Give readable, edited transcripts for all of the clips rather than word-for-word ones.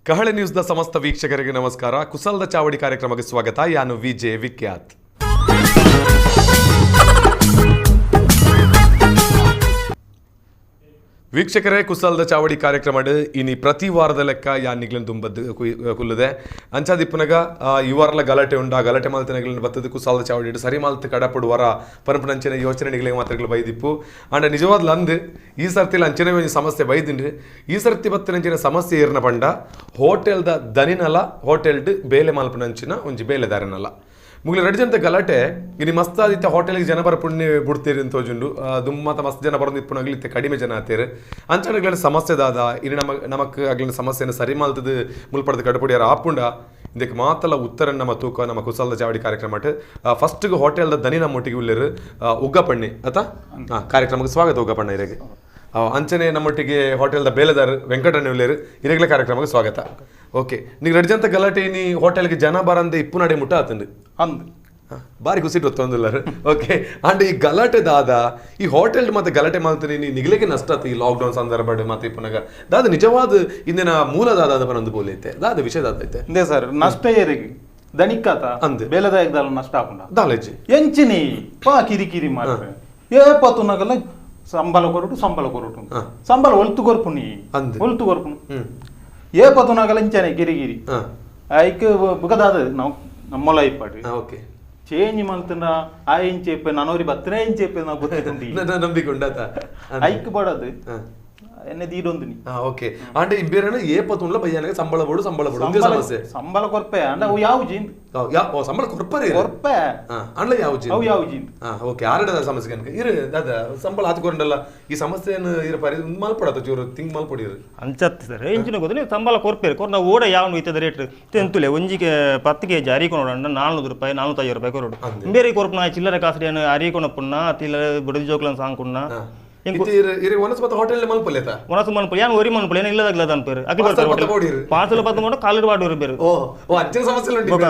ಕಹಳೆ ನ್ಯೂಸ್ನ ಸಮಸ್ತ ವೀಕ್ಷಕರಿಗೆ ನಮಸ್ಕಾರ. ಕುಸಲ್ದ ಚಾವಡಿ ಕಾರ್ಯಕ್ರಮಕ್ಕೆ ಸ್ವಾಗತ. ಯಾನು ವಿಜೆ ವಿಖ್ಯಾತ್. ವೀಕ್ಷಕರೇ, ಕುಸಲ್ದ ಚಾವಡಿ ಕಾರ್ಯಕ್ರಮ ಇನಿ ಪ್ರತಿ ವಾರದ ಲೆಕ್ಕ ಯಾನಿಗ್ಲನ್ ತುಂಬದ್ದು ಕುಲ್ಲದೆ ಅಂಚಾದಿಪ್ಪನಗ ಈ ವಾರಲ ಗಲಾಟೆ ಉಂಡ ಗಲಾಟೆ ಮಾಲ್ತಿನಗ್ಲನ್ ಬತ್ತದ ಕುಸಾಲದ ಚಾವಡಿ ಸರಿ ಮಾಲ್ತ್ ಕಡಪಡು ವರ ಪನಪುನಂಚಿನ ಯೋಚನೆ ನಿಗ್ಲಿಗೆ ಮಾತ್ರಗಳು ಬೈದಿಪ್ಪು. ಅಂಡ ನಿಜವಾದ ಅಂದ್ ಈ ಸರ್ತಿಲ ಅಂಚನೆ ಒಂಜಿ ಸಮಸ್ಯೆ ಬೈದಿಂಡ್ರಿ. ಈ ಸರ್ತಿ ಬತ್ತಿನಂಚಿನ ಸಮಸ್ಯೆ ಏರ್ನ ಪಂಡ ಹೋಟೆಲ್ದ ದನಿನಲ ಹೋಟೆಲ್ಡ್ ಬೇಲೆ ಮಲ್ಪನಂಚಿನ ಒಂಜಿ ಬೇಲೆದಾರನಲ ಮುಗ್ಲೆ ರಡ್ಡು ಜನತ ಗಲಾಟೆ. ಇನಿ ಮಸ್ತ್ ಆದಿತ್ತ ಹೋಟೆಲ್ಗೆ ಜನ ಬರ ಪುಣ್ಯ ಬುಡ್ತೀರಿ ಅಂತ ತೋಜುಂಡು. ದುಮ್ಮತ ಮಸ್ತ್ ಜನ ಬರೋದು ಇಪ್ಪುನಾಗ್ಲಿ ಇತ್ತೆ ಕಡಿಮೆ ಜನ ಆತೇರು. ಅಂಚನೆ ಸಮಸ್ಯೆ ದಾದ ಇನಿ ನಮ ನಮಕ್ ಅಗ್ಲಿನ ಸಮಸ್ಯೆನ ಸರಿ ಮಲ್ತದು ಮುಲ್ಪಡ್ದು ಕಡುಪುಡಿಯಾರ ಆಪುಂಡ. ಇದಕ್ಕೆ ಮಾತಲ್ಲ ಉತ್ತರ ನಮ್ಮ ತೂಕ ನಮ್ಮ ಕುಸಲ್ದ ಚಾವಡಿ ಕಾರ್ಯಕ್ರಮ. ಫಸ್ಟ್ಗೆ ಹೋಟೆಲ್ದ ದನಿ ನಮ್ಮೊಟ್ಟಿಗೆ ಉಲ್ಲೇರು ಉಗ್ಗಪಣ್ಣಿ ಅತ ಕಾರ್ಯಕ್ರಮಕ್ಕೆ ಸ್ವಾಗತ ಉಗ್ಗಪಣ್ಣ ಇರೆಗೆ. ಅಂಚನೆ ನಮ್ಮೊಟ್ಟಿಗೆ ಹೋಟೆಲ್ದ ಬೇಲೆದಾರ್ ವೆಂಕಟಣ್ಣ ಉಲ್ಲೇರು, ಇರೆಗ್ಲ ಕಾರ್ಯಕ್ರಮಕ್ಕೆ ಸ್ವಾಗತ. ಓಕೆ, ನೀವು ರಡ್ಡು ಜನತ ಗಲಾಟೆ ನೀ ಹೋಟೆಲ್ಗೆ ಜನ ಬರಂದೆ ಇಪ್ಪು ನಡೆ ಮುಟ್ಟ ಆತಂದು ಅಂದ್ ಬಾರಿ ಖುಷಿ ಗೊತ್ತೊಂದಿಲ್ಲರು. ಓಕೆ, ಅಂಡ್ ಈ ಗಲಾಟೆ ದಾದ ಈ ಹೋಟೆಲ್ ಮತ್ತೆ ಗಲಾಟೆ ಮಾಡ್ತೀನಿ ನೀ ನಿಗ್ಲಿಕ್ಕೆ ನಷ್ಟ ಆತು ಈ ಲಾಕ್ಡೌನ್ ಸಂದರ್ಭ ಮತ್ತೆ ಇಪ್ಪನಾಗ ದಾದ ನಿಜವಾದ ಇಂದಿನ ಮೂಲ ದಾದ ಅದ ಬರಂದು ಬೋಲೈತೆ ದಾದ ವಿಷಯ ದಾದ ಐತೆ. ಇಂದೇ ಸರ್ ನಷ್ಟ ಏರಿಗೆ ದಣಿಕ್ಕಾತ ಅಂದ್. ಬೇಲೆದಾಯಕದಲ್ಲ ನಷ್ಟ ಆಪುಂಡ ದಾಲೇಜಿ ಎಂಚಿನಿ ಪಾ ಕಿರಿ ಕಿರಿ ಮಾರ್ರೆ ಏ ಪತ್ತುನಗಲ್ಲ ಸಂಬಳ ಕೊರಟು ಸಂಬಳ ಕೊರಟು ಸಂಬಳ ಒಲ್ತು ಕೊರ್ಪುನಿ ಅಂದ್. ಒಲ್ತು ಕೊರ್ಪುನು ಏ ಪತ್ತುನಗಲ್ಲ ಇಂಚನೆ ಕಿರಿ ಕಿರಿ ಐಕ್ ಬುಗದಾದ ನಾವು ನಮ್ಮಲ ಇಪ್ಪಾಡು ಓಕೆ ಚೇಂಜ್ ಮಲ್ತನ ಆ ಇಂಚೆ ನನೋರಿ ಬತ್ತನೇ ಇಂಚೆ ನಾವು ಗೊತ್ತಿದ್ದಿ ನಂಬಿಕೆ ಉಂಡಾತ ಐಕ್ ಬಡದು ಎನ್ನೆ ದೀಡೊಂದು ನೀ. ಓಕೆ, ಅಂಡ್ ಇಂಬೇರನ ಏ ಪತ್ತುಂಡ್ಲ ಬಯ್ಯಾನಗ ಸಂಬಳ ಬೋಡು ಸಂಬಳ ಬೋಡು ಒಂದೇ ಸಮಸ್ಯೆ. ಸಂಬಳ ಕೊರ್ಪೆ ಅಂಡ ಅವು ಯಾವ ಜೀನ್ ಯಾ ಓ ಸಂಬಳ ಕೊರ್ಪರೆ ಕೊರ್ಪೆ ಅಂಡ್ಲ ಯಾವ ಜೀನ್ ಅವು ಯಾವ ಜೀನ್. ಓಕೆ, ಆರಡ ಸಮಸ್ಯೆ ಕನಕ ಇರು ದಾದ ಸಂಬಳ ಆತ್ಕೊಂಡಲ್ಲ ಈ ಸಮಸ್ಯೆಯನ್ನು ಇರ ಪರಿ ಮಲ್ಪಡತ್ತ ಚೂರು ತಿಂಗ್ ಮಲ್ಪಡಿರು ಅಂಚತ್ತು ಸರ್ ಎಂಚಿನ ಗೊತ್ತು ನೀವು ಸಂಬಳ ಕೊರ್ಪೇರು ಕೊರ್ ನಾವು ಓಡ ಯಾವ ಇತ್ತದ ರೇಟ್ ತೆಂತುಲೆ ಒಂಜಿಗೆ 10 ಕೆ ಜಿ ಅರಿಕೊನೋಡ 400 ರೂಪಾಯಿ 450 ರೂಪಾಯಿ ಕೊರಡು ಬೇರೆ ಕೊರ್ಪುನ ಚಿಲ್ಲರೆ ಕಾಸಡಿ ಅರಿಕೊನಪ್ಪುನ್ನ ತಿಲ್ಲರೆ ಬುಡದಿ ಜೋಕ್ಲನ್ ಸಾಂಕುನ್ನ ಹೋಟೆಲ್ ಮಲ್ಪೊಲೆತ ಒಣಸು ಮನ್ಪೊಲೆ ಯಾನ್ ಒರಿ ಮನ್ಪೊಲೆ ಏನು ಇಲ್ಲದಾಗ್ಲ ಅನ್ಪೇರು ಅಕ್ಲಿ ಬರ್ತಾರೆ ಪಾರ್ಸಲ್ ಪತ್ತು ಕೊಂಡು ಕಾಲಿಡ್ ಬಾಡು ಬೇರು. ಓ ಓ ಅಂಚಿನ ಸಮಸ್ಯೆ ಉಂಟು.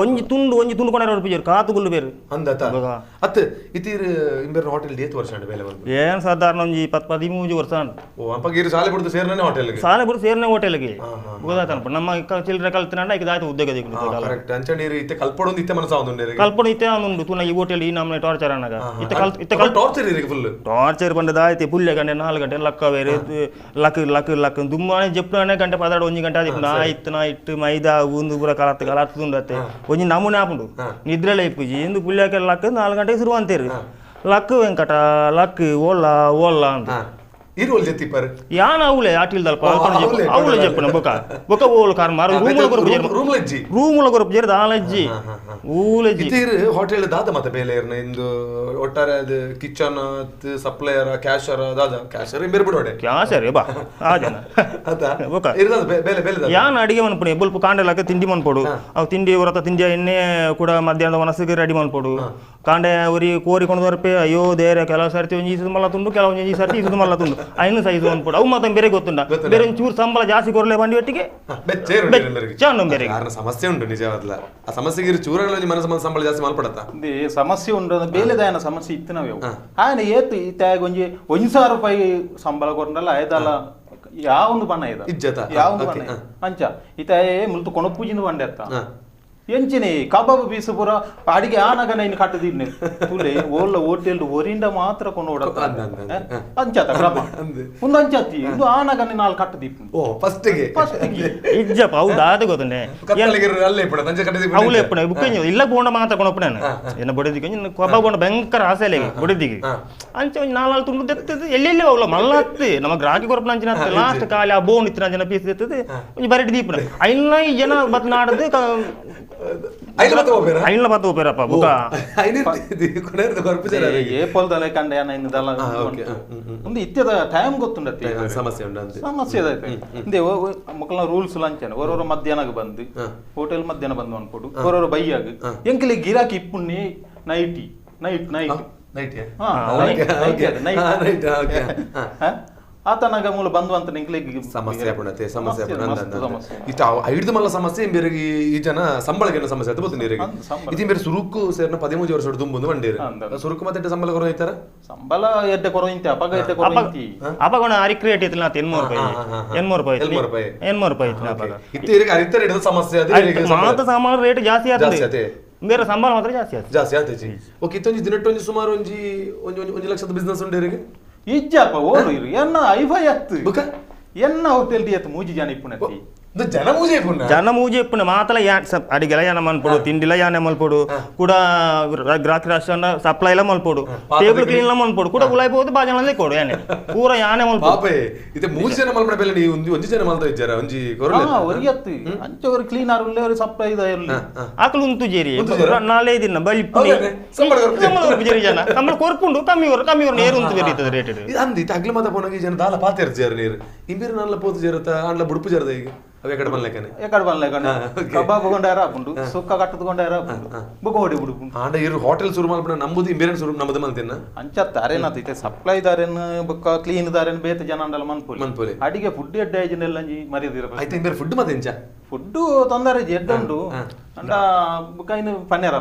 ಒಂಜಿ ತುಂಡು ಒಂಜಿ ತುಂಡು ಕೊನಾರ ಪಿಜರ್ ಕಾತುಗುಲ್ಲು ಬೇರು ಅಂದತ ಅತ್ ಇತೀರ್ ಇಂಬೇರ್ ಹೋಟೆಲ್ ಏತ್ ವರ್ಷ ಅಂಡ ಬೇಲೆ ಬಂದು ಏನ್ ಸಾಧಾರಣ ಒಂಜಿ 10-13 ವರ್ಷ ಅಂಡ. ಓ ಅಪ್ಪ ಇರು ಶಾಲೆ ಬಿಡ್ದು ಸೇರ್ನೇ ಹೋಟೆಲ್ಗೆ ಶಾಲೆ ಬಿಡ್ದು ಸೇರ್ನೇ ಹೋಟೆಲ್ಗೆ ಗೊತ್ತಾಯ್ತು ನಮ್ಮ ಚಿಲ್ಲರೆ ಕಲ್ತಿನಂಡ ಈಗ ಆಯ್ತು ಉದ್ಯೋಗ ದಿಕ್ಕು ಕರೆಕ್ಟ್. ಅಂಚನೆ ಇರು ಇತ್ತೆ ಕಲ್ಪಡೊಂದು ಇತ್ತೆ ಮನಸ ಉಂಡು ಕಲ್ಪಡ ಇತ್ತೆ ಉಂಡು ತುನ ಈ ಹೋಟೆಲ್ ಈ ನಮ್ಮನೆ ಟಾರ್ಚರ್ ಅನ್ನಾಗ ಇತ್ತೆ ಕಲ್ ಇತ್ತೆ ಕಲ್ ಟಾರ್ಚರ್ ಇರಿಗೆ ಫುಲ್ ಟಾರ್ಚರ್ ಬಂದದ ಆಯ್ತು ಪುಲ್ಲೆ ಗಂಟೆ 4 ಗಂಟೆ ಲಕ್ಕ ಬೇರೆ luck luck luck ದುಮ್ಮಾನೆ ಜಪ್ಪಾನೆ ಗಂಟೆ 12 1 ಗಂಟೆ ಆದಿಪ್ಪು ನಾ ಇತ್ತು ನಾ ಇಟ್ಟು ಮೈದಾ ಒಂದು ಪೂರ ಕಲತ್ತು ಕಲತ್ತುಂಡತ್ತೆ ಒಂಜಿ ನಮೂನೆ ಆಪುಂಡು ನಿದ್ರೆಲ ಇಪ್ಪುಜಿ ಇಂದು ಪುಲ್ಯಾಕೆ ಲಕ್ 4 ಗಂಟೆಗೆ ಶುರು ಅಂತೀರಿ ಲಕ್ ವೆಂಕಟ ಲಕ್ ಓಲ್ಲ ಓಲ್ಲ ಅಂತ ಯಾನ ಅವಳೆ ಆಟಿಲ್ದಲ್ಪ ಅವಳೆ ಜಪ್ಪನ ಬೊಕ ಬೊಕ ಓಲ್ ಕಾರ್ ಮಾರು ರೂಮುಲ ಕೊರ್ಪು ರೂಮುಲ ಕೊರ್ಪು ಜೇರ್ ದಾಲಜ್ಜಿ ಊಲಜ್ಜಿ ಹೋಟೆಲ್ ದಾದ ಮತ್ತೆ ಬೇಲೆ ಇರ್ನ ಇಂದು ಒಟ್ಟಾರೆ ಅದು kitchen supplier cashier ದಾದ ಕ್ಯಾಶರ್ ಬೇರೆ ಬಿಡೋಡೆ ಕ್ಯಾಶರ್ ಬಾ ಆ ಜನ ಅತ ಬೊಕ ಇರ್ದಾದ ಬೇಲೆ ಬೇಲೆ ಯಾನ್ ಅಡಿಗೆ ಮನ್ಪುಣಿ ಬೊಲ್ಪ ಕಾಂಡೆಲಕ ತಿಂಡಿ ಮನ್ಪೊಡು ಅವು ತಿಂಡಿ ಹೊರತ ತಿಂಡಿ ಎಣ್ಣೆ ಕೂಡ ಮಧ್ಯಾಹ್ನದ ಮನಸ್ಸಿಗೆ ರೆಡಿ ಮನ್ಪೊಡು ಕಾಂಡೆ ಒರಿ ಕೋರಿ ಕೊಂಡು ಬರ್ಪೆ ಅಯ್ಯೋ ದೇರೆ ಕೆಲವು ಸರ್ತಿ ಒಂಜಿ ಈಸು ಮಲ್ಲ ತುಂಡು ಕೆಲವು ಒಂಜಿ ಸರ್ತಿ ಈಸು ಮಲ್ಲ ತುಂಡು ಐನು ಸೈಜ್ ಅನ್ಪೊಡು ಅವು ಮಾತ್ರ ಬೇರೆ ಗೊತ್ತುಂಡ ಬೇರೆ ಒಂಚೂರು ಸಂಬಳ ಜಾಸ್ತಿ ಕೊರಲೆ ಬಂಡಿ ಒಟ್ಟಿಗೆ ಬೇರೆ ಸಮಸ್ಯೆ ಉಂಟು ನಿಜವಾದ್ಲ. ಆ ಸಮಸ್ಯೆಗೆ ಚೂರಗಳಲ್ಲಿ ಮನಸ್ಸು ಸಂಬಳ ಜಾಸ್ತಿ ಮಾಲ್ಪಡತ್ತ ಸಮಸ್ಯೆ ಉಂಟು ಬೇಲೆದಾಯನ ಸಮಸ್ಯೆ ಇತ್ತು ನಾವು ఆయన ಏತು ಈ ತ್ಯಾಗ ಒಂಜಿ 1,000 ರೂಪಾಯಿ ಸಂಬಳ ಕೊರಂಡಲ್ಲ ಆಯ್ದಲ್ಲ ಯಾವೊಂದು ಬಣ್ಣ ಇದ ಯಾವೊಂದು ಬಣ್ಣ ಅಂಚ ಇತ ಮುಲ್ತು ಕೊಣಪೂಜಿನ ಬಂಡೆ ಅತ್ತ ಎಂಚಿನಿ ಕಬಾಬ್ ಪೀಸು ಪೂರ ಅಡಿಗೆ ಆನಗನ ಇನ್ನು ಕಟ್ಟದಿನ್ನೆ ತುಲೆ ಓಲ್ಲ ಹೋಟೆಲ್ ಒರಿಂಡ ಮಾತ್ರ ಕೊಂಡು ಓಡತ್ತ ಅಂಚಾತ ಕ್ರಮ ಒಂದು ಅಂಚಾತಿ ಇದು ಆನಗನ ನಾಲ್ ಕಟ್ಟದಿಪ್ಪು. ಓ ಫಸ್ಟ್ ಗೆ ಇಜ್ಜಪ್ಪ ಅವು ದಾದ ಗೊತ್ತನೆ ಅವಳು ಎಪ್ಪಣ ಬುಕ್ಕ ಇಲ್ಲ ಬೋಂಡ ಮಾತ್ರ ಕೊಣಪ್ಪಣ ಎನ್ನ ಬಡಿದಿಗೆ ಕಬಾಬ್ ಬೋಂಡ ಭಯಂಕರ ಆಸೆ ಇಲ್ಲ ಬಡಿದಿಗೆ ಅಂಚೆ ಒಂದು ನಾಲ್ಕು ತುಂಡು ದೆತ್ತದು ಎಲ್ಲೆಲ್ಲಿ ಅವಳ ಮಲ್ಲ ಹತ್ತು ನಮ್ಮ ಗ್ರಾಹಕಿ ಕೊರಪನ ಅಂಚಿನ ಲಾಸ್ಟ್ ಖಾಲಿ ಆ ಬೋನ್ ಇತ್ತಿನ ಜನ ಪೀಸ್ ದೆತ್ತದು ಒಂಜಿ ಬರಡಿ ದೀಪನ ಐನ ಈ ಜನ ಬತ್ ನಾಡದು ಐನ್ಲ ಬತ್ತ ಹೋಗ್ಬೇರಪ್ಪ ಬುಕ್ಕ ಏ ಪೊಲ್ದಲೆ ಕಂಡ ಏನ ಇನ್ನದಲ್ಲ ಒಂದು ಇತ್ಯದ ಟೈಮ್ ಗೊತ್ತುಂಡತ್ತೆ ಸಮಸ್ಯೆ ಉಂಟು ಸಮಸ್ಯೆ ಇದೆ ಮಕ್ಕಳ ರೂಲ್ಸ್ ಲಂಚನ ಹೊರವರ ಮಧ್ಯಾಹ್ನಕ್ಕೆ ಬಂದು ಹೋಟೆಲ್ ಮಧ್ಯಾಹ್ನ ಬಂದು ಅನ್ಕೊಡು ಹೊರವರ ಬೈಯಾಗ ಎಂಕಲಿ ಗಿರಾಕಿ ಇಪ್ಪುಣ್ಣಿ nighty night night night night ಆತನಾಗ ಮೂಲ ಬಂದು ಅಂತ ನಿಂಕ್ಲಿಗೆ ಸಮಸ್ಯೆ ಆಪುಂಡತೆ ಸಮಸ್ಯೆ ಆಪುಂಡ ಇತ್ತ ಐದು ಮಲ್ಲ ಸಮಸ್ಯೆ ಬೇರೆ ಈ ಜನ ಸಂಬಳಕ್ಕೆ ಸಮಸ್ಯೆ ಆಯ್ತು ಗೊತ್ತು ನೀರಿಗೆ ಇದು ಬೇರೆ ಸುರುಕು ಸೇರ್ನ 13 ವರ್ಷ ದುಂಬು ಬಂಡೀರು ಸುರುಕು ಮತ್ತೆ ಸಂಬಳ ಕೊರ ಐತಾರ ಸಂಬಳ ಎಡ್ಡೆ ಕೊರ ಇಂತೆ ಅಪಗ ಎಡ್ಡೆ ಕೊರ ಇಂತಿ ಅಪಗ ಅರಿಕ್ ರೇಟ್ ಇತ್ತಲ್ಲ 800 ರೂಪಾಯಿ 800 ರೂಪಾಯಿ 800 ರೂಪಾಯಿ ಇತ್ತು ಅಪಗ ಇತ್ತ ಇರಿಗೆ ಅರಿತ ರೇಟ್ ಸಮಸ್ಯೆ ಅದು ಮಾತ ಸಾಮಾನು ರೇಟ್ ಜಾಸ್ತಿ ಆಯ್ತು ಬೇರೆ ಸಂಬಳ ಮಾತ್ರ ಜಾಸ್ತಿ ಆಯ್ತು ಜಾಸ್ತಿ ಆಯ್ತು ಓಕೆ ಇತ್ತೊಂಜಿ ದಿನಟ್ಟೊಂಜಿ ಸುಮಾರು ಒಂಜಿ ಒಂಜಿ ಲಕ್ಷದ ಬಿಸ್ನೆಸ್ ಉಂಡು ಇರಿಗೆ ಇಜ್ಜಪ್ಪ ಓಲು ಇರು ಎನ್ನ ಐಫೈ ಅತ್ತು ಬುಕ ಎನ್ನ ಹೋಟೆಲ್ ಡಿ ಅತ್ತು ಮೂಜಿ ಜನ ಇಪ್ಪುನತಿ ಜನ ಮೂಜೆ ಇಪ್ಪುನ ಜನ ಮೂಜೆ ಇಪ್ಪುನ ಮಾತಲ ಯಾ ಅಡಿಗೆಲ ಯಾನ ಮನ್ಪೊಡು ತಿಂಡಿಲ ಯಾನೆ ಮಲ್ಪೊಡು ಕೂಡ ಗ್ರಾಹಕ ರಾಷ್ಟ್ರ ಸಪ್ಲೈ ಎಲ್ಲ ಮಲ್ಪೊಡು ಟೇಬಲ್ ಕ್ಲೀನ್ ಎಲ್ಲ ಮನ್ಪೊಡು ಕೂಡ ಉಲಾಯ್ ಬೋದು ಬಾಜನ ಕೊಡು ಯಾನೆ ಪೂರ ಯಾನೆ ಮಲ್ಪೊಡು ಪಾಪೆ ಇತ್ತೆ ಮೂಜಿ ಜನ ಮಲ್ಪಡ ಬೆಲೆ ನೀವು ಒಂಜಿ ಜನ ಮಲ್ತ ಇಜ್ಜಾರ ಒಂಜಿ ಕೊರಲೆ ಒರಿ ಅತ್ತು ಅಂಚೆ ಒರಿ ಕ್ಲೀನ್ ಆರ್ ಉಲ್ಲೆ ಒರಿ ಸಪ್ಲೈ ಇದ ಇರ್ಲಿ ಆಕಲು ಉಂತು ಜೇರಿ ನಾಳೆ ದಿನ ಬಲಿಪ್ಪುನಿ ಸಂಬಳ ಕೊರ್ಪು ಜೇರಿ ಜನ ಸಂಬಳ ಕೊರ್ಪುಂಡು ಕಮ್ಮಿ ಹೊರ ಕಮ್ಮಿ ಹೊರ ನೇರು ಉಂತು ಬೇರೆ ಇತ್ತದ ರೇಟ್ ಇದು ಅಂದಿ ಅಗ್ಲ ಮಾತ ಪೋನಗೆ ಜನ ದಾಲ ಪಾತೆರ್ ಜೇರ್ ನೀರು ಇಂಬಿರು ನಲ್ಲ ಪೋತು ಜೇರುತ್ತ ಅಂಡ್ಲ ಬುಡುಪು ಜೇರದ ಈಗ ಅವೆ ಕಡೆ ಬನ್ಲೆಕನೆ ಎಕಡೆ ಬನ್ಲೆಕನೆ ಕಬಾಬ್ ಕೊಂಡಾರ ಆಪುಂಡು ಸುಕ್ಕ ಕಟ್ಟದುಕೊಂಡಾರ ಆಪುಂಡು ಬುಕ್ಕ ಹೊಡಿ ಬುಡುಪುಂಡು ಆಂಡ ಇರು ಹೋಟೆಲ್ ಶುರು ಮಲ್ಪುನ ನಂಬುದು ಇಂಬೇರನ್ ಶುರು ನಮ್ಮದು ಮಲ್ತಿನ ಅಂಚತ್ತ ಅರೇನಾತ ಇತ್ತೆ ಸಪ್ಲೈ ದಾರೆನ್ ಬುಕ್ಕ ಕ್ಲೀನ್ ದಾರೆನ್ ಬೇತ ಜನ ಅಂಡಲ ಮನ್ಪೊಲಿ ಮನ್ಪೊಲಿ ಅಡಿಗೆ ಫುಡ್ ಎಡ್ಡೆ ಐಜಿನೆಲ್ಲ ಅಂಜಿ ಮರ್ಯಾದಿರ ಐತೆ ಇಂಬೇರ್ ಫುಡ್ ಮತ್ತೆ ಇಂಚ ಫುಡ್ ತೊಂದರೆ ಎಡ್ಡುಂಡು ಅಂಡ ಬುಕ್ಕ ಇನ್ನು ಪನ್ನೇರ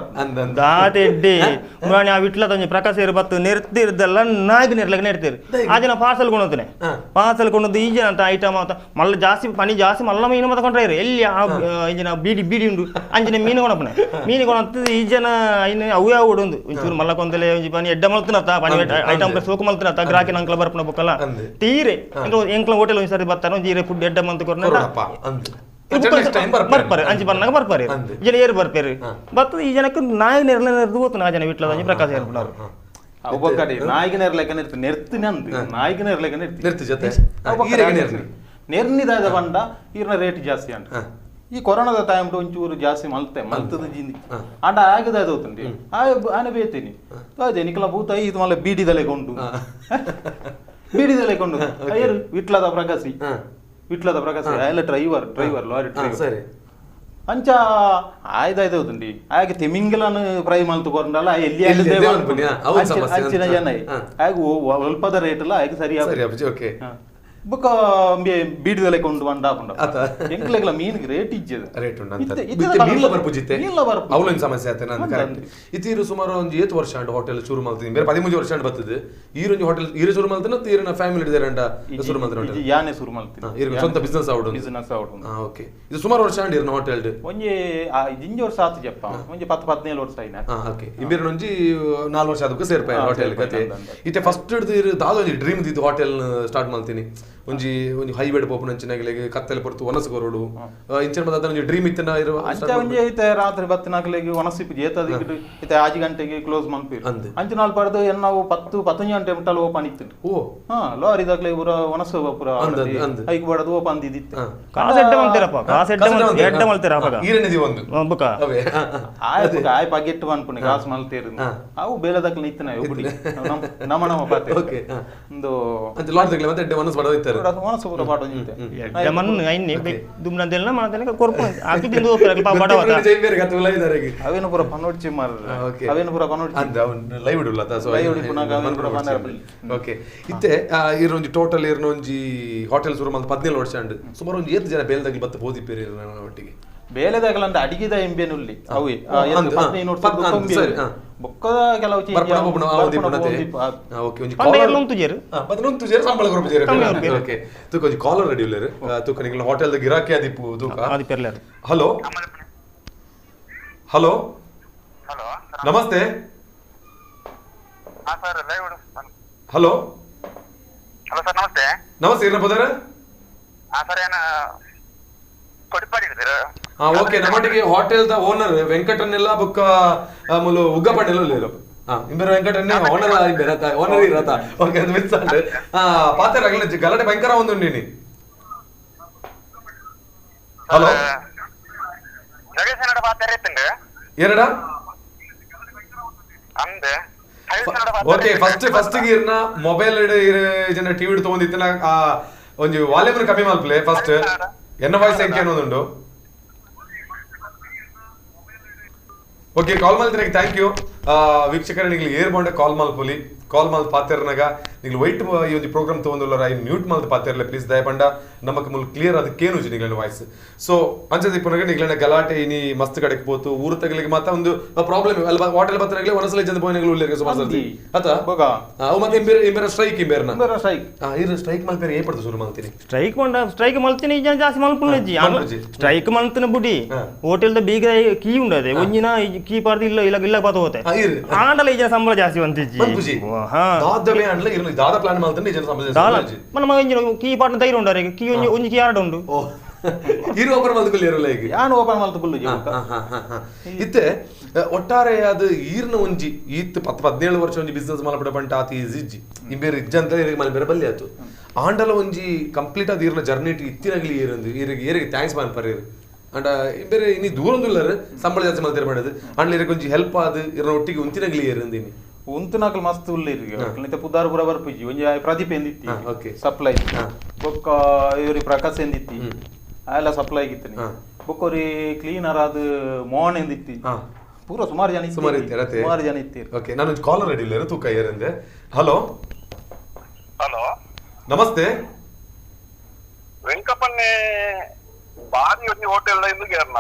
ದಾತ ಎಡ್ಡೆ ಮುರಾಣಿ ಆ ವಿಟ್ಲ ತಂಜಿ ಪ್ರಕಾಶ ಇರು ಬತ್ತು ನೆರ್ತಿರ್ದಲ್ಲ ನಾಯ್ಗೆ ನೆರ್ಲಕ್ಕೆ ನೆರ್ತೀರಿ ಆ ಜನ ಪಾರ್ಸಲ್ ಕೊಂಡೋಗ್ತಾನೆ ಪಾರ್ಸಲ್ ಕೊಂಡದ್ದು ಈ ಜನ ಅಂತ ಐಟಮ್ ಅಂತ ಮಲ್ಲ ಜಾಸ್ತಿ ಪನಿ ಜಾಸ್ತಿ ಮಲ್ಲ ಮೀನು ಮತ್ತೆ ಕೊಂಡ್ರೆ ಎಲ್ಲಿ ಇಂಜಿನ ಬೀಡಿ ಬೀಡಿ ಉಂಡು ಅಂಜಿನ ಮೀನು ಕೊಣಪನೆ ಮೀನು ಕೊಣತ್ತದ ಈ ಜನ ಇನ್ನು ಅವು ಯಾವ ಉಂಡು ಒಂಚೂರು ಮಲ್ಲ ಕೊಂದಲೆ ಒಂಜಿ ಪನಿ ಎಡ್ಡ ಮಲ್ತನತ್ತ ಪನಿ ಐಟಮ್ ಸೋಕು ಮಲ್ತನತ್ತ ಗ್ರಾಹಕಿ ನಂಕ್ಲ ಬರ್ಪಣ ಬೊಕ್ಕಲ್ಲ ತೀರೆ ಎಂಕ್ಲ ಹೋಟೆಲ್ ಒಂದ್ಸರಿ ಬರ್ತಾನೆ ಒಂಜಿ ಫುಡ್ ಎಡ್ಡ ಮಂತ್ ಕೊರ್ನ ಬರ್ಪಾರೆ ಅಂಚಿ ಬನ್ನಾಗ ಬರ್ಪಾರೆ ಜನ ಏರು ಬರ್ಪೇರು ಬತ್ತು ಈ ಜನಕ್ಕೆ ನಾಯಿ ನೆರಳ ನೆರೆದು ಹೋತು ನಾ ಜನ ವಿಟ್ಲದ ಪ್ರಕಾಶ ಏರ್ಪಡಾರು ಒಬ್ಬ ನಾಯಿಗೆ ನೆರಲೆಕ್ಕ ನೆರ್ತು ನೆರ್ತಿನ ಅಂದು ನಾಯಿಗೆ ನೆರಲೆಕ್ಕ ನೆರ್ತಿ ನೆರ್ತಿ ಜೊತೆ ನೆರ್ನಿದಾದ ಬಂಡ ಈರ್ನ ರೇಟ್ ಜಾಸ್ತಿ ಅಂಟ ಈ ಕೊರೋನಾದ ಟೈಮ್ ಒಂಚೂರು ಜಾಸ್ತಿ ಮಲ್ತೆ ಮಲ್ತದ ಜಿಂದಿ ಅಂಡ ಆಗದ ಹೋತುಂಡಿ ಆನೆ ಬೇತೀನಿ ಅದೇ ನಿಕಲ ಭೂತ ಇದು ಮಲ್ಲ ಬೀಡಿದಲೆ ಕೊಂಡು ಬೀಡಿದಲೆ ಕೊಂಡು ಏರು ವಿಟ್ಲದ ಪ್ರಕಾಶಿ ವಿಟ್ಲದ ಪ್ರಕಾಶ ಎಲ್ಲ driver driver lorry driver ಸರಿ ಅಂಚ ಆಯ್ದಾಯ್ತು ಹೋತುಂಡಿ ಆಗ ತಿಮಿಂಗಲನ್ ಫ್ರೈ ಮಲ್ತು ಕೊರಂಡಲ್ಲ ಎಲ್ಲಿ ಅಂಚಿನ ಜನ ಆಗ ಅಲ್ಪದ ರೇಟ್ ಅಲ್ಲ ಆಗ ಸರಿ ಓಕೆ ಬುಕ್ಕ ಬೀಡಿದಲೆ ಕೊಂಡು ಬಂಡ ಹಾಕೊಂಡ ಎಂಕ್ಲೆಗ್ಲ ಮೀನಿಗೆ ರೇಟ್ ಇಜ್ಜದ ರೇಟ್ ಉಂಟು ಅವಳೊಂದು ಸಮಸ್ಯೆ ಆಯ್ತು ನಾನು ಕರೆಕ್ಟ್ ಇತ್ತೀರು ಸುಮಾರು ಒಂದು 8 ವರ್ಷ ಅಂಡ್ ಹೋಟೆಲ್ ಶುರು ಮಾಡ್ತೀನಿ ಬೇರೆ 13 ವರ್ಷ ಅಂಡ್ ಬರ್ತದೆ ಈರೊಂದು ಹೋಟೆಲ್ ಈರು ಶುರು ಮಾಡ್ತೀನಿ ತೀರಿನ ಫ್ಯಾಮಿಲಿ ಇದ್ದಾರೆ ಅಂಡ ಶುರು ಮಾಡ್ತೀನಿ ಹೋಟೆಲ್ ಯಾನೆ ಶುರು ಮಾಡ್ತೀನಿ ಸ್ವಂತ business out business out okay ಇದು ಸುಮಾರು ವರ್ಷ ಅಂಡ್ ಇರ್ನ ಹೋಟೆಲ್ ಒಂಜಿ ಜಿಂಜಿ ವರ್ಷ ಆತು ಜಪ್ಪ ಒಂಜಿ 10 15 ವರ್ಷ ಆಯ್ನ ಓಕೆ ಇಂಬೇರು ಒಂಜಿ 4 ವರ್ಷ ಅದಕ್ಕೆ ಸೇರ್ಪಾಯ ಹೋಟೆಲ್ ಕತೆ ಇತ್ತೆ ಫಸ್ಟ್ ಹಿಡಿದು ದಾದ ಒಂಜಿ ಡ್ರೀಮ್ ಇದ್ದು ಹೋಟೆಲ್ ಸ್ಟಾರ್ಟ್ ಮಾಡ್ತೀನಿ ಒಂಜಿ ಒಂಜಿ ಹೈವೇಡ್ ಪೋಪುನ ಅಂಚಿನಾಗಲಿಗೆ ಕತ್ತಲೆ ಪೊರ್ತು ಒನಸು ಕೊರಡು ಇಂಚಿನ ಮತ್ತೆ ಒಂಜಿ ಡ್ರೀಮ್ ಇತ್ತಿನ ಇರುವ ಅಂಚ ಒಂಜಿ ಐತೆ ರಾತ್ರಿ ಬತ್ತಿನಾಗಲಿಗೆ ಒನಸಿಪ್ಪು ಜೇತದ ಇತ್ತೆ 5 ಗಂಟೆಗೆ ಕ್ಲೋಸ್ ಮನ್ಪೀರು ಅಂಚೆ ನಾಲ್ ಪಡೆದು ನಾವು 10 15 ಗಂಟೆ ಮುಟ್ಟಲು ಓಪನ್ ಇತ್ತು ಓ ಹಾ ಲಾರಿ ದಾಗಲೇ ಪೂರ ಒನಸು ಪೂರ ಐಕ್ ಬಡದು ಓಪನ್ ಇದ್ದಿತ್ತು ಕಾಸು ಎಡ್ಡೆ ಮಲ್ತೀರಪ್ಪ ಕಾಸು ಎಡ್ಡೆ ಎಡ್ಡೆ ಮಲ್ತೀರಪ್ಪ ಈರನೇ ಒಂದು ಬುಕ್ಕ ಆಯ್ ಆಯ್ ಪಗೆಟ್ಟು ಅನ್ಪುಣಿ ಕಾಸು ಮಲ್ತೀರು ಅವು ಬೇಲೆದಾಗಲಿ ಇತ್ತಿನ ಒಬ್ಬಡಿ ನಮ್ಮ ನಮ್ಮ ಪಾತೆ ಓಕೆ ಒಂದು ಅಂಚೆ ಲಾರಿ ದಾಗಲೇ ಮತ್ತೆ ಎಡ್ಡೆ ಒನಸು ಬಡದು ಇತ್ತಾರೆ ಒನಸು ಪೂರ ಪಾಡೋ ಅವೇನು ಪೂರ ಪನೋಡ್ಚಿ ಮಾರ್ರೆ ಅವೇನು ಪೂರ ಪನೋಡ್ಚಿ ಲೈವ್ ಇಡುಲ್ಲ ಓಕೆ ಇತ್ತೆ ಇರೊಂಜಿ ಟೋಟಲ್ ಇರೊಂಜಿ ಹೋಟೆಲ್ ಶುರು ಮಲ್ತ 17 ವರ್ಷ ಅಂಡ್ ಸುಮಾರು ಒಂದು 8 ಜನ ಬೇಲೆದಾಗಲಿ ಬತ್ತ ಪೋದಿಪ್ಪೇರು ಒಟ್ಟಿಗೆ ಬೇಲೆದಾಗಲ ಅಂದ್ರೆ ಅಡಿಗೆದ ಎಂಬೇನುಲ್ಲಿ ಅವೇ 15 ವರ್ಷ ಬೊಕ್ಕದ ಕೆಲವು ಕಾಲರ್ ರೆಡಿ ಉಲ್ಲೇರು ತೂಕ ನಿಂಗೆ ಹೋಟೆಲ್ ಗಿರಾಕಿ ಆದಿಪ್ಪು ತೂಕ hello hello hello namaste hello hello sir namaste namaste ಏನಪ್ಪ ಸರ್ ಸರ್ ಏನ ಓಕೆ ನಮ್ಮೊಟ್ಟಿಗೆ hotel the owner ವೆಂಕಟನ್ನೆಲ್ಲ ಬುಕ್ಕ ಮೂಲು ಉಗ್ಗಪಟ್ಟೆಲ್ಲ ಉಲ್ಲೇರು ಇಂಬೇರು ವೆಂಕಟನ್ನೇ ಓನರ್ ಇಂಬೇರ ಓನರ್ ಇರತ್ತ ಓಕೆ ಅದು ಮಿಸ್ ಆಂಡ್ ಪಾತ್ರ ಆಗಲ್ಲ ಗಲಾಟೆ ಭಯಂಕರ ಒಂದು ನೀನಿ ಹಲೋ ಎರಡ okay first first ಇರ್ನ ಮೊಬೈಲ್ ಜನ ಟಿವಿ ತಗೊಂಡಿತ್ತಿನ ಒಂಜಿ ವಾಲ್ಯೂಮ್ ಕಮ್ಮಿ ಮಲ್ಪಲೆ ಫಸ್ಟ್ ಎನ್ನ ವಾಯ್ಸ್ ಎಂಕೆ ಅನ್ನೋದುಂಡು ಓಕೆ ಕಾಲ್ ಮಲ್ತಿನ thank you ವೀಕ್ಷಕರ ನಿಮಗೆ ಏರ್ ಬಾಂಡೆ ಕಾಲ್ ಮಲ್ಪೊಲಿ ಕಾಲ್ ಮಲ್ತ್ ಪಾತೆರ್ನಗ ನಿಗ್ಲು ವೈಟ್ ಈ ಒಂಜಿ ಪ್ರೋಗ್ರಾಮ್ ತಗೊಂಡುಲ್ಲರ I mute ಮಲ್ತ್ ಪಾತೆರ್ಲೆ please ದಯಪಂಡ ನಮಕ್ ಮುಲ್ ಕ್ಲಿಯರ್ ಅದು ಕೇನುಜಿ ನಿಗ್ಲೆನ ವಾಯ್ಸ್. ಸೊ ಅಂಚದ ಇಪ್ಪುನಗ ನಿಗ್ಲೆನ ಗಲಾಟೆ ಇನಿ ಮಸ್ತ್ ಕಡೆಗೆ ಪೋತು ಊರು ತಗಲಿಗೆ ಮಾತ ಒಂದು ಪ್ರಾಬ್ಲಮ್ ಅಲ್ಲ ಹೋಟೆಲ್ ಬತ್ತನಗಲೆ ಒನಸಲ ಜನ ಪೋಯಿನಗಲು ಉಲ್ಲೇಖ ಸುಮಾರು ಸರ್ತಿ ಅತ ಬೊಕ ಅವು ಮತ್ತೆ ಇಂಬೇರ್ ಇಂಬೇರ ಸ್ಟ್ರೈಕ್ ಇಂಬೇರ್ನ ಇಂಬೇರ ಸ್ಟ್ರೈಕ್ ಇರು ಸ್ಟ್ರೈಕ್ ಮಲ್ಪೇರೆ ಏ ಪಡ್ದು ಶುರು ಮಲ್ತೀನಿ ಸ್ಟ್ರೈಕ್ ಮಂಡ ಸ್ಟ್ರೈಕ್ ಮಲ್ತಿನಿ ಜನ ಜಾಸ್ತಿ ಮಲ್ಪುನಜ್ಜಿ ಸ್ಟ್ರೈಕ್ ಮಲ್ತಿನ ಬುಡಿ ಹೋಟೆಲ್ the ಬೀಗ ಕೀ ಉಂಡದೆ ಒಂಜಿನ ಕೀ ಪಾರ್ದು ಇಲ್ಲ ಇಲ್ಲ ಇಲ್ಲ ಬಾತ ಹೋತೆ ಆಂಡಲ ಈ ಜನ ಸಂಬಳ ಜಾಸ್ತಿ ಬಂತಿಜ್ಜಿ. ದಾದವೇ ಅಂಡ್ಲ ಇರು ದಾದ ಪ್ಲಾನ್ ಮಲ್ತಂಡೆ ಈ ಜನ ಸಂಬಳ ಜಾಸ್ತಿ మన ಮಗ ಇಂಜಿನ ಕೀ ಪಾರ್ನ ಧೈರ್ಯ ಉಂಡರೆ ಕೀ ಒಂಜಿ ಒಂಜಿ ಕೀ ಆರಡ ಉಂಡು. ಓ ಇರು ಓಪನ್ ಮಲ್ತುಕುಲ್ ಇರು ಲೈಕ್ ಯಾನ್ ಓಪನ್ ಮಲ್ತುಕುಲ್ಲು ಇತ್ತೆ ಒಟ್ಟಾರೆ ಅದು ಈರ್ನ ಒಂಜಿ ಈತ್ 10 17 ವರ್ಷ ಒಂಜಿ ಬಿಸ್ನೆಸ್ ಮಲ್ಪಡ ಬಂಟ ಆತಿ ಇಜ್ಜಿ ಇಂಬೇರ್ ಇಜ್ಜಂತ ಇರಿಗೆ ಮಲ್ಬೇರೆ ಬಲ್ಲಿ ಆತು ಆಂಡಲ ಒಂಜಿ ಕಂಪ್ಲೀಟ್ ಆದ ಈರ್ನ ಜರ್ನಿ ಇತ್ತಿನಗಲಿ ಈರಂದು ಈರಿಗೆ ಈರಿಗೆ thanks ಮನ್ಪರ್ ಇರು ಅಂಡ ಇಂಬೇರೆ ಇನಿ ದೂರೊಂದುಲ್ಲರು ಸಂಬಳ ಜಾಸ್ತಿ ಮಲ್ತಿರ ಮಾಡದು ಅಂಡ್ಲ ಇರಕ್ಕೆ ಒಂಜಿ ಹೆಲ್ಪ್ ಆದ್ ಇರ್ನ ಒಟ್ಟಿಗೆ ಉಂತಿನಗಲಿ ಈರಂದು ಇನಿ ಉಂತುನಕಲ್ ಮಸ್ತ್ ಉಲ್ಲೇರಿಗೆ ನಿತ್ತೆ ಪುದಾರ್ ಪುರ ಬರ್ಪುಜಿ ಒಂಜಿ ಪ್ರದೀಪ್ ಎಂದಿತ್ತಿ ಸಪ್ಲೈ ಬೊಕ್ಕ ಇವ್ರಿ ಪ್ರಕಾಶ್ ಎಂದಿತ್ತಿ ಆಯೆಲ್ಲ ಸಪ್ಲೈ ಆಗಿತ್ತನಿ ಬೊಕ್ಕೋರಿ ಕ್ಲೀನರ್ ಅದು ಮೋಹನ್ ಎಂದಿತ್ತಿ ಪೂರ ಸುಮಾರು ಜನ ಸುಮಾರು ಜನ ಇತ್ತೀರಿ. ಓಕೆ ನಾನು ಕಾಲರ್ ರೆಡಿ ಇಲ್ಲ ತೂಕ ಏರಂದೆ. ಹಲೋ ಹಲೋ ನಮಸ್ತೆ ವೆಂಕಪ್ಪನ್ನೇ ಬಾರಿ ಒಂಜಿ ಹೋಟೆಲ್ ಇಂದು ಕೇರ್ನ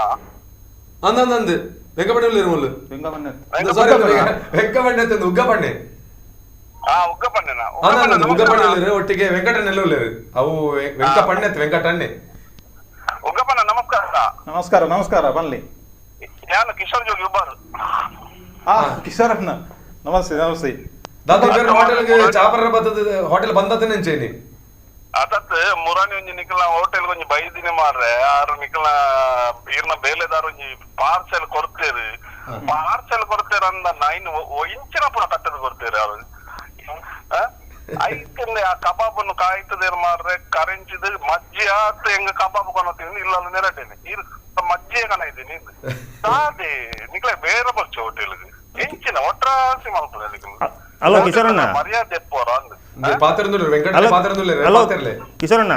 ಅಂದ ಅಂದ ವೆಂಕಪ್ಪಣ್ಣ ಉಲ್ಲೇರು ವೆಂಕಪ್ಪಣ್ಣ ಸಾರಿ ವೆಂಕಪ್ಪಣ್ಣ ಅಂತ ಉಗ್ಗಪ್ಪಣ್ಣೆ ಉಗ್ಗಪ್ಪಣ್ಣನ ಉಗ್ಗಪ್ಪಣ್ಣ ಉಲ್ಲೇರು ಒಟ್ಟಿಗೆ ವೆಂಕಟಣ್ಣೆಲ್ಲ ಉಲ್ಲೇರು ಅವು ವೆಂಕಪ್ಪಣ್ಣೆ ಅಂತ ವೆಂಕಟಣ್ಣೆ. ಉಗ್ಗಪ್ಪಣ್ಣ ನಮಸ್ಕಾರ. ನಮಸ್ಕಾರ ನಮಸ್ಕಾರ ಬನ್ನಿ. ನಾನು ಕಿಶೋರ್ ಜೋಗಿ ಉಬ್ಬಾರು. ಕಿಶೋರ್ ಅಣ್ಣ ನಮಸ್ತೆ ನಮಸ್ತೆ. ದಾದಾ ಹೋಟೆಲ್ಗೆ ಚಾಪರ ಬತ್ತದ ಹೋಟೆಲ್ ಬಂದತ್ತೆ ನೆಂಚೇನಿ ಅದತ್ ಮುರಾನಿ ಒಂಜಿ ನಿಕಲ್ನ ಹೋಟೆಲ್ ಒಂಜಿ ಬೈದಿನಿ ಮಾರ್ರೆ ಆರು ನಿಕಲ್ನ ಈರ್ನ ಬೇಲೆದಾರ ಒಂಜಿ ಪಾರ್ಸೆಲ್ ಕೊಡ್ತೇರು ಪಾರ್ಸೆಲ್ ಕೊಡ್ತೇರ ಅಂದ ನೈನ್ ಇಂಚಿನ ಪೂರ ಕಟ್ಟದ ಕೊಡ್ತೇರು ಅವ್ರು ಐತಂದೆ ಆ ಕಬಾಬನ್ನು ಕಾಯ್ತದೇರು ಮಾರ್ರೆ ಕರೆಂಚಿದ ಮಜ್ಜಿ ಆತ ಹೆಂಗ ಕಬಾಬ್ ಕೊನತೀನಿ ಇಲ್ಲ ನೆರಟೇನೆ ಇರ್ ಮಜ್ಜಿಯ ಕಣ ಇದ್ದೀನಿ ಸಾದೆ ನಿಕ್ಲೆ ಬೇರೆ ಬರ್ಚು ಹೋಟೆಲ್ಗೆ ಎಂಚಿನ ಒಟ್ರಾಸಿ ಮಲ್ಪುಲೆ ನಿಕಲ್. ಹಲೋ ಕಿಶೋರಣ್ಣ ಮರ್ಯಾದೆ ಪೋರ ಅಂದ್ ಪಾತ್ರಂದುಲ್ಲೆ ವೆಂಕಟ ಪಾತ್ರಂದುಲ್ಲೆ ಪಾತ್ರಲೆ ಕಿಶೋರಣ್ಣ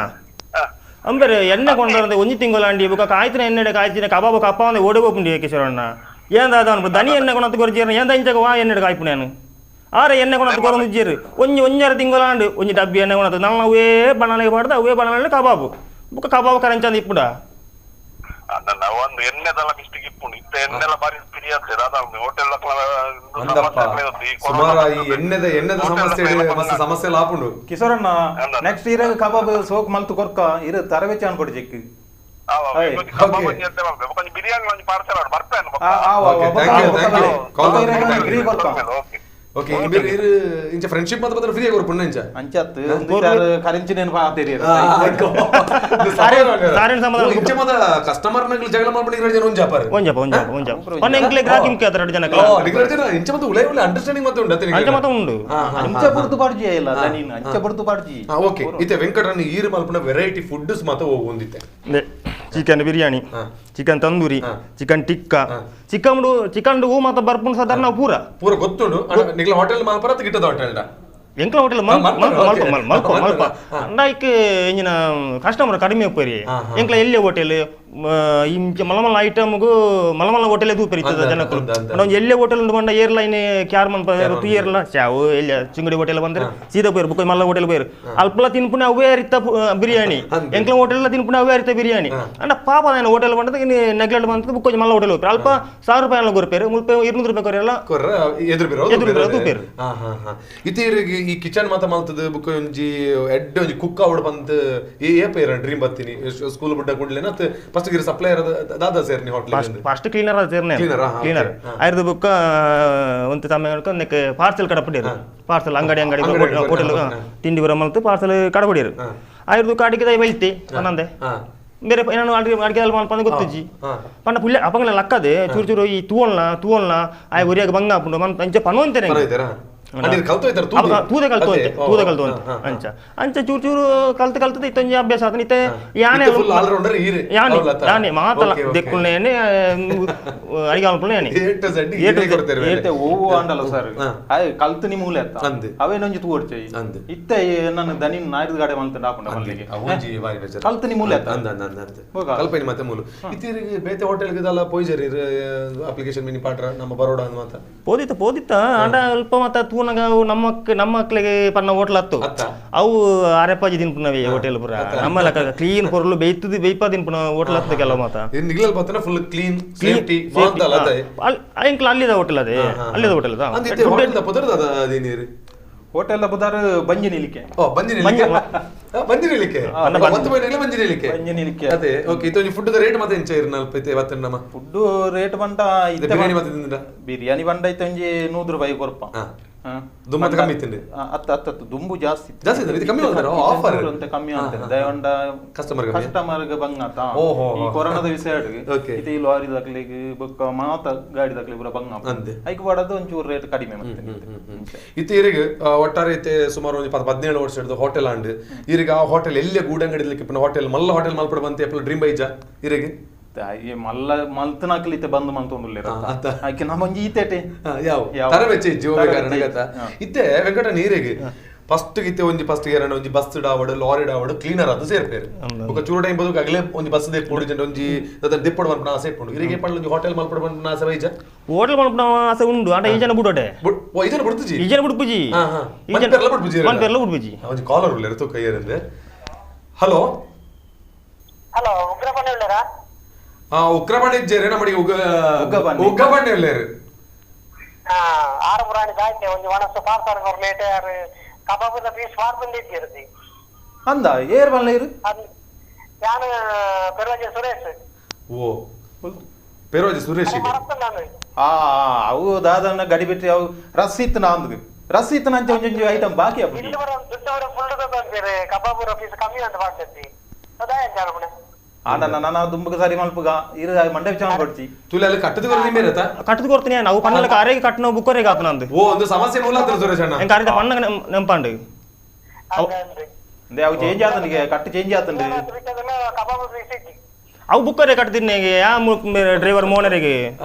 ಅಂಬರೆ ಎಣ್ಣೆ ಕೊಂಡರಂದೆ ಒಂಜಿ ತಿಂಗಳಾಂಡಿ ಬೊಕ ಕಾಯ್ತಿನ ಎಣ್ಣೆಡೆ ಕಾಯ್ತಿನ ಕಬಾಬು ಕಪ್ಪ ಅಂದೆ ಓಡಿ ಹೋಪುಂಡಿ ಕಿಶೋರಣ್ಣ ಏಂದ ಅದ ದನಿ ಎಣ್ಣೆ ಕೊಣತ್ ಕೊರ್ಜೇರ್ನ ಏಂದ ಇಂಚಕ ವಾ ಎಣ್ಣೆಡೆ ಕಾಯ್ಪುನೇನು ಆರೆ ಎಣ್ಣೆ ಕೊಣತ್ ಕೊರೊಂದು ಇಜ್ಜೇರು ಒಂಜಿ ಒಂಜರ ತಿಂಗಳಾಂಡು ಒಂಜಿ ಡಬ್ಬಿ ಎಣ್ಣೆ ಕೊಣತ್ ನಲ್ಲ ಅವೇ ಬಣ್ಣಾಲಿಗೆ ಪಾಡ್ದು ಅವೇ ಬಣ್ಣಾಲೆ ಕಬಾಬು ಬೊಕ ಕಬಾಬು ಕರೆಂಚಂದು ಇಪ್ಪುಡ ಒಂದು ಎಣ್ಣೆದಲ್ಲ ಮಿಸ್ಟೇಕ್ ಇಪ್ಪುಂಡು ಇತ್ತ ಎಣ್ಣೆಲ್ಲ ಬಾರಿ ಪಿರಿಯತ್ತೆ ಹೋಟೆಲ್ ಸುಮಾರು ಈ ಎಣ್ಣೆದ ಎಣ್ಣೆದ ಸಮಸ್ಯೆ ಮಸ್ತ್ ಸಮಸ್ಯೆ ಲಾಪುಂಡು ಕಿಶೋರಣ್ಣ. ನೆಕ್ಸ್ಟ್ ಇರ ಕಬಾಬ್ ಸೋಕ್ ಮಲ್ತು ಕೊರ್ಕ ಇರು ತರವೆಚ್ಚ ಅನ್ಕೊಡಿ ಚೆಕ್ ಬಿರಿಯಾನಿ ಒಂಜಿ ಪಾರ್ಸೆಲ್ ಬರ್ಪೇನು. ಓಕೆ ಇರು ಇಂಚ ಫ್ರೆಂಡ್ಶಿಪ್ ಮಾತ್ರ ಬದ್ರ ಫ್ರೀ ಆಗಿ ಕೊರ್ಪುಂಡು ಇಂಚ ಅಂಚತ್ ಕರೆಂಚಿನೇನು ಪಾತೇರಿ ಇಂಚ ಮಾತ ಕಸ್ಟಮರ್ ನಗಲು ಜಗಳ ಮಾಡ್ಬಿಡಿ ಎರಡು ಜನ ಒಂಜಾಪಾರು ಒಂಜಾಪ ಒಂಜಾಪ ಒಂಜಾಪ ಒನ್ ಎಂಕ್ಲೆ ಗ್ರಾಹಕ ಇಂಕೆ ಎರಡು ಜನ ಓ ನಿಗ್ರ ಜನ ಇಂಚ ಮಾತ ಉಲೆ ಉಲೆ ಅಂಡರ್ಸ್ಟ್ಯಾಂಡಿಂಗ್ ಮಾತ ಉಂಡು ಅಂಚ ಮಾತ ಉಂಡು ಅಂಚ ಬುರ್ದು ಪಾಡ್ಜಿ ಇಲ್ಲ ದನಿನ ಅಂಚ ಬುರ್ದು ಪಾಡ್ಜಿ. ಓಕೆ ಇತ್ತೆ ವೆಂಕಟರನ್ನ ಈರು ಮಲ್ಪುನ ವೆರೈಟಿ ಫುಡ್ಸ್ ಮಾತ ಒಂದಿತ್ತೆ chicken biryani chicken tandoori chicken tikka chicken chicken ಹೂ ಮಾತ ಬರ್ಪುಂಡು ಸಾಧಾರಣ ಪೂರ ಪೂರ ಗೊತ್ತುಂಡು ನಿಗ್ಲ ಹೋಟೆಲ್ ಮಲ್ಪರ ಗಿಟ್ಟದ ಹೋಟೆಲ್ ಎಂಕ್ಲ ಹೋಟೆಲ್ ಮಲ್ಪ ಮಲ್ಪ ಮಲ್ಪ ಮಲ್ಪ ಅಂಡಾಯ್ಕ್ ಇಂಜಿನ ಕಸ್ಟಮರ್ ಕಡಿಮೆ ಉಪ್ಪರಿ ಎಂಕ್ಲ ಎಲ್ಲೆ ಹೋಟೆಲ್ ಇಂಚ ಮಲ್ಲ ಮಲ್ಲ ಐಟಮ್ಗು ಮಲ್ಲ ಮಲ್ಲ ಹೋಟೆಲ್ ತೂಪರಿ ಇತ್ತದ ಜನಕ್ಕಲು ಒಂಜಿ ಎಲ್ಲೆ ಹೋಟೆಲ್ ಉಂಡು ಬಂಡ ಏರ್ಲೈನ್ ಕ್ಯಾರ್ ಮನ್ಪ ತೂಯರ್ಲ ಚಾವು ಎಲ್ಲಿ ಚಿಂಗಡಿ ಹೋಟೆಲ್ ಬಂದ್ರೆ ಸೀದಾ ಪೋಯರು ಬುಕ್ಕ ಮಲ್ಲ ಹೋಟೆಲ್ ಪೋಯರು ಅಲ್ಪಲ ತಿನ್ಪುನೆ ಅವೇ ಅರಿತ ಬಿರಿಯಾನಿ ಎಂಕ್ಲ ಹೋಟೆಲ್ ತಿನ್ಪುನೆ ಅವೇ ಅರಿತ ಬಿರಿಯಾನಿ ಅಂಡ ಪಾಪ ನಾನು ಹೋಟೆಲ್ ಬಂದದ ನೆಗ್ಲೆಕ್ಟ್ ಬಂತದ ಬುಕ್ಕ ಮಲ್ಲ ಹೋಟೆಲ್ ಹೋಗ್ತಾರೆ ಅಲ್ಪ 1000 ರೂಪಾಯಿ ಎಲ್ಲ ಕೊರ್ಪೇರು ಮುಲ್ಪ 200 ರೂಪಾಯಿ ಕೊರೆಲ್ಲ ಎದುರು ತೂಪೇರು. ಇತ್ತೆ ಈ ಕಿಚನ್ ಮಾತ ಮಲ್ತದ ಬುಕ್ಕ ಒಂಜಿ ಎಡ್ಡೆ ಒಂಜಿ ಕುಕ್ ಅವಡ್ ಬಂತ ಏ ಪೇರ ಡ್ರೀಮ್ ಬತ್ತೀನಿ ಸ್ಕೂಲ್ ಬುಡ್ಡ ಕೂಡ್ಲೇನ ಫಸ್ಟ್ ಗಿರಿ ಸಪ್ಲೈಯರ್ ದಾದಾ ಸೇರ್ನಿ hotel first cleaner ಅದು ಸೇರ್ನೆ ಕ್ಲೀನರ್ ಆಯ್ತು ಬುಕ್ಕ ಒಂದು ಸಮಯ ನೆಕ್ ಪಾರ್ಸೆಲ್ ಕಡಪಡಿರು ಪಾರ್ಸೆಲ್ ಅಂಗಡಿ ಅಂಗಡಿ ಹೋಟೆಲ್ ತಿಂಡಿ ಬರ ಮಲ್ತು ಪಾರ್ಸೆಲ್ ಕಡಪಡಿರು ಆಯ್ತು ಕಾಡಿಗೆ ಬೆಳ್ತಿ ಅನ್ನಂದೆ ಬೇರೆ ಏನೋ ಅಡಿಗೆ ಅಡಿಗೆ ಮಲ್ಪ ಗೊತ್ತಿಜ್ಜಿ ಪಂಡ ಪುಲ್ಲೆ ಅಪಂಗಲ ಲಕ್ಕದೆ ಚೂರು ಚೂರು ಈ ತೂವಲ್ನ ತೂವಲ್ನ ಆಯ್ ಒರಿಯಾಗ ಬಂಗ ಹಾಪುಂಡು ಮನ್ ಅಂಚೆ ಪನ್ವಂತೇನೆ ತೂದೆ ಕಲ್ತು ಅಂತೆ ತೂದೆ ಕಲ್ತು ಅಂತೆ ಅಂಚ ಅಂಚ ಚೂರು ಚೂರು ಕಲ್ತು ಕಲ್ತದ ಇತ್ತೊಂಜಿ ಅಭ್ಯಾಸ ಆತನ ಇತ್ತೆ ಯಾನೆ ಯಾನೆ ಯಾನೆ ಮಾತಲ್ಲ ದೆಕ್ಕುಲ್ನೇನೆ ಅಡಿಗೆ ಮಲ್ಪುಲ್ನೇನೆ ಓವು ಅಂಡಲ್ಲ ಸರ್ ಅಯ್ ಕಲ್ತು ನಿ ಮೂಲೆ ಅತ್ತ ಅವೇನೊಂಜಿ ತೂ ಓಡ್ಚೈ ಇತ್ತೆ ನನ್ನ ದನಿ ನಾಯ್ದು ಗಾಡೆ ಮಲ್ತಂಡ ಹಾಪುಂಡ ಮಲ್ಲಿಗೆ ಕಲ್ತು ನಿ ಮೂಲೆ ಅತ್ತ ಕಲ್ಪನಿ ಮತ್ತೆ ಮೂಲು ಇತ್ತೀರಿಗೆ ಬೇತೆ ಹೋಟೆಲ್ ಗಿದಲ್ಲ ಪೋಯ್ಜರಿ ಅಪ್ಲಿಕೇಶನ್ ಮಿನಿ ಪಾಟ್ರ ನಮ್ಮ ಬರೋಡ ಅಂತ ಪೋದಿತ್ತ ಪೋದಿತ್ತ ಅಂಡ ಅಲ್ಪ ಮಾತ ತೂನಗ ಅವು ನಮ್ಮ ನಮ್ಮ ಮಕ್ಳಿಗೆ ಪನ್ನ ಹೋಟ್ಲ್ ಹತ್ತು ಅವು ಅರೆಪಾಜಿ ತಿನ್ಪುನವೇ ಹೋಟೆಲ್ ಪೂರ ನಮ್ಮ ಲೆಕ್ಕ ಕ್ಲೀನ್ ಪೊರ್ಲು ಬೇಯ್ತದ ಬೇಯ್ಪ ತಿನ್ಪುನ ಹೋಟ್ಲ್ ಹತ್ತು ಕೆಲವು ಮಾತ. ನಿಗ್ಲಲ್ ಬತ್ತನ ಫುಲ್ ಕ್ಲೀನ್ ಸೇಫ್ಟಿ ಮಾಂತಲ ಅದೇ. ಎಂಕ್ಲ ಅಲ್ಲಿದ ಹೋಟೆಲ್ ಅದೇ ಅಲ್ಲಿದ ಹೋಟೆಲ್ ಅದ. ಅಂದಿತ್ತೆ ಹೋಟೆಲ್ the ಪುದರ್ದ ಅದ ನೀರು ಹೋಟೆಲ್ ಬುದಾರು ಬಂಜಿ ನಿಲಿಕೆ. ಓ ಬಂಜಿ ನಿಲಿಕೆ, ಬಂಜಿ ನಿಲಿಕೆ ಒಂದು ಬೈನಗಲ ಬಂಜಿ ನಿಲಿಕೆ ಬಂಜಿ ನಿಲಿಕೆ ಅದೇ. ಓಕೆ, ಇದು ಫುಡ್ the rate ಮತ್ತೆ ಎಂಚ ಇರ್ನಲ್ಪ ಇತ್ತೆ ಬತ್ತನ ನಮ್ಮ ಫುಡ್ ರೇಟ್ ಬಂಟ ಇತ್ತೆ ಬಿರಿಯಾನಿ ಮತ್ತೆ ತಿಂದ ಬಿರಿಯಾನಿ ಬಂಡ ಇತ್ತೆ ಒಂಜಿ 100 ರೂಪಾಯಿ ಕೊರ್ಪ. ದುಂಬು ಮತ್ತೆ ಕಮ್ಮಿ ಇತ್ತಿಂಡೆ ಅತ್ತ ಅತ್ತ ದುಂಬು ಜಾಸ್ತಿ ಜಾಸ್ತಿ ಇತ್ತು, ಇದು ಕಮ್ಮಿ ಅಂತಾರೆ ಆಫರ್ ಅಂತ ಕಮ್ಮಿ ಅಂತಾರೆ ದಯವಂಡ ಕಸ್ಟಮರ್ ಕಸ್ಟಮರ್ ಗೆ ಬಂಗಾತ ಈ ಕೊರೋನಾದ ವಿಷಯ ಇತ್ತೆ ಈ ಲಾರಿ ದಾಖಲೆಗೆ ಬೊಕ್ಕ ಮಾತ ಗಾಡಿ ದಾಖಲೆ ಪೂರ ಬಂಗ ಅಂತೆ ಐಕ್ ಬಾಡದು ಒಂಚೂರು ರೇಟ್ ಕಡಿಮೆ ಮತ್ತೆ ಇತ್ತೆ ಇರಿಗೆ ಒಟ್ಟಾರೆ ಇತ್ತೆ ಸುಮಾರು ಒಂದು 17 ವರ್ಷ ಹಿಡಿದು ಹೋಟೆಲ್ ಅಂಡ್ ಇರಿಗೆ ಆ ಹೋಟೆಲ್ ಎಲ್ಲೇ ಗೂಡಂಗಡಿ ಹೋಟೆಲ್ ಮಲ್ಲ ಹೋಟೆಲ್ ಮಲ್ಪಡ ಬಂತೆ ಎಪ್ಪಲ ಡ್ರೀಮ್ ಬೈಜ ಇರಿಗೆ ಮಲ್ಲ ಮಲ್ತನಾಕ್ಲಿತ್ತೆ ಬಂದು ಮಂತೊಂದುಲ್ಲೇರ ಆಕೆ ನಮ್ಮಂಜಿ ಈತೇಟೆ ಯಾವ ತರಬೆಚ್ಚೆ ಜೀವ ಕಾರಣ ಇತ್ತೆ ವೆಂಕಟ ನೀರಿಗೆ ಫಸ್ಟ್ ಇತ್ತೆ ಒಂಜಿ ಫಸ್ಟ್ ಗೇರಣ ಒಂಜಿ ಬಸ್ ಡಾವಡು ಲಾರಿ ಡಾವಡು ಕ್ಲೀನರ್ ಅದು ಸೇರ್ಪೇರು ಬೊಕ ಚೂರು ಟೈಮ್ ಬದುಕು ಅಗಲೇ ಒಂಜಿ ಬಸ್ ದೆಪ್ಪೊಡು ಜನ ಒಂಜಿ ದೆಪ್ಪೊಡು ಮನ್ಪುನ ಆಸೆ ಇಪ್ಪುಂಡು ಇರಿಗೆ ಪಂಡ ಒಂಜಿ ಹೋಟೆಲ್ ಮಲ್ಪಡು ಮನ್ಪುನ ಆಸೆ ಬೈಜ ಹೋಟೆಲ್ ಮನ್ಪುನ ಆಸೆ ಉಂಡು ಆಂಡ ಈ ಜನ ಬುಡೋಟೆ ಓ ಈ ಜನ ಬುಡ್ತುಜಿ ಈ ಜನ ಬುಡ್ಪುಜಿ ಮನ್ಪೆರ್ಲ ಬುಡ್ಪುಜಿ ಮನ್ಪೆರ್ಲ ಬುಡ್ಪುಜಿ ಒಂಜಿ ಕಾಲರ್ ಉಲ್ಲೇರು ತೂಕ ಏರಂದೆ. Hello hello ಉಗ್ರಪಣ್ಣೆ ಉಳ್ಳೇರಾ? ಉಗ್ರಪಣ್ಣೆ ಇಜ್ಜೇರೆ ನಮ್ಮಡಿಗೆ ಉಗ್ರಪಣ್ಣೆ ಉಳ್ಳೇರು. ಆರು ಪುರಾಣಿ ದಾಯ್ತೆ ಒಂಜಿ ಒಣಸು ಪಾರ್ಸಲ್ ಕೊರ್ಲೇಟೆ ಆರು ಕಬಾಬುದ ಪೀಸ್ ಫಾರ್ ಬಂದಿದ್ದೀರದಿ ಅಂದ ಏರ್ ಬಲ್ಲೇರು ಯಾನು ಪೆರೋಜೆ ಸುರೇಶ್. ಓ ಪೆರೋಜೆ ಸುರೇಶ್ ಆ ಅವು ದಾದನ್ನ ಗಡಿ ಬಿಟ್ರಿ ಅವು ರಸೀತ್ ನಾಂದು ರಸೀತ್ ನಂಚೆ ಒಂಜೊಂಜಿ ಐಟಮ್ ಬಾಕಿ ಅಪ್ಪು ಇಲ್ಲಿ ಬರ ದುಡ್ಡು ಫುಲ್ ಬಂದಿರಿ ಕಬಾಬುರ ಪೀಸ್ ಕಮ್ಮಿ ಅಂತ ಮಾಡ್ತಿದ್ದಿ ಅದಾಯ ಜಾರಮನೆ ಆಂಡ ನನ್ನ ದುಂಬುಗ ಸಾರಿ ಮಲ್ಪುಗ ಇರು ಮಂಡೆ ವಿಚಾರ ಕೊಡ್ತಿ ತುಲೆ ಅಲ್ಲಿ ಕಟ್ಟದ ಕೊರ ನಿಮೇರತ ಕಟ್ಟದ ಕೊರ್ತೀನಿ ನಾವು ಪನ್ನಲ ಕಾರಿಗೆ ಕಟ್ಟನ ಬುಕ್ಕರಿಗೆ ಆತನಂದು ಓ ಒಂದು ಸಮಸ್ಯೆ ಮೂಲ ಆತನ ಸುರೇಶ್ ಅಣ್ಣ ಎಂಕ ಅರಿದ ಪನ್ನ ನೆಂಪಾಂಡು ಅಂದೆ ಅವು ಚೇಂಜ್ ಆತನಿಗೆ ಕಟ್ಟು ಚೇಂಜ್ ಆತಂಡು ಕಬಾಬು ಪೀಸ್ ಇದ್ದಿ ಅವು ಬುಕ್ಕರೆ ಕಟ್ಟದಿನ್ನೆಗೆ ಆ ಡ್ರೈವರ್ ಮೋನರಿಗೆ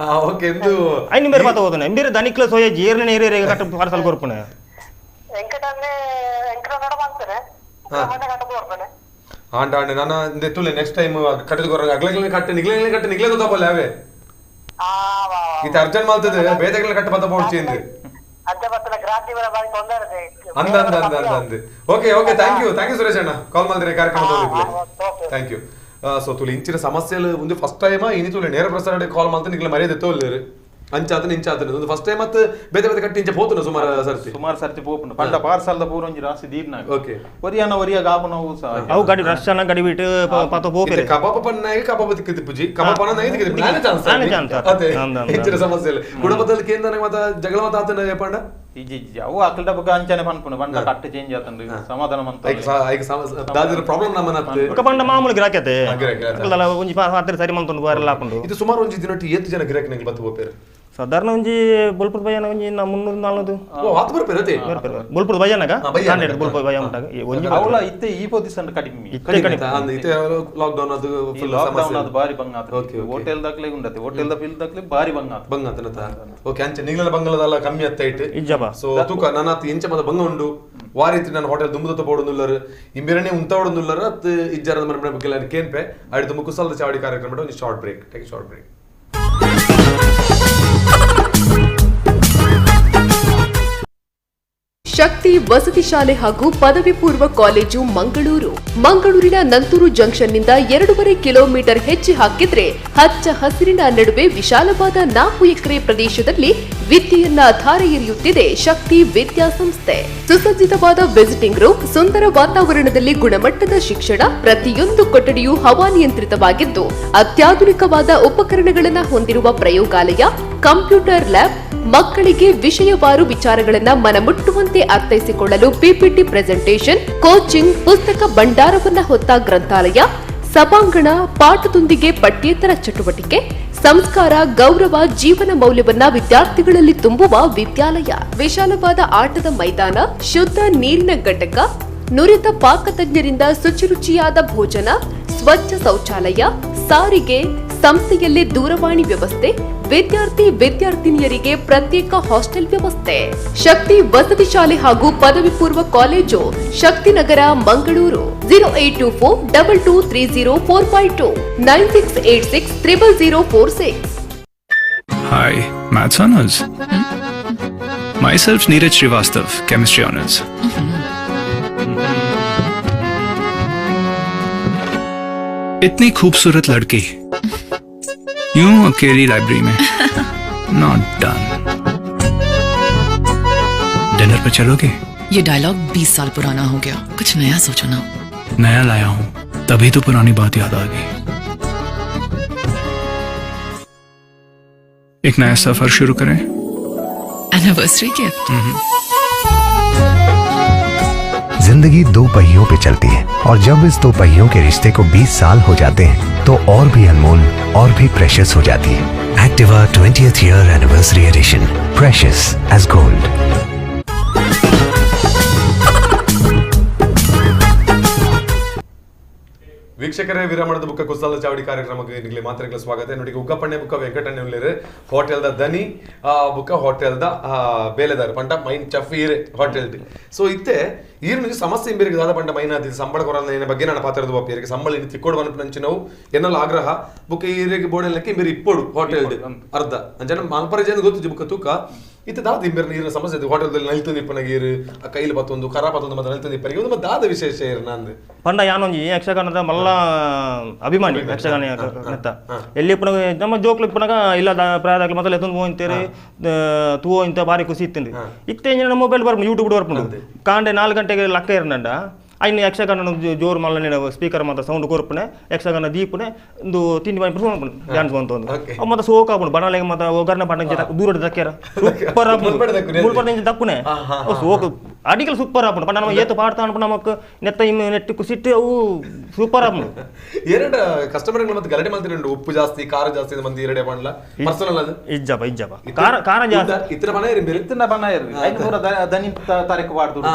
ಓಕೆ ಎಂದು ಐನಿ ಬೇರೆ ಪಾತ ಹೋದನೆ ಬೇರೆ ದನಿಕ್ಲ ಸೋಯ ಜೀರ್ಣ ಏರಿಯರಿಗೆ ಕಟ್ಟ ಪಾರ್ಸಲ್ ಕೊರ್ಪುನೆ ವೆಂಕಟನ್ನೇ ವೆಂಕಟನಡ ಮಾಡ್ತಾನೆ ಕಟ್ಟದ ಕೊರ್ಪನೆ ಆಂಡ ಆಂಡ ನಾನು ಇಂದೆ ತುಲೆ ನೆಕ್ಸ್ಟ್ ಟೈಮ್ ಕಟ್ಟದ ಕೊರ ಅಗ್ಲಗ್ಲ ಕಟ್ಟ ನಿಗ್ಲಗ್ಲ ಕಟ್ಟ ನಿಗ್ಲೇ ಗೊತ್ತಾಪಲ್ಲ ಅವೇ ಇತ್ತ ಅರ್ಜೆಂಟ್ ಮಾಡ್ತದೆ ಬೇತೆಗ್ಲ ಕಟ್ಟ ಪತ್ತ ಪೋಡ್ಚಿ ಅಂದೆ ಅಂತೆ ಬತ್ತನ ಗ್ರಾಹಕಿ ಬರ ಬಾರಿ ತೊಂದರೆ ಅಂದ ಅಂದ ಅಂದ ಅಂದ ಅಂದೆ. Okay okay thank you thank you Suresh ಅಣ್ಣ ಕಾಲ್ ಮಾಡಿದ್ರೆ ಕಾರ್ಯಕ್ರಮದ thank you. So ತುಲೆ ಇಂಚಿನ ಸಮಸ್ಯೆలు ಒಂದು ಫಸ್ಟ್ ಟೈಮ್ ಇನಿ ತುಲೆ ನೇರ ಪ್ರಸಾರ ಕಾಲ್ ಮಾಡ್ತಾನೆ ನಿಗ್ಲ ಮರ್ಯಾದೆ ತೋಲ್ಲೇರು ಅಂಚಾತನ ಇಂಚಾತನ ಒಂದು ಫಸ್ಟ್ ಟೈಮ್ ಮತ್ತೆ ಬೇತೆ ಬೇತೆ ಕಟ್ಟಿ ಇಂಚ ಪೋತನ ಸುಮಾರು ಸರ್ತಿ ಸುಮಾರು ಸರ್ತಿ ಪೋಪುಂಡು ಪಂಡ ಪಾರ್ಸಲ್ದ ಪೂರ ಒಂಜಿ ರಾಸಿ ದೀರ್ನಾಗ ಓಕೆ ಒರಿಯನ ಒರಿಯ ಗಾಪನವು ಸಹ ಅವು ಗಾಡಿ ರಶ್ ಅನ್ನ ಗಡಿ ಬಿಟ್ಟು ಪಾತ ಪೋಪೆರೆ ಕಬಾಬ ಪನ್ನಾಗಿ ಕಬಾಬ ತಿಕ್ಕ ತಿಪ್ಪುಜಿ ಕಬಾಬ ಪನ್ನಾಗಿ ತಿಕ್ಕ ತಿಪ್ಪುಜಿ ನಾನೇ ಚಾನ್ಸ್ ನಾನೇ ಚಾನ್ಸ್ ಅದೇ ಇಂಚಿನ ಸಮಸ್ಯೆ ಇಲ್ಲ ಕುಡಬದಲ್ಲಿ ಕೇಂದ್ರ ಮತ್ತ ಜಗಳ ಮತ್ತ ಆತನ ಪಂಡ ಇಜ್ಜಿ ಇಜ್ಜಿ ಅವು ಅಕಲ್ಡ ಬೊಕ ಅಂಚನೆ ಪನ್ಪುಂಡು ಪಂಡ ಕಟ್ಟು ಚೇಂಜ್ ಆತಂಡು ಸಮಾಧಾನ ಮಂತ ಐಕ ದಾದಿರ ಪ್ರಾಬ್ಲಮ್ ನಮ್ಮನ ಬೊಕ ಪಂಡ ಮಾಮೂಲು ಗಿರಾಕಿ ಅಕಲ್ದಲ ಒಂಜಿ ಪಾತ್ರೆ ಸರಿ ಮಂತೊಂಡು ಬಾರೆಲ್ಲ ಹಾಕೊಂಡು ಇದು ಸುಮಾರು ಒಂಜಿ ದಿನಟ್ಟಿ ಏತ್ ಜನ ಗಿರಾಕಿ ನಂಗೆ ಬತ್ತು ಪೋಪೆರು ಸಾಧಾರಣ ಒಂಜಿ ಬೊಲ್ಪುರ ಬಯ್ಯನ ಒಂಜಿ 300 400 ಓ ಆತು ಬರ್ಪೇರು ಅದೇ ಬೊಲ್ಪುರ ಬಯ್ಯನಗ ಹಂಡ್ರೆಡ್ ಬೊಲ್ಪುರ ಬಯ್ಯ ಉಂಟಾಗ ಒಂಜಿ ಅವಳ ಇತ್ತೆ ಈ ಪೊಸಿಷನ್ ಕಡಿಮೆ ಇತ್ತೆ ಕಡಿಮೆ ಅಂದ ಇತ್ತೆ ಲಾಕ್ ಡೌನ್ ಅದು ಫುಲ್ ಲಾಕ್ ಡೌನ್ ಅದು ಬಾರಿ ಬಂಗ ಆತ ಹೋಟೆಲ್ ದಾಖಲೆ ಉಂಡತೆ ಹೋಟೆಲ್ the bill ದಾಖಲೆ ಬಾರಿ ಬಂಗ ಆತ ಬಂಗ ಆತನತ ಓಕೆ ಅಂಚೆ ನಿಗ್ಲನ ಬಂಗಲದಲ್ಲ ಕಮ್ಮಿ ಅತ್ತ ಇಟ್ಟು ಇಜ್ಜಬಾ ಸೊ ತೂಕ ನನ್ನ ಅತ್ತ ಇಂಚ ಮದ ಬಂಗ ಉಂಡು ವಾರಿತ್ರಿ ನಾನು ಹೋಟೆಲ್ ದುಂಬುದ ಪೋಡುಂದುಲ್ಲರು ಇಂಬಿರನೆ ಉಂತ ಉಂದುಲ್ಲರು ಅತ್ ಇಜ್ಜಾರದ ಮರಮನೆ ಬಗ್ಗೆ ಕೇನ್ಪೆ ಅಡಿ ದುಂಬು ಕುಸಲ್ದ ಚಾವಡಿ ಕಾರ್ಯಕ್ರಮ ಒಂದು short break take short break. Shakti ವಸತಿ ಶಾಲೆ ಹಾಗೂ ಪದವಿ ಪೂರ್ವ ಕಾಲೇಜು ಮಂಗಳೂರು. ಮಂಗಳೂರಿನ ನಂತೂರು ಜಂಕ್ಷನ್ನಿಂದ 2.5 ಕಿಲೋಮೀಟರ್ ಹೆಜ್ಜೆ ಹಾಕಿದ್ರೆ ಹಚ್ಚ ಹಸಿರಿನ ನಡುವೆ ವಿಶಾಲವಾದ 4 ಎಕರೆ ಪ್ರದೇಶದಲ್ಲಿ ವಿದ್ಯೆಯನ್ನ ಧಾರೆ ಎರೆಯುತ್ತಿದೆ ಶಕ್ತಿ ವಿದ್ಯಾಸಂಸ್ಥೆ. ಸುಸಜ್ಜಿತವಾದ ವಿಸಿಟಿಂಗ್ ರೂಮ್, ಸುಂದರ ವಾತಾವರಣದಲ್ಲಿ ಗುಣಮಟ್ಟದ ಶಿಕ್ಷಣ, ಪ್ರತಿಯೊಂದು ಕೊಠಡಿಯೂ ಹವಾನಿಯಂತ್ರಿತವಾಗಿದ್ದು ಅತ್ಯಾಧುನಿಕವಾದ ಉಪಕರಣಗಳನ್ನು ಹೊಂದಿರುವ ಪ್ರಯೋಗಾಲಯ, ಕಂಪ್ಯೂಟರ್ ಲ್ಯಾಬ್, ಮಕ್ಕಳಿಗೆ ವಿಷಯವಾರು ವಿಚಾರಗಳನ್ನು ಮನಮುಟ್ಟುವಂತೆ ಅರ್ಥೈಸಿಕೊಳ್ಳಲು ಪಿಪಿಟಿ ಪ್ರೆಸೆಂಟೇಷನ್, ಕೋಚಿಂಗ್, ಪುಸ್ತಕ ಭಂಡಾರವನ್ನ ಹೊತ್ತ ಗ್ರಂಥಾಲಯ, ಸಭಾಂಗಣ, ಪಾಠದೊಂದಿಗೆ ಪಠ್ಯೇತರ ಚಟುವಟಿಕೆ, ಸಂಸ್ಕಾರ, ಗೌರವ, ಜೀವನ ಮೌಲ್ಯವನ್ನ ವಿದ್ಯಾರ್ಥಿಗಳಲ್ಲಿ ತುಂಬುವ ವಿದ್ಯಾಲಯ, ವಿಶಾಲವಾದ ಆಟದ ಮೈದಾನ, ಶುದ್ಧ ನೀರಿನ ಘಟಕ, ನುರಿತ ಪಾಕತಜ್ಞರಿಂದ ಶುಚಿರುಚಿಯಾದ ಭೋಜನ, ಸ್ವಚ್ಛ ಶೌಚಾಲಯ, ಸಾರಿಗೆ, ಸಂಸ್ಥೆಯಲ್ಲಿ ದೂರವಾಣಿ ವ್ಯವಸ್ಥೆ, ವಿದ್ಯಾರ್ಥಿ ವಿದ್ಯಾರ್ಥಿನಿಯರಿಗೆ ಪ್ರತ್ಯೇಕ ಹಾಸ್ಟೆಲ್ ವ್ಯವಸ್ಥೆ. ಶಕ್ತಿ ವಸತಿ ಶಾಲೆ ಹಾಗೂ ಪದವಿ ಪೂರ್ವ college, Shaktinagar, Mangaluru. 0824 22 30 452 9686 00046. Hi, Maths Honours. Myself Neeraj Srivastav, chemistry honours. इतनी खूबसूरत लड़की यूं अकेली लाइब्रेरी में, not done. Dinner पर चलोगे? ये डायलॉग 20 साल पुराना हो गया, कुछ नया सोचो ना। नया लाया हूं, तभी तो पुरानी बात याद आ गई। एक नया सफर शुरू करें। Anniversary gift. जिंदगी दो पहियों पे चलती है और जब इस दो पहियों के रिश्ते को 20 साल हो जाते हैं तो और भी अनमोल और भी प्रेशियस हो जाती है। Activa 20th year anniversary edition, precious as gold. ವೀಕ್ಷಕರೇ, ವಿರಮಣದ ಬುಕ್ಕ ಕುಸಾಲ ಚಾವಡಿ ಕಾರ್ಯಕ್ರಮಕ್ಕೆ ನಿಮಗೆ ಮಾತ್ರೆಗಳ ಸ್ವಾಗತ. ನೋಡಿ, ಉಗ್ಗಪ್ಪಣ್ಣೆ ಬುಕ್ಕ ವೆಂಕಟಣ್ಣೆ ಉಳ್ಳೇರು ಹೋಟೆಲ್ದ ದನಿ, ಬುಕ್ಕ ಹೋಟೆಲ್ದ ಬೇಲೆದಾರ ಪಂಡ ಮೈನ್ ಚಫ್ ಈರೆ ಹೋಟೆಲ್. ಸೊ ಇತ್ತೆ ಈರಿನ ಸಮಸ್ಯೆ ಇಂಬೇರಿಗೆ ದಾದ ಪಂಡ ಮೈನ್ ಆದಿದ್ದು ಸಂಬಳ ಕೊರನ ಬಗ್ಗೆ ನಾನು ಪಾತ್ರದ ಬಾಪಿ ಈರಿಗೆ ಸಂಬಳ ಇನ್ನು ತಿಕ್ಕೋಡು ಮನಪು ನಾವು ಎನ್ನೆಲ್ಲ ಆಗ್ರಹ ಬುಕ್ಕ ಈರಿಗೆ ಬೋರ್ಡೆಲ್ಲಕ್ಕೆ ಇಂಬೇರಿ ಇಪ್ಪೋಡು ಹೋಟೆಲ್ ಅರ್ಧ ಅಂಜನ ಮಾಲ್ಪರ ಜನ ಗೊತ್ತು ಬುಕ್ಕ ತೂಕ ಇತ್ತೆ ದಾದ ಇಂಬೇರ ನೀರಿನ ಸಮಸ್ಯೆ ಹೋಟೆಲ್ದಲ್ಲಿ ನಲ್ತು ನಿಪ್ಪನಗೆ ಈರು ಆ ಕೈಲಿ ಬತ್ತೊಂದು ಕರ ಬತ್ತೊಂದು ಮತ್ತೆ ನಲ್ತು ನಿಪ್ಪನಿಗೆ ಒಂದು ಮತ್ತೆ ದಾದ ವಿಶೇಷ ಇರು ನಂದು ಪಂಡ ಯಾನೊಂಜಿ ಯಕ್ಷಗಾನದ ಮಲ್ಲ ಅಭಿಮಾನಿ ಯಕ್ಷಗಾನ ನೆತ್ತ ಎಲ್ಲಿ ಇಪ್ಪನಾಗ ನಮ್ಮ ಜೋಕ್ಲು ಇಪ್ಪನಾಗ ಇಲ್ಲ ಪ್ರಾಯದಾಗ್ಲು ಮೊದಲು ಎತ್ತೊಂದು ಹೋಗ್ತಾರೆ ತೂ ಇಂತ ಭಾರಿ ಖುಷಿ ಇತ್ತು. ಇತ್ತೆ ನಮ್ಮ ಮೊಬೈಲ್ ಬರ್ಪುಂಡು, ಯೂಟ್ಯೂಬ್ ಬರ್ಪುಂಡು. ಕಾಂಡೆ 4 ಗಂಟೆಗೆ ಲಕ್ಕ ಇರನಂಡ ಐನು ಯಕ್ಷಗಾನ ಜೋರು ಮಲ್ಲ ಸ್ಪೀಕರ್ ಮಾತ್ರ ಸೌಂಡ್ ಕೊರ್ಪುನೆ ಯಕ್ಷಗಾನ ದೀಪುನೆ ಒಂದು ತಿಂಡಿ ಮಾಡಿ ಡ್ಯಾನ್ಸ್ ಬಂತು ಅವು ಮತ್ತೆ ಸೋಕ್ ಆಪುಂಡು ಬಣಲೆಗೆ ಮತ್ತೆ ಒಗ್ಗರಣೆ ಪಂಡ ದೂರ ದಕ್ಕೆರ ಸೂಪರ್ ಆಪುಂಡು ಮುಲ್ಪದ ದಕ್ಕುನೆ ಸೋಕ್ ಅಡಿಕಲ್ ಸೂಪರ್ ಆಪುಂಡು ಪಂಡ ನಮ್ಮ ಏತು ಪಾಡ್ತಾ ಅನ್ಪು ನಮಕ್ ನೆತ್ತ ಇನ್ನು ನೆಟ್ಟು ಕುಸಿಟ್ಟು ಅವು ಸೂಪರ್ ಆಪುಂಡು. ಎರಡು ಕಸ್ಟಮರ್ ಮತ್ತೆ ಗಲಾಟೆ ಮಾಡ್ತಿರಂಡು ಉಪ್ಪು ಜಾಸ್ತಿ ಖಾರ ಜಾಸ್ತಿ ಮಂದಿ ಎರಡೇ ಪಂಡ್ಲ ಪರ್ಸನಲ್ ಅದು ಇಜ್ಜಪ್ಪ ಇಜ್ಜಪ್ಪ ಖಾರ ಖಾರ ಜಾಸ್ತಿ ಇತರ ಮನೆ ಇರಿ ಇತ್ತಿನ ಬಣ್ಣ ಇರ್ರಿ ಐನು ಪೂರ ದನಿ ತಾರೀಕು ಬಾಡ್ದು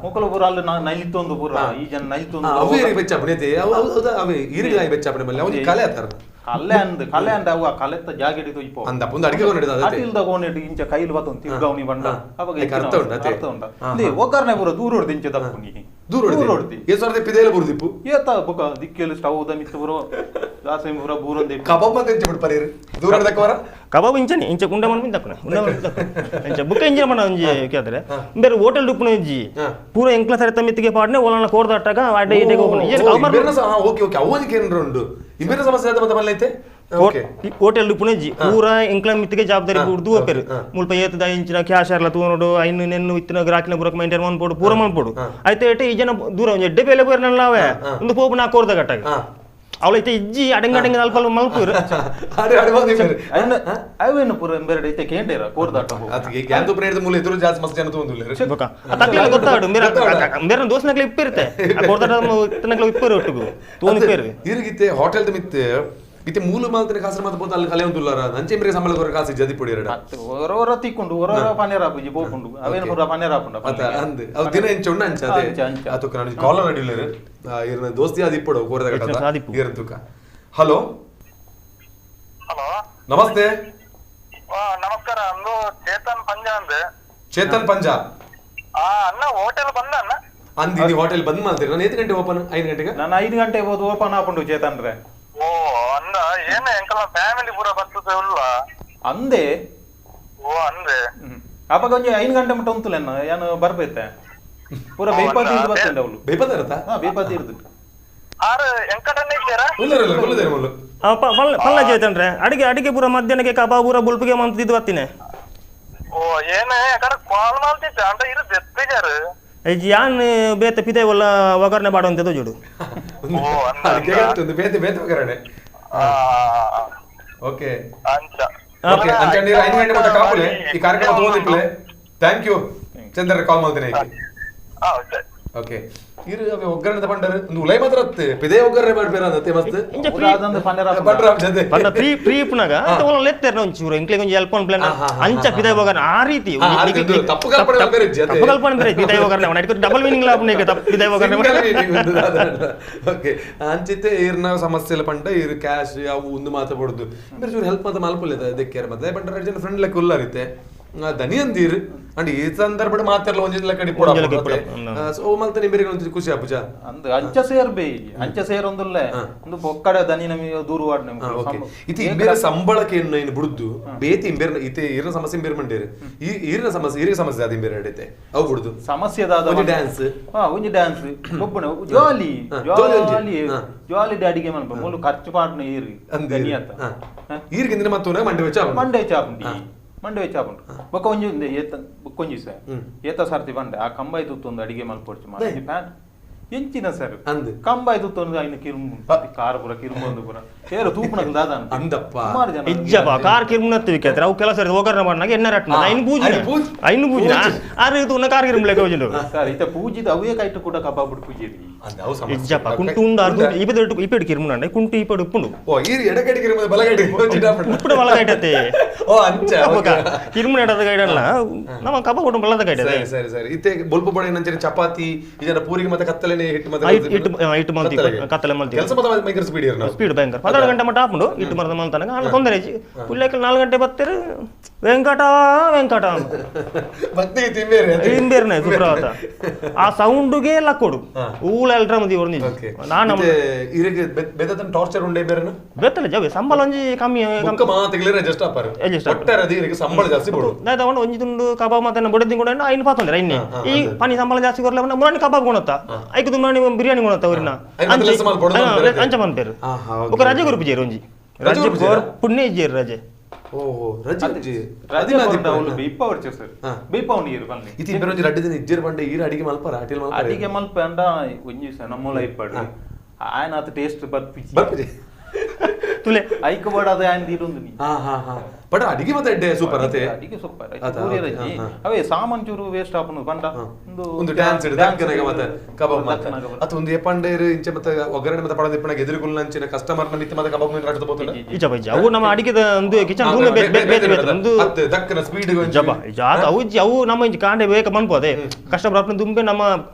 ಮುಕಲ ಪೂರ ಅಲ್ಲಿ ನೈಲಿತ್ತೊಂದು ಪೂರ ಈ ಜನ ನೈಲಿತ್ತೊಂದು ಅವೇ ಇರಿ ಬೆಚ್ಚಪ್ಪಣೆ ಐತೆ ಅವು ಹೌದಾ ಅವೇ ಈರಿಗಾಯಿ ಬೆಚ್ಚಪ್ಪಣೆ ಮಲ್ಲ ಅವನಿಗೆ ಕಲೆ ಆತರ ಕಲೆ ಅಂದ್ ಕಲೆ ಅಂದ ಅವು ಆ ಕಲೆತ್ತ ಜಾಗೆಡಿ ತೊಯ್ಪೋ ಅಂದ ಪುಂದ ಅಡಿಗೆ ಕೊಂಡಿದ ಅದೇ ಅಟಿಲ್ದ ಕೋನೆಟ್ ಇಂಚ ಕೈಲ್ ಬತ್ತೊಂದು ತಿರ್ಗಾವನಿ ಬಂಡ ಅವಾಗ ಅರ್ಥ ಉಂಟು ಅರ್ಥ ಉಂಟು they ಒಗ್ಗರಣೆ ಪೂರ ದೂರ ಹೊಡ್ದು ಇಂಚ ದಪ್ಪುನಿ ದೂರ ಹೊಡ್ದು ಏ ಸರ್ದೆ ಪಿದೇಲ ಬುರ್ದಿಪ್ಪು ಏತ ಬುಕ ದಿಕ್ಕೆಲು ಸ್ಟವ್ the ಮಿತ್ತ ಪೂರ ದಾಸೆ ಪೂರ ಬೂರಂದೆ ಕಬಾಬ್ ಮತ್ತೆ ಇಂಚ ಬಿಡ್ ಪರೀರ್ ದೂರ ಹೊಡ್ದಕ್ಕವರ ಕಬಾಬ್ ಇಂಚನೆ ಇಂಚ ಕುಂಡ ಮನ್ ದಕ್ಕುನೆ ಉಂಡ ಮನ್ ದಕ್ಕುನೆ ಇಂಚ ಬುಕ್ಕ ಇಂಚ ಮನ ಒಂಜಿ ಕೇಳಿದ್ರೆ ಬೇರೆ ಹೋಟೆಲ್ ಡುಪ್ಪುನ ಇಜ್ಜಿ ಪೂರ ಎಂಕ್ಲ ಸರಿತ ಮಿತ್ತಿಗೆ ಪಾಡ್ನೆ ಓಲನ ಕೋರ್ದಾಟಾಗ ಅಡ್ಡ ಇಡೆಗೆ ಹೋಗುನೆ ಏನು ಕಬಾಬ್. ಓಕೆ ಓಕೆ ಅವನಿಗೆ ಏನ್ರ ಉಂಡು ಇಬೇರ ಸಮಸ್ಯೆ ಆದ ಮತ್ತೆ ಮಲ್ಲೈತೆ ಓಕೆ ಹೋಟೆಲ್ ಡುಪ್ಪುನ ಇಜ್ಜಿ ಪೂರ ಎಂಕ್ಲ ಮಿತ್ತಿಗೆ ಜವಾಬ್ದಾರಿ ಬುಡ್ದು ಒಪ್ಪೆರು ಮುಲ್ಪ ಏತದ ಇಂಚಿನ ಕ್ಯಾಶ್ ಅರ್ಲ ತೂನೋಡು ಐನು ನೆನ್ನು ಇತ್ತಿನ ಗ್ರಾಕಿನ ಬುರಕ್ ಮೈಂಟೈನ್ ಮನ್ಪೋಡು ಪೂರ ಮನ್ಪೋಡು ಆಯ್ತು ಏಟೆ ಈ ಜನ ದೂರ ಒಂಜಿ ಎಡ್ಡೆ ಬೇಲೆ ಬೇರೆ ಒಂದು ಪೋಪು ನಾ ಕೋರ್ದ ಗಟ್ಟಾಗ ಅವಳೈತೆ ಇಜ್ಜಿ ಅಡಂಗ ಅಡಂಗ ಅಲ್ಪ ಮಲ್ಪೂರು ಅರೆ ಅರೆ ಬಂದಿ ಅವೇನು ಪೂರ ಬೇರೆ ಐತೆ ಕೇಂಡೇರ ಕೋರ್ದಾಟ ಅದಕ್ಕೆ ಗ್ಯಾಂದು ಪ್ರೇರದ ಮೂಲ ಎದುರು ಜಾಸ್ತಿ ಮಸ್ತ್ ಜನ ತಗೊಂಡುಲ್ಲ ಬೊಕ ತಕ್ಲೆಲ್ಲ ಗೊತ್ತಾಡು ಮೇರೆ ಮೇರೆ ದೋಸ್ನಕ್ಲೆ ಇಪ್ಪಿರುತ್ತೆ ಆ ಕೋರ್ದಾಟ ಇತ್ತನಕ್ಲೆ ಇಪ್ಪರು ಒಟ್ಟಿಗೂ ತೋನ್ ಇಪ್ಪೇರು ಇರಿಗಿತ್ತೆ ಹೋಟೆಲ್ದ ಮಿತ್ತೆ ಇತ್ತೆ ಮೂಲ ಮಾಲ್ತನೆ ಕಾಸು ಮಾತ್ರ ಪೋತ ಅಲ್ಲಿ ಕಲೆ ಉಂಟುಲ್ಲಾರ ನಂಚೆ ಮೇರೆ ಸಂಬಳ ಕೊರ ಕಾಸು ಜದಿ ಪೊಡಿ ಎರಡ ಹೊರ ತಿಕ್ಕೊಂಡು ಹೊರ ಪನೇರ ಆಪುಜಿ ಪೋಪುಂಡು ಅವೇನು ಪೂರ ಪನೇರ ಆಪುಂಡು ಅತ ಅಂದ್ ಅವು ದಿನ ಎಂಚ ಉಂಡು ಅಂಚ ಅದೇ ಅತುಕ ನಾನು ಕಾಲರ್ ಅಡಿಯುಲ್ಲೇರು ಇರ್ನ ದೋಸ್ತಿ ಆದಿ ಇಪ್ಪಡು ಕೋರದ ಗಟ್ಟ ಇರ್ನ ತುಕ. Hello hello namaste. ನಮಸ್ಕಾರ, ಅಂದು ಚೇತನ್ ಪಂಜಾ ಅಂದೆ. ಚೇತನ್ ಪಂಜಾ ಅಣ್ಣ ಹೋಟೆಲ್ ಬಂದ ಅಣ್ಣ ಅಂದ್ ಹೋಟೆಲ್ ಬಂದ್ ಮಾಡ್ತೀರಿ? ನಾನು 8 ಗಂಟೆ ಓಪನ್, 5 ಗಂಟೆಗೆ? ನಾನು 5 ಗಂಟೆ ಹೋದ್ ಓಪನ್ ಆಪುಂಡು ಚೇತನ್ ರೇ. ಓ ಅಂದ ಏನೇ ಎಂಕಲ ಫ್ಯಾಮಿಲಿ ಪೂರ ಬರ್ತದೆ ಉಲ್ಲ ಅಂದೆ. ಓ ಅಂದೆ ಅವಾಗ ಒಂಜಿ 5 ಗಂಟೆ ಮುಟ್ಟ ಉಂತುಲೆನ್ನ ಏನು ಬರ್ಬೈತೆ ಪೂರ ಬೇಪಾತಿ ಇರ್ದು ಬರ್ತಂಡೆ ಅವಳು. ಬೇಪಾತಿ ಇರುತ್ತಾ? ಹಾ ಬೇಪಾತಿ ಇರ್ದು. ಆರು ಎಂಕಟಣ್ಣ ಇದ್ದೀರಾ? ಇಲ್ಲ ಇಲ್ಲ ಕುಲ್ಲದೇರು ಮುಲ್ಲು. ಪಲ್ಲ ಚೇತನ್ರೆ ಅಡಿಗೆ ಅಡಿಗೆ ಪೂರ ಮಧ್ಯಾಹ್ನಕ್ಕೆ ಕಬಾಬ್ ಪೂರ ಬುಲ್ಪಿಗೆ ಮಂತಿದ್ದು ಬರ್ತೀನಿ. ಓ ಏನೇ ಯಾಕಂದ್ರೆ ಕಾಲ್ ಮಾಡ್ತಿದ್ದೆ ಅಂತ ಇರು ದೆಪ್ಪಿಜಾರು ಯಾನ್ ಬೇತೆ ಪಿದೆ ಒಲ್ಲ ಒಗ್ಗರಣೆ ಬಾಡು ಅಂತ ಜೋಡು. ಒಂದು ಬೇತೆ ಬೇತೆ ಒಗ್ಗರಣೆ. ಓಕೆ ಅಂಚ ಓಕೆ ಅಂಚ ನೀರು 5 ಗಂಟೆ ಮಟ್ಟ ಕಾಪುಲೆ ಈ ಕಾರ್ಯಕ್ರಮ ತೋದಿಪ್ಲೆ. Thank you Chandra ಕಾಲ್ ಮಾಡ್ತೇನೆ. ಓಕೆ ಇರು ಅವೆ ಒಗ್ಗರಣೆ ಪಂಡರು ಒಂದು ಉಲೈ ಮಾತ್ರ ಅತ್ತೆ ಪಿದೆ ಒಗ್ಗರಣೆ ಮಾಡ್ಬೇರ ಅಂತೆ ಮಸ್ತ್ ಪಂಡ ಫ್ರೀ ಫ್ರೀ ಪುನಗ ಒಲ್ಲ ಲೆತ್ತೆರ್ ಒಂಚೂರು ಎಂಕ್ಲೆಗ್ ಒಂಜಿ ಹೆಲ್ಪ್ ಪ್ಲಾನ್ ಅಂಚ ಪಿದೆ ಒಗ್ಗರಣೆ ಆ ರೀತಿ ತಪ್ಪು ಕಲ್ಪನೆ ಬೇರೆ ತಪ್ಪು ಕಲ್ಪನೆ ಬೇರೆ ಪಿದೆ ಒಗ್ಗರಣೆ ಅವನ ಡಬಲ್ ಮೀನಿಂಗ್ ಲಾಭ ತಪ್ಪು ಪಿದೆ ಒಗ್ಗರಣೆ. ಓಕೆ ಅಂಚಿತ್ತೆ ಇರ್ನ ಸಮಸ್ಯೆ ಪಂಡ ಇರು ಕ್ಯಾಶ್ ಅವು ಒಂದು ಮಾತಾಡ್ಬಾರ್ದು ಬೇರೆ ಚೂರು ಹೆಲ್ಪ್ ಮಾತ್ರ ಮಲ್ಪುಲ್ಲ ದೆಕ್ಕಿಯಾರ ಮತ್ತೆ ಪಂಡ ಎರಡು ಜನ ಫ್ರೆಂಡ್ ಲೆಕ್ಕ ಉಲ್ಲಾರಿತ್ತೆ ದನಿಯಂದೀರ್ ಅಂಡ್ ಈ ಸಂದರ್ಭಡ್ ಮಾತೆರ್ಲ ಒಂಜಿ ಲೆಕ್ಕ ಇಪ್ಪೊಡು ಸೊ ಮಲ್ತ ನಿಂಬೆರಿಗೆ ಒಂಜಿ ಖುಷಿ ಆಪುಜ ಅಂದ್ ಅಂಚ ಸೇರ್ಬೆ ಅಂಚ ಸೇರೊಂದುಲ್ಲೆ ಒಂದು ಬೊಕ್ಕಡೆ ದನಿ ನಮಗೆ ದೂರ ವಾಡ್ ನಮಗೆ ಇತಿ ಇಂಬೇರ ಸಂಬಳಕ್ಕೆ ಏನು ಬುಡ್ದು ಬೇತಿ ಇಂಬೇರ ಇತಿ ಈರಿನ ಸಮಸ್ಯೆ ಇಂಬೇರ್ ಮಂಡೇರು ಈ ಈರಿನ ಸಮಸ್ಯೆ ಈರಿಗೆ ಸಮಸ್ಯೆ ಆದ ಇಂಬೇರ ಎಡೈತೆ ಅವು ಬುಡ್ದು ಸಮಸ್ಯೆ ದಾದ ಒಂಜಿ ಡ್ಯಾನ್ಸ್ ಒಂಜಿ ಡ್ಯಾನ್ಸ್ ಒಬ್ಬನ ಜಾಲಿ ಜಾಲಿ ಜಾಲಿ ಡ್ಯಾಡಿಗೆ ಮನ್ಪ ಮುಲು ಖರ್ಚು ಪಾಡ್ನ ಈರಿ ದನಿ ಅಂತ ಈರಿಗೆ ಇಂದ್ರೆ ಮತ್ತೊಂದು ಮಂಡೆ ವೆಚ್ಚ ಮಂಡೆ ವೆಚ್ಚ ಆಪುಂಡು ಮಂಡೆ ವೆಚ್ಚ ಆಪುಂಡು ಬೊಕ್ಕ ಒಂಜಿ ಏತ ಬೊಕ್ಕೊಂಜಿ ಸರ್ ಏತ ಸರ್ತಿ ಬಂಡೆ ಆ ಕಂಬಾಯಿ ತುತ್ತೊಂದು ಅಡಿಗೆ ಮಲ್ಪೊಡ್ಚು ಮಾಡಿ ಪ್ಯಾನ್ ಎಂಚಿನ ಸರ್ ಕಂಬಾಯಿ ತುತ್ತೊಂದು ಐನ ಕಿರುಮು ಕಾರ್ ಪೂರ ಕಿರುಮೊಂದು ಪೂರ ಏರು ತೂಪುನಕಲ್ ದಾದ ಅಂದಪ್ಪ ಇಜ್ಜಪ್ಪ ಕಾರ್ ಕಿರುಮುನತ್ತು ವಿಕೇತ್ರ ಅವು ಕೆಲಸ ಒಗ್ಗರಣೆ ಮಾಡ್ನಾಗ ಎಣ್ಣೆ ರಟ್ನ ಐನು ಪೂಜೆ ಐನು ಪೂಜೆ ಆರು ಇದು ಕಾರ್ ಕಿರುಮುಲೆಕ ಹೋಜಿಂಡು ಸರ್ ಇತ ಪೂಜಿದ ಅವೇ ಕೈಟ್ ಕೂಡ ಕಬಾಬ್ ಪೂಜೆ ಇಜ್ಜಪ್ಪ ಕುಂಟು ಉಂಡು ಅರ್ಧ ಇಪೆಡು ಇಪೆಡು ಕಿರುಮುನಂಡೆ ಕುಂಟು ಇಪೆಡು ಉಪ್ಪುಂಡು ಓ ಈ ಎಡಗಡೆ ಕಿರುಮು ಬಲಗಡೆ ಉಪ್ಪುಡು ಬಲಗೈಟತೆ ಓ ಅಂಚ ಕಿರುಮುನ ಎಡದ ಗೈಡಲ್ಲ ನಮ್ಮ ಕಬಾಬ್ ಉಂಡು ಬಲದ ಗೈಡ ಸರಿ ಸರಿ ಸರಿ ಇತ್ತೆ ಬೊಲ್ಪು ಬಡೆ ನಂಚನೆ ಚಪಾತಿ ಇದನ್ನ ಪೂರಿಗೆ ಮತ್ತೆ ಕತ್ತಲೆನೆ ಹಿಟ್ಟು ಮತ್ತೆ ಹಿಟ್ಟು ಹಿಟ್ಟು ಮಲ್ತಿ ಕತ್ತಲೆ ಮಲ್ತಿ ಕೆಲಸ ಮತ್ತೆ ಭಯಂಕರ ಸ್ಪೀಡ್ ಇರನ ಸ್ಪೀಡ್ ಭಯಂಕರ 12 ಗಂಟೆ ಮಟ್ಟ ಆಪುಂಡು ಹಿಟ್ಟು ಮರದ ಮಲ್ತನಗ ಅಲ್ಲ ತೊಂದರೆ ಪುಲ್ಲೇಕಲ್ 4 ಗಂಟೆ ಬತ್ತೆರು ವೆಂಕಟ ವೆಂಕಟ ಭಕ್ತಿ ತಿಂಬೇರೆ ತಿಂಬೇರ್ನೆ ಸುಪ್ರಭಾತ ಆ ಸೌಂಡ್ಗೆ ಲಕ್ಕೊಡು ಊಲ ಎಲ್ರ ಮದಿ ಒರ್ನಿ ನಾನು ಇರಿಗೆ ಬೆದತನ ಟಾರ್ಚರ್ ಉಂಡೆ ಬೇರೆನ ಬೆತ್ತಲೆ ಜವೆ ಸಂಬಳ ಒಂಜಿ ಕಮ್ಮಿ ಬೊಕ್ಕ ಮಾತೆಗ್ಲೇ ಅಡ್ಜಸ್ಟ್ ಆಪಾರು ಒಟ್ಟಾರೆ ಅದು ಇರಿಗೆ ಸಂಬಳ ಜಾಸ್ತಿ ಬೋಡು ನಾ ತಗೊಂಡು ಒಂಜಿ ತುಂಡು ಕಬಾಬ್ ಮತ್ತೆ ಬೊಡೆದಿನ ಕೂಡ ಐನು ಪಾತೊಂದ್ರೆ ಐನೆ ಈ ಪನಿ ಸಂಬಳ ಜಾಸ್ತಿ ಕೊರ್ಲೆ ಮುರಾಣಿ ಕಬಾಬ್ ಕೊಣತ್ತ ಐಕು ಮುರಾಣಿ ಬಿರಿಯಾನಿ ಕೊಣತ್ತ ಅವರಿನ ಅಂಚ ಮನ್ಪೇರು ಬೊಕ್ಕ ರಜೆ ಕೊರ್ಪು ಜೇರು ಒಂಜಿ ರಜೆ ಪುಣ್ಯ ಜೇರು ರಜೆ ಓಹೋ ರಜೆ ರಜೆ ಅವ್ಲು ಬೀಪ ವರ್ಚ ಸರ್ ಬೀಪ ಉಂಡು ಈರು ಬನ್ನಿ ಇತಿ ಇಬ್ಬರು ಒಂಜಿ ರಡ್ಡು ದಿನ ಇಜ್ಜೇರು ಬಂಡೆ ಈರು ಅಡಿಗೆ ಮಲ್ಪರ ಅಟಿಲ್ ಮಲ್ಪರ ಅಡಿಗೆ ಮಲ್ಪ ಅಂಡ ಒಂಜಿ ಸ ನಮ್ಮಲ ಇಪ್ಪಡು ಆಯನ ಆತ ಟೇಸ್ಟ್ ಬರ್ಪಿಜಿ ಬರ್ಪಿಜಿ ತುಲೆ ಐಕ ಬೋಡಾದ ಆಯನ ದೀರುಂದು ನೀ ಹಾ ಹಾ ಹಾ ಬಟ್ ಅಡಿಗೆ ಮತ್ತೆ ಎಡ್ಡೆ ಸೂಪರ್ ಅತೆ ಅಡಿಗೆ ಸೂಪರ್ ಪೂರಿ ರಜಿ ಅವೇ ಸಾಮಾನ್ ಚೂರು ವೇಸ್ಟ್ ಆಪುನು ಬಂಡ ಒಂದು ಒಂದು ಡ್ಯಾನ್ಸ್ ಇಡು ದಕ್ಕನಗ ಮತ್ತೆ ಕಬಾಬ್ ಮತ್ತೆ ಅತ ಒಂದು ಏಪಂಡೇರು ಇಂಚೆ ಮತ್ತೆ ಒಗ್ಗರಣೆ ಮತ್ತೆ ಪಡದ ಇಪ್ಪಣಗ ಎದುರುಗುಲ್ ಅಂಚಿನ ಕಸ್ಟಮರ್ ನ ಮಿತ್ತ ಮತ್ತೆ ಕಬಾಬ್ ಮೀನು ರಡ್ದು ಬೋತುಂಡ ಇಜ ಬೈಜ ಅವು ನಮ್ಮ ಅಡಿಗೆದ ಒಂದು ಕಿಚನ್ ರೂಮ್ ಬೇರೆ ಬೇರೆ ಬೇರೆ ಒಂದು ಅತ್ತೆ ದಕ್ಕನ ಸ್ಪೀಡ್ ಜಬ ಜಾತ ಅವು ಅವು ನಮ್ಮ ಇಂಚ ಕಾಂಡೆ ಬೇಕ ಮನ್ಪೋದೆ ಕಸ್ಟಮರ್ ಅಪ್ನ ದುಂಬೆ ನಮ್ಮ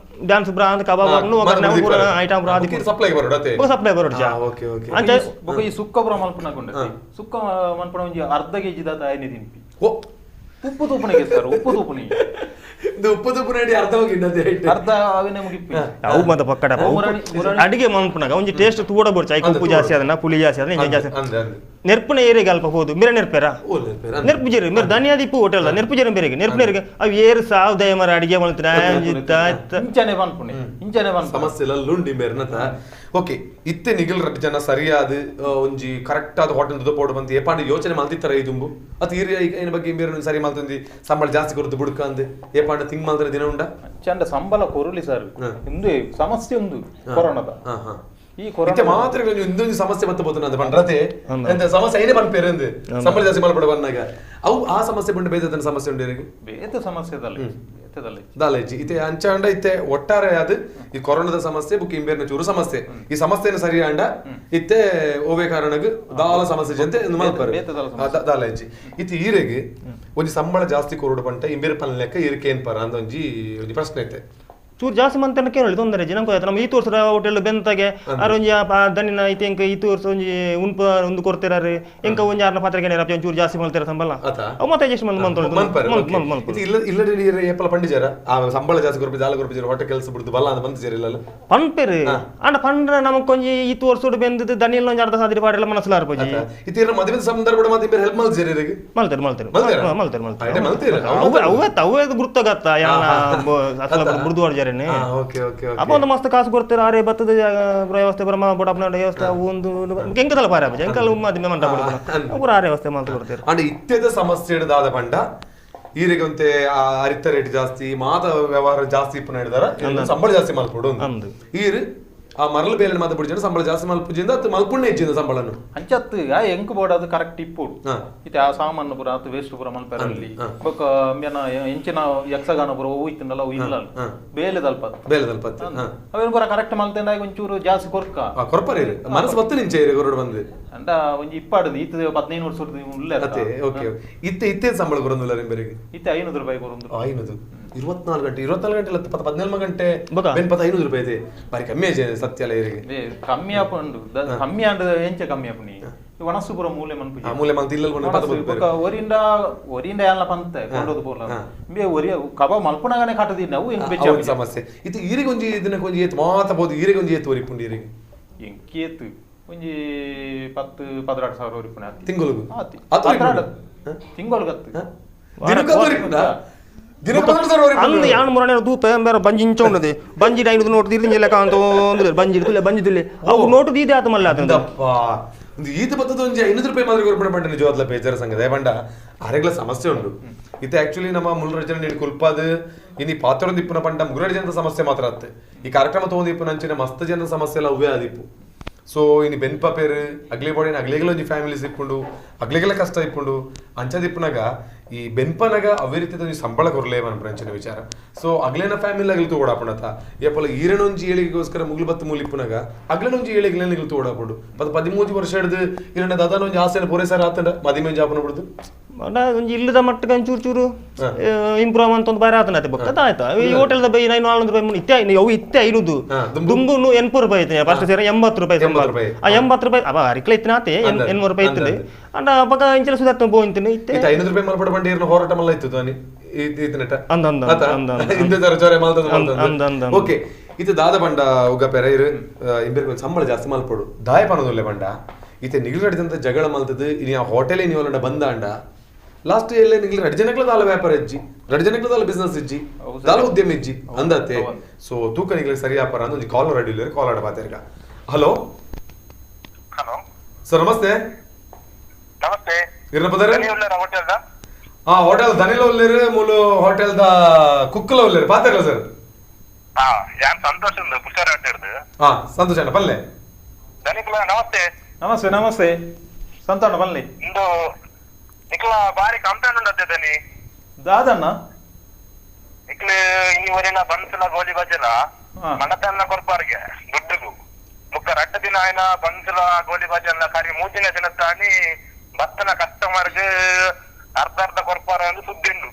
ಡ್ಯಾನ್ಸ್ ಬ್ರಾ ಅಂತ ಕಬಾಬ್ ಅನ್ನು ಒಗ್ಗರಣೆ ಪೂರ ಐಟಮ್ ಬ್ರಾ ಆದಿ ಸಪ್ಲೈ ಬರೋಡು ಅತೆ ಸಪ್ಲೈ ಬರೋಡು ಜಾ ಓಕೆ ಓಕೆ ಅಂಚ ಬೊಕ ಈ ಸುಕ್ಕ ಬ್ರಾ ಮಲ್ಪನಗೊಂಡ ಸುಕ್ಕ ಮನ್ಪಣ ಒಂಜಿ ಅರ್ಧ ಕೆಜಿ ದಾತ ಆಯ್ನೆ ತಿನ್ಪಿ ಓ ಉಪ್ಪು ತೂಪುನಿಗೆ ಸರ್ ಉಪ್ಪು ತೂಪುನಿ ಇದು ಉಪ್ಪು ತೂಪುನಿ ಅರ್ಧ ಹೋಗಿ ಅರ್ಧ ಅವಿನ ಮುಗಿಪ್ಪಿ ಅವು ಮತ್ತೆ ಪಕ್ಕಡ ಅಡಿಗೆ ಮನ್ಪುನಾಗ ಒಂಜಿ ಟೇಸ್ಟ್ ತೂಡ ಬೋಡ್ಚ ಐಕ್ ಉಪ್ಪು ಜಾಸ್ತಿ ಅದನ್ನ ಪುಳಿ ಜಾಸ್ತಿ ಅದನ್ನ ಇಂಜೆ ಜಾಸ್ತಿ ನೆರ್ಪುನ ಏರಿಗೆ ಅಲ್ಪ ಹೋದು ಮೇರೆ ನೆರ್ಪೇರ ನೆರ್ಪು ಜೇರು ಮೇರೆ ಧನಿಯಾದಿಪ್ಪು ಹೋಟೆಲ್ ನೆರ್ಪು ಜೇರು ಬೇರೆಗೆ ನೆರ್ಪು ನೇರಿಗೆ ಅವು ಏರು ಸಾವು ದಯ ಮರ ಅಡಿಗೆ ಮಲ್ತಿನ ಇಂಚನೆ ಪನ್ಪುನಿ ಇಂಚನೆ ಪನ್ಪು ಸಮಸ್ಯೆ ಲುಂಡಿ ಮೇರ್ನತ ಓಕೆ ಇತ್ತೆ ನಿಗಲ್ ರಡ್ಡು ಜನ ಸರಿಯಾದ ಒಂಜಿ ಕರೆಕ್ಟ್ ಆದ ಹೋಟೆಲ್ ದುಡ್ಡು ಪೋಡು ಬಂದು ಏಪಾಂಡ ಯೋಚನೆ ಮಲ್ತಿತ್ತರ ಈ ದುಂಬು ಅತ್ ಈ ಏನ ಬಗ್ಗೆ ಬೇರೆ ಸರಿ ಮಲ್ತಂದಿ ಸಂಬಳ ಜಾಸ್ತಿ ಕೊರದು ಬುಡ್ಕ ಅಂದ್ ಏಪಾಂಡ ತಿಂಗ್ ಮಲ್ತರ ದಿನ ಉಂಡ ಚಂಡ ಸಂಬಳ ಕೊರುಲಿ ಸರ್ ಇಂದು ಸಮಸ್ಯೆ ಒಂದು ಕೊರೋನಾದ ಈ ಕೊರೋನಾ ಮಾತ್ರ ಇಂದೊಂದು ಸಮಸ್ಯೆ ಬತ್ತ ಬೋತನ ಅಂತ ಪಂಡ್ರತೆ ಎಂತ ಸಮಸ್ಯೆ ಏನೇ ಪನ್ಪೇರು ಅಂದ್ ಸಂಬಳ ಜಾಸ್ತಿ ಮಲ್ಪಡ ಬಂದಾಗ ಅವು ಆ ಸಮಸ್ಯೆ ಬಂದು ಬೇತದನ ಸಮಸ್ಯೆ ಉಂಡು ಇರಿಗೆ ಬೇತ ಸಮಸ್ಯೆ ದಾಲೇಜಿ ಇತ್ತೆ ಅಂಚಾಂಡ ಇತ್ತೆ ಒಟ್ಟಾರೆ ಅದು ಈ ಕೊರೋನಾದ ಸಮಸ್ಯೆ ಬುಕ್ ಇಂಬೇರ್ನ ಚೂರು ಸಮಸ್ಯೆ ಈ ಸಮಸ್ಯೆನ ಸರಿ ಅಂಡ ಇತ್ತೆ ಓವೇ ಕಾರಣಗ್ ದಾಲ ಸಮಸ್ಯೆ ಜಂತೆ ಮಲ್ಪರು ದಾಲೇಜಿ ಇತ್ತೆ ಈರೆಗೆ ಒಂಜಿ ಸಂಬಳ ಜಾಸ್ತಿ ಕೊರಡು ಪಂಟ ಇಂಬೇರ್ ಪನ್ ಲೆಕ್ಕ ಈರಕ್ಕೆ ಏನ್ ಪರ ಅಂತ ಒಂಜಿ ಒಂಜಿ ಪ್ರಶ್ನೆ ಐತೆ ಚೂರು ಜಾಸ್ತಿ ಮಂತನ ಕೇಳಿ ತೊಂದರೆ ನಂಗೆ ನಮ್ಮ ಈ ತೋರ್ಸ ಹೋಟೆಲ್ ಬೆಂತಾಗೆ ಆರೊಂಜಿ ದನಿನ ಐತೆ ಎಂಕ ಈ ತೋರ್ಸ ಒಂಜಿ ಉನ್ಪ ಒಂದು ಕೊಡ್ತಿರಾರು ಎಂಕ ಒಂಜಿ ಆರ್ನ ಪಾತ್ರೆಗೆ ಒಂಚೂರು ಚೂರು ಜಾಸ್ತಿ ಮಲ್ತಿರ ಸಂಬಳ ಅವು ಮತ್ತೆ ಎಷ್ಟು ಮಂತ್ ಇಲ್ಲ ಇಲ್ಲ ಏಪಲ ಪಂಡಿಜಾರ ಆ ಸಂಬಳ ಜಾಸ್ತಿ ಕೊರ್ಪಿ ಜಾಲ ಕೊರ್ಪಿ ಹೊಟ್ಟೆ ಕೆಲಸ ಬಿಡ್ದು ಬಲ್ಲ ಅಂತ ಬಂದು ಇಲ್ಲ ಪನ್ಪೇರು ಅಂಡ ಪಂಡ್ರೆ ನಮಕ್ ಒಂಜಿ ಈ ತೋರ್ಸುಡು ಬೆಂದದ್ದು ದನಿಲ್ ಒಂಜಿ ಅರ್ಧ ಸಾದಿರಿ ಪಾಡೆಲ್ಲ ಮನಸ್ಸು ಆರ್ಪಜಿ ಇತ್ತಿರ ಮದುವೆ ಸಂದರ್ಭ ಮತ್ತೆ ಬೇರೆ ಹೆಲ್ಪ್ ಮಲ್ತಿರ ಮಲ್ತಿರು ಮಲ್ತಿರು ಮಲ್ತಿರು ಮಲ್ತಿರು ಮಲ್ತಿರು ಅವೇ ಅವೇ ಅವೇ ಗುರ್ತಗತ್ತ ಯಾನ ಮೃದುವಾಡ ಅಪ್ಪ ಒಂದು ಮಸ್ತ್ ಕಾಸು ಕೊಡ್ತಾರೆ ಆರೆ ಬತ್ತದ ವ್ಯವಸ್ಥೆ ಬರಮ ಬಡಪ್ನ ವ್ಯವಸ್ಥೆ ಒಂದು ಎಂಕದಲ್ಲ ಪಾರ ಎಂಕಲ್ ಮಾಧ್ಯಮ ಮಂಟ ಪೂರ ಆರೆ ವ್ಯವಸ್ಥೆ ಮಾತು ಕೊಡ್ತಾರೆ ಅಂಡ್ ಇತ್ಯದ ಸಮಸ್ಯೆ ಹಿಡಿದಾದ ಪಂಡ ಈರಿಗೆ ಒಂತೆ ಅರಿತ ರೇಟ್ ಜಾಸ್ತಿ ಮಾತ ವ್ಯವಹಾರ ಜಾಸ್ತಿ ಇಪ್ಪು ಹಿಡಿದಾರ ಸಂಬಳ ಜಾಸ್ತಿ ಮಲ್ಪಡು ಈರು ಆ ಮರಳು ಬೇಲೆ ಮಾತ ಬಿಡಿಜನ ಸಂಬಳ ಜಾಸ್ತಿ ಮಲ್ಪುಜಿಂದ ಅದು ಮಲ್ಪುಣ್ಣೆ ಹೆಚ್ಚಿಂದ ಸಂಬಳನು ಅಂಚತ್ತು ಆ ಎಂಕ್ ಬೋರ್ಡ್ ಅದು ಕರೆಕ್ಟ್ ಇಪ್ಪುಡು ಇತ್ತೆ ಆ ಸಾಮಾನು ಪೂರ ಅದು ವೇಸ್ಟ್ ಪೂರ ಮಲ್ಪೆರಲ್ಲಿ ಬೊಕ್ಕ ಮೇನ ಎಂಚಿನ ಯಕ್ಷಗಾನ ಪೂರ ಹೋಯ್ತಂಡಲ್ಲ ಅವು ಇಲ್ಲ ಬೇಲೆ ದಲ್ಪ ಬೇಲೆ ದಲ್ಪ ಅವೇನು ಪೂರ ಕರೆಕ್ಟ್ ಮಲ್ತಂಡ ಒಂಚೂರು ಜಾಸ್ತಿ ಕೊರ್ಕ ಕೊರ್ಪರ ಮನಸ್ಸು ಬತ್ತು ನಿಂಚೆ ಕೊರಡು ಬಂದು ಅಂಡ ಒಂಜಿ ಇಪ್ಪಾಡುದು ಇತ್ತು 15 ವರ್ಷ ಉಳ್ಳೆ ಅತ್ತೆ ಓಕೆ ಇತ್ತೆ ಇತ್ತೆ ಸಂಬಳ ಕೊರೊಂದಿಲ್ಲ ನಿಂಬರಿಗೆ ಇತ್ತೆ 500 ರೂಪಾಯಿ ಕೊರೊಂದು 500 24 ಗಂಟೆ 24 ಗಂಟೆ ಇಲ್ಲ 14 ಗಂಟೆ ಬೆನ್ 500 ರೂಪಾಯಿ ಇದೆ ಬಾರಿ ಕಮ್ಮಿ ಆಯ್ತು ಸತ್ಯ ಅಲ್ಲ ಇರಿಗೆ ಕಮ್ಮಿ ಆಪುಂಡು ಕಮ್ಮಿ ಆಂಡ ಎಂಚ ಕಮ್ಮಿ ಆಪುನಿ ವನಸು ಪೂರ ಮೂಲೆ ಮನ್ಪು ಮೂಲೆ ಮಂತ್ ಇಲ್ಲ ಬೊಕ್ಕ ಒರಿಂದ ಒರಿಂದ ಯಾನ್ಲ ಪಂತೆ ಕೊಂಡೋದು ಪೋರ್ಲ ಇಂಬೆ ಒರಿಯ ಕಬಾಬ್ ಮಲ್ಪುನಗನೆ ಕಟ್ಟದಿನ ಅವು ಎಂಕ್ ಬೆಚ್ಚ ಸಮಸ್ಯೆ ಇತ್ತೆ ಈರಿಗೆ ಒಂಜಿ ದಿನಕ್ಕೆ ಒಂಜಿ ಏತ್ ಮಾತ ಬೋದು ಈರಿಗೆ ಒಂಜಿ ಏತ್ ಒರಿಪುಂಡು ಈರಿಗೆ ಎಂಕ್ ಏತ್ ಒಂಜಿ 10 12 ಸಾವಿರ ಒರಿಪುನ ತಿಂಗೊಲುಗು ತಿಂಗೊಲುಗತ್ತು ದಿನಕ್ಕೆ ಒರಿಪುಂಡ ದಿನಕ್ಕೆ 12 ಸಾವಿರ ಒರಿಪುಂಡು ಅಂದು ಯಾನ್ ಮುರನೆ ದೂಪೆ ಬೇರೆ ಬಂಜಿ ಇಂಚ ಉಂಡದೆ ಬಂಜಿ 5 ನೋಟ್ ದಿರ್ದಿಂಜ ಲೆಕ್ಕ ಅಂತ ಒಂದು ಬಂಜಿ ತುಲೆ ಬಂಜಿ ತುಲೆ ಅವು ನೋಟು ದೀದೆ ಆತ ಮಲ್ಲ ಆತಂದಪ್ಪ ಒಂದು ಈತ ಬತ್ತದ ಒಂಜಿ 500 ರೂಪಾಯಿ ಮಾತ್ರ ಕೊರ್ಪಣೆ ಪಂಡ ನಿಜವಾದ್ಲ ಬೇಜಾರ ಸಂಗದ ಪಂಡ ಅರೆಗ್ಲ ಸಮಸ್ಯೆ ಉಂಡು ಇತ್ತೆ ಆಕ್ಚುಲಿ ನಮ್ಮ ಮುಲ್ರಡ್ ಜನ ನೀಡಿ ಕುಲ್ಪಾದ ಇನಿ ಪಾತ್ರ ಇಪ್ಪುನ ಪಂಡ ಮುರಡ್ ಜನದ ಸಮಸ್ಯೆ ಮಾತ್ರ ಅತ್ತೆ ಈ ಕಾರ್ಯಕ್ರಮ ತಗೊಂಡು ಇಪ್ಪುನ ಅಂಚಿನ ಮಸ್ತ್ ಜನದ ಸಮಸ್ಯೆ ಎಲ್ಲ ಅವೇ ಆದಿಪ್ಪು ಸೊ ಇನಿ ಬೆನ್ಪ ಪೇರು ಅಗ್ಲಿ ಬಾಡಿನ ಅಗ್ಲಿಗೆಲ್ಲ ಒಂಜಿ ಫ್ಯಾಮಿಲೀಸ್ ಇಪ್ಪುಂಡು ಅಗ್ಲಿಗೆಲ್ಲ ಕಷ್ಟ ಇಪ್ಪುಂಡು ಅಂಚದಿಪ್ಪುನಾಗ ಈ ಬೆನ್ಪನಾಗ ಅವೇ ರೀತಿಯ ಒಂಜಿ ಸಂಬಳ ಕೊರಲೇ ಮನ್ಪುನ ವಿಚಾರ ಸೊ ಅಗ್ಲೇನ ಫ್ಯಾಮಿಲಿ ಅಗ್ಲಿ ತೋಡಾಪುಂಡತ ಏಪಲ ಈರನೊಂಜಿ ಏಳಿಗೆಗೋಸ್ಕರ ಮುಗ್ಲು ಬತ್ತು ಮೂಲಿಪ್ಪುನಾಗ ಅಗ್ಲನೊಂಜಿ ಏಳಿಗೆಲ್ಲ ನಿಗ್ಲು ತೋಡಾಪುಂಡು ಪದ 13 ವರ್ಷ ಹಿಡಿದು ಈರಣ್ಣ ದಾದಾನೊಂಜಿ ಆಸೆನ ಪೂರೈಸಾರ ಆತಂಡ ಮದಿಮೆ ಜಾಪನ ಬಿಡುದು ಒಂಜಿ ಇಲ್ಲದ ಮಟ್ಟಕ್ಕೆ ಒಂಚೂರು ಚೂರು ಇಂಪ್ರೂವ್ ಅಂತ ಒಂದು ಬಾರಿ ಆತನ ಬೊಕ್ಕ ಆಯ್ತಾ ಈ ಹೋಟೆಲ್ದ ಬೈ 400 ರೂಪಾಯಿ ಇತ್ತೆ ಅವು ಇತ್ತೆ 500 ದುಂಬು 80 ರೂಪಾಯಿ ಐತೆ ಫಸ್ಟ್ ಸೇರ 80 ರೂಪಾಯಿ ಆ 80 ರೂಪಾಯಿ ಅವ ಅರಿಕ್ಲ ಇತ್ತಿನ ಆತೆ 800 ರೂಪಾಯಿ ಇತ್ತು ಅಂಡ ಅವಾಗ ಇಂಚಲ ಸುಧಾರ್ತ ಪೋಯಿಂತೀನಿ ಇತ್ತೆ 500 ರೂಪಾಯಿ ಮಲ್ಪಡ ಬಂಡಿ ಹೋರಾಟ ಮಲ್ಲ ಇತ್ತು ಧ್ವನಿ ಅಂದ ಅಂದ ಅಂದ ಓಕೆ ಇತ್ತೆ ದಾದ ಬಂಡ ಉಗ ಪೆರ ಇರು ಇಂಬೇರ್ ಸಂಬಳ ಜಾಸ್ತಿ ಮಲ್ಪಡು ದಾಯ ಪನೋದುಲ್ಲೆ ಬಂಡ ಇತ್ತೆ ನಿಗಲಡಿದಂತ ಜಗಳ ಮಲ್ತದ್ದು ಇನಿ ಆ ಹೋಟೆಲೇ ನೀವು ಬಂದಾಂಡ ಲಾಸ್ಟ್ ಎಲ್ಲ ನಿಗ್ಲಿ ರಡ್ ಜನಕ್ಲ ದಾಲ ವ್ಯಾಪಾರ ಇಜ್ಜಿ ರಡ್ ಜನಕ್ಲ ದಾಲ ಬಿಸ್ನೆಸ್ ಇಜ್ಜಿ ದಾಲ ಉದ್ಯಮ ಇಜ್ಜಿ ಅಂದತೆ ಸೊ ತೂಕ ನಿಗ್ಲಿ ಸರಿ ವ್ಯಾಪಾರ ಅಂದ ಒಂಜಿ ಕಾಲರ್ ರೆಡಿ ಇಲ್ಲ ಕಾಲ್ ಆಡ ಬಾತೇರ್ಗ hello hello sir namaste namaste ಇರ್ನ ಪದರ ಹಾ ಹೋಟೆಲ್ ದನಿಲ ಉಲ್ಲೇರು ಮೂಲು ಹೋಟೆಲ್ the ಕುಕ್ಕಲ ಉಲ್ಲೇರು ಪಾತೇರ್ಲ ಸರ್ ಹಾ ಯಾನ್ ಸಂತೋಷ್ ಉಂದು ಪುಷಾರ ಹೋಟೆಲ್ ಹಾ ಸಂತೋಷ್ ಅಣ್ಣ ಪಲ್ಲೆ ದನಿಕ್ಲ ನಮಸ್ತೆ ನಮಸ್ತೆ ನಮಸ್ತೆ ಸಂತೋಷ್ ಪಲ್ಲೆ ಇಂದು ನಿಕ್ಲ ಬಾರಿ ಕಂಪ್ಲೇಂಟ್ ಉಂಡತ್ತೆ ದನಿ ದಾದಣ್ಣ ನಿಕ್ಲ ಇನ್ನಿವರೆಲ್ಲ ಬನ್ಸಲ ಗೋಲಿ ಬಜ್ಜಲ ಮಣತನ್ನ ಕೊರ್ಪಾರ್ಗೆ ದುಡ್ಡುಗು ಮುಕ್ಕ ರಡ್ಡ ದಿನ ಆಯ್ನ ಬನ್ಸಲ ಗೋಲಿ ಬಜ್ಜಲ ಕರಿ 3 ದಿನ ದಿನತ್ತಾನಿ ಬತ್ತನ ಕಸ್ಟಮರ್ಗೆ ಅರ್ಧ ಅರ್ಧ ಕೊರ್ಪಾರ ಅಂದ್ರೆ ಸುದ್ದಿ ಉಂಡು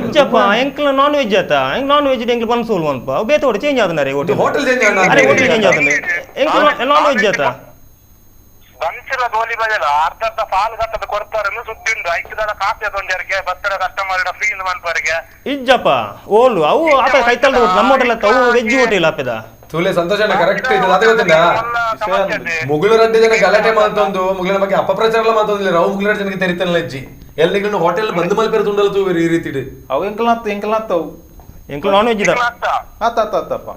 ಇಜ್ಜಪ್ಪ ಎಂಕ್ಲ ನಾನ್ ವೆಜ್ ಆತ ಎಂಕ್ ನಾನ್ ವೆಜ್ ಎಂಕ್ಲ ಬನ್ಸೋಲ್ ಮನ್ಪ ಬೇತೋಡು ಚೇಂಜ್ ಆದನ hotel hotel change ಅರೆ ಹೋಟೆಲ್ ಚೇಂಜ್ ಆದನ ಎಂಕ್ಲ ನಾನ್ ವೆಜ್ ಆತ ಬನ್ಸಿಲ ಗೋಲಿ ಬಜಲ ಅರ್ಧ ಅರ್ಧ ಪಾಲ್ ಗಟ್ಟದ ಕೊಡ್ತಾರೆ ಸುದ್ದಿ ಉಂಡು ಐಕ್ಯದ ಕಾಫಿ ಅದೊಂಜರಿಗೆ ಬತ್ತರ ಕಸ್ಟಮರ್ ಫ್ರೀ ಇಂದ ಮನ್ಪರಿಗೆ ಇಜ್ಜಪ್ಪ ಓಲು ಅವು ಆತ ಕೈತಲ್ದ ನಮ್ಮ ಹೋಟೆಲ್ ಅತ್ತ ಅವು ವೆಜ್ ಹೋಟೆಲ್ ಆಪೆದ ತುಲೆ ಸಂತೋಷ ಅಣ್ಣ ಕರೆಕ್ಟ್ ಇದೆ ಅದೇ ಗೊತ್ತಿಲ್ಲ ಮುಗುಳು ರಡ್ಡೆ ಜನ ಗಲಾಟೆ ಮಾತೊಂದು ಮುಗುಳಿನ ಬಗ್ಗೆ ಅಪಪ್ರಚಾರ ಮಾತೊಂದಿಲ್ಲ ರಾವು ಮುಗುಳ ಜನಕ್ಕೆ ತೆರಿತನಲ್ಲ ಅಜ್ಜಿ ಎಲ್ಲಿಗೂ ಹೋಟೆಲ್ ಬಂದ್ ಮಲ್ಪೇರು ತುಂಡಲ ತೂವೇರು ಈ ರೀತಿ ಅವು ಎಂಕಲ್ನಾತ್ ಎಂಕಲ್ನಾತ್ ಅವು ಎಂಕಲ್ ನಾನ್ ವೆಜ್ ಇದ ಆತ ಆತ ಆತಪ್ಪ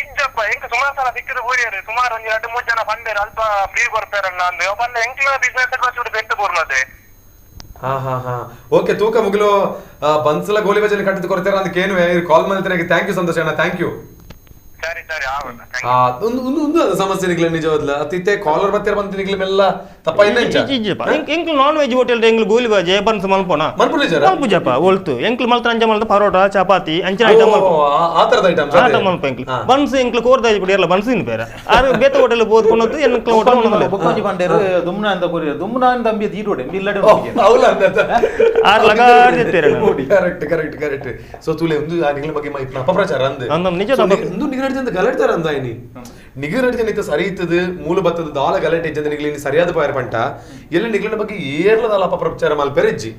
ಇಜ್ಜಪ್ಪ ಎಂಕ್ ಸುಮಾರು ಸಲ ಸಿಕ್ಕಿದ ಊರಿಯರು ಸುಮಾರು ಒಂಜಿ 2 3 ಜನ ಬಂದೇರು ಅಲ್ಪ ಫ್ರೀ ಕೊರ್ಪೇರಣ್ಣ ಅಂದು ಬಂದ ಎಂಕ್ಲ ಬಿಸ್ನೆಸ್ ಚೂರು ಬೆಟ್ಟು ಬೂರ್ನದೆ ಹಾ ಹಾ ಹಾ ಓಕೆ ತೂಕ ಮುಗಿಲು ಬನ್ಸಲ ಗೋಲಿ ಬಜಲ್ಲಿ ಕಟ್ಟಿದ್ದು ಕೊಡ್ತೀರ ಅಂತ ಕೇನುವೆ ಕಾಲ್ ಮಾಡ್ತಾರೆ thank you ಸಂತೋಷ ಅಣ್ಣ thank you ಸರಿ ಸರಿ ಒಂದು ಒಂದು ಅದು ಸಮಸ್ಯೆ ನಿಗ್ಲ ನಿಜವಾದ್ಲ ಅತಿತೆ ಕಾಲರ್ ಬತ್ತೀರ ಬಂತ ನಿಗ್ಲ ಮೆಲ್ಲ ತಪ್ಪ ಇಜ್ಜಪ್ಪ ಎಂಕ್ಲು non veg hotel ಎಂಕ್ಲು ಗೋಲಿ ಬಾಜೆ ಬನ್ಸ್ ಮಲ್ಪೋಣ ಮಲ್ಪುಜಪ್ಪ ಒಲ್ತು ಎಂಕ್ಲು ಮಲ್ತ ಅಂಚ ಮಲ್ತ ಪರೋಟ ಚಪಾತಿ ಅಂಚಿನ ಐಟಮ್ ಆ ತರದ ಐಟಮ್ ಆಟ ಮಲ್ಪ ಎಂಕ್ಲು ಬನ್ಸ್ ಎಂಕ್ಲು ಕೋರ್ದ ಇಜ್ಜಿ ಎಲ್ಲ ಬನ್ಸ್ ತಿನ್ಪೇರ ಆರು ಬೇತ ಹೋಟೆಲ್ ಬೋದ್ಕೊಂಡು ಎಂಕ್ಲು ಹೋಟೆಲ್ ಬೊಕ್ಕೊಂಜಿ ಬಂಡೇರು ದುಮ್ನ ಅಂತ ಕೊರಿಯ ದುಮ್ನ ಅಂತ ಅಂಬಿ ದೀರೋಡೆ ಇಲ್ಲಡೆ ಹೌಲ ಆರು ಲಗಾಡಿ ಎತ್ತೇರೆ correct correct correct so ತುಲೆ ಒಂದು ಆ ನಿಗ್ಲ ಬಗ್ಗೆ ಇಪ್ಪ ಅಪಪ್ರಚಾರ ಅಂದೆ ನಿಜ ಒಂದು ನಿಗರಡ್ ಜನ ಗಲಾಟೆ ಅಂದ ಇನಿ ನಿಗರಡ್ ಜನ ಇತ್ತ ಸರಿ ಇತ್ತದು ಮೂಲ ಬತ್ತದ ದಾಲ ಗಲಾಟೆ ಇಜ್ಜಂದ ನಿಗ್ಲಿ ಸರಿಯಾದ ಪಾಯರ್ ಪಂಟ ಎಲ್ಲ ನಿಗ್ಲನ ಬಗ್ಗೆ ಏರ್ಲ ದಾಲ ಅಪಪ್ರಚಾರ ಮಲ್ಪೆರೆ ಇಜ್ಜಿ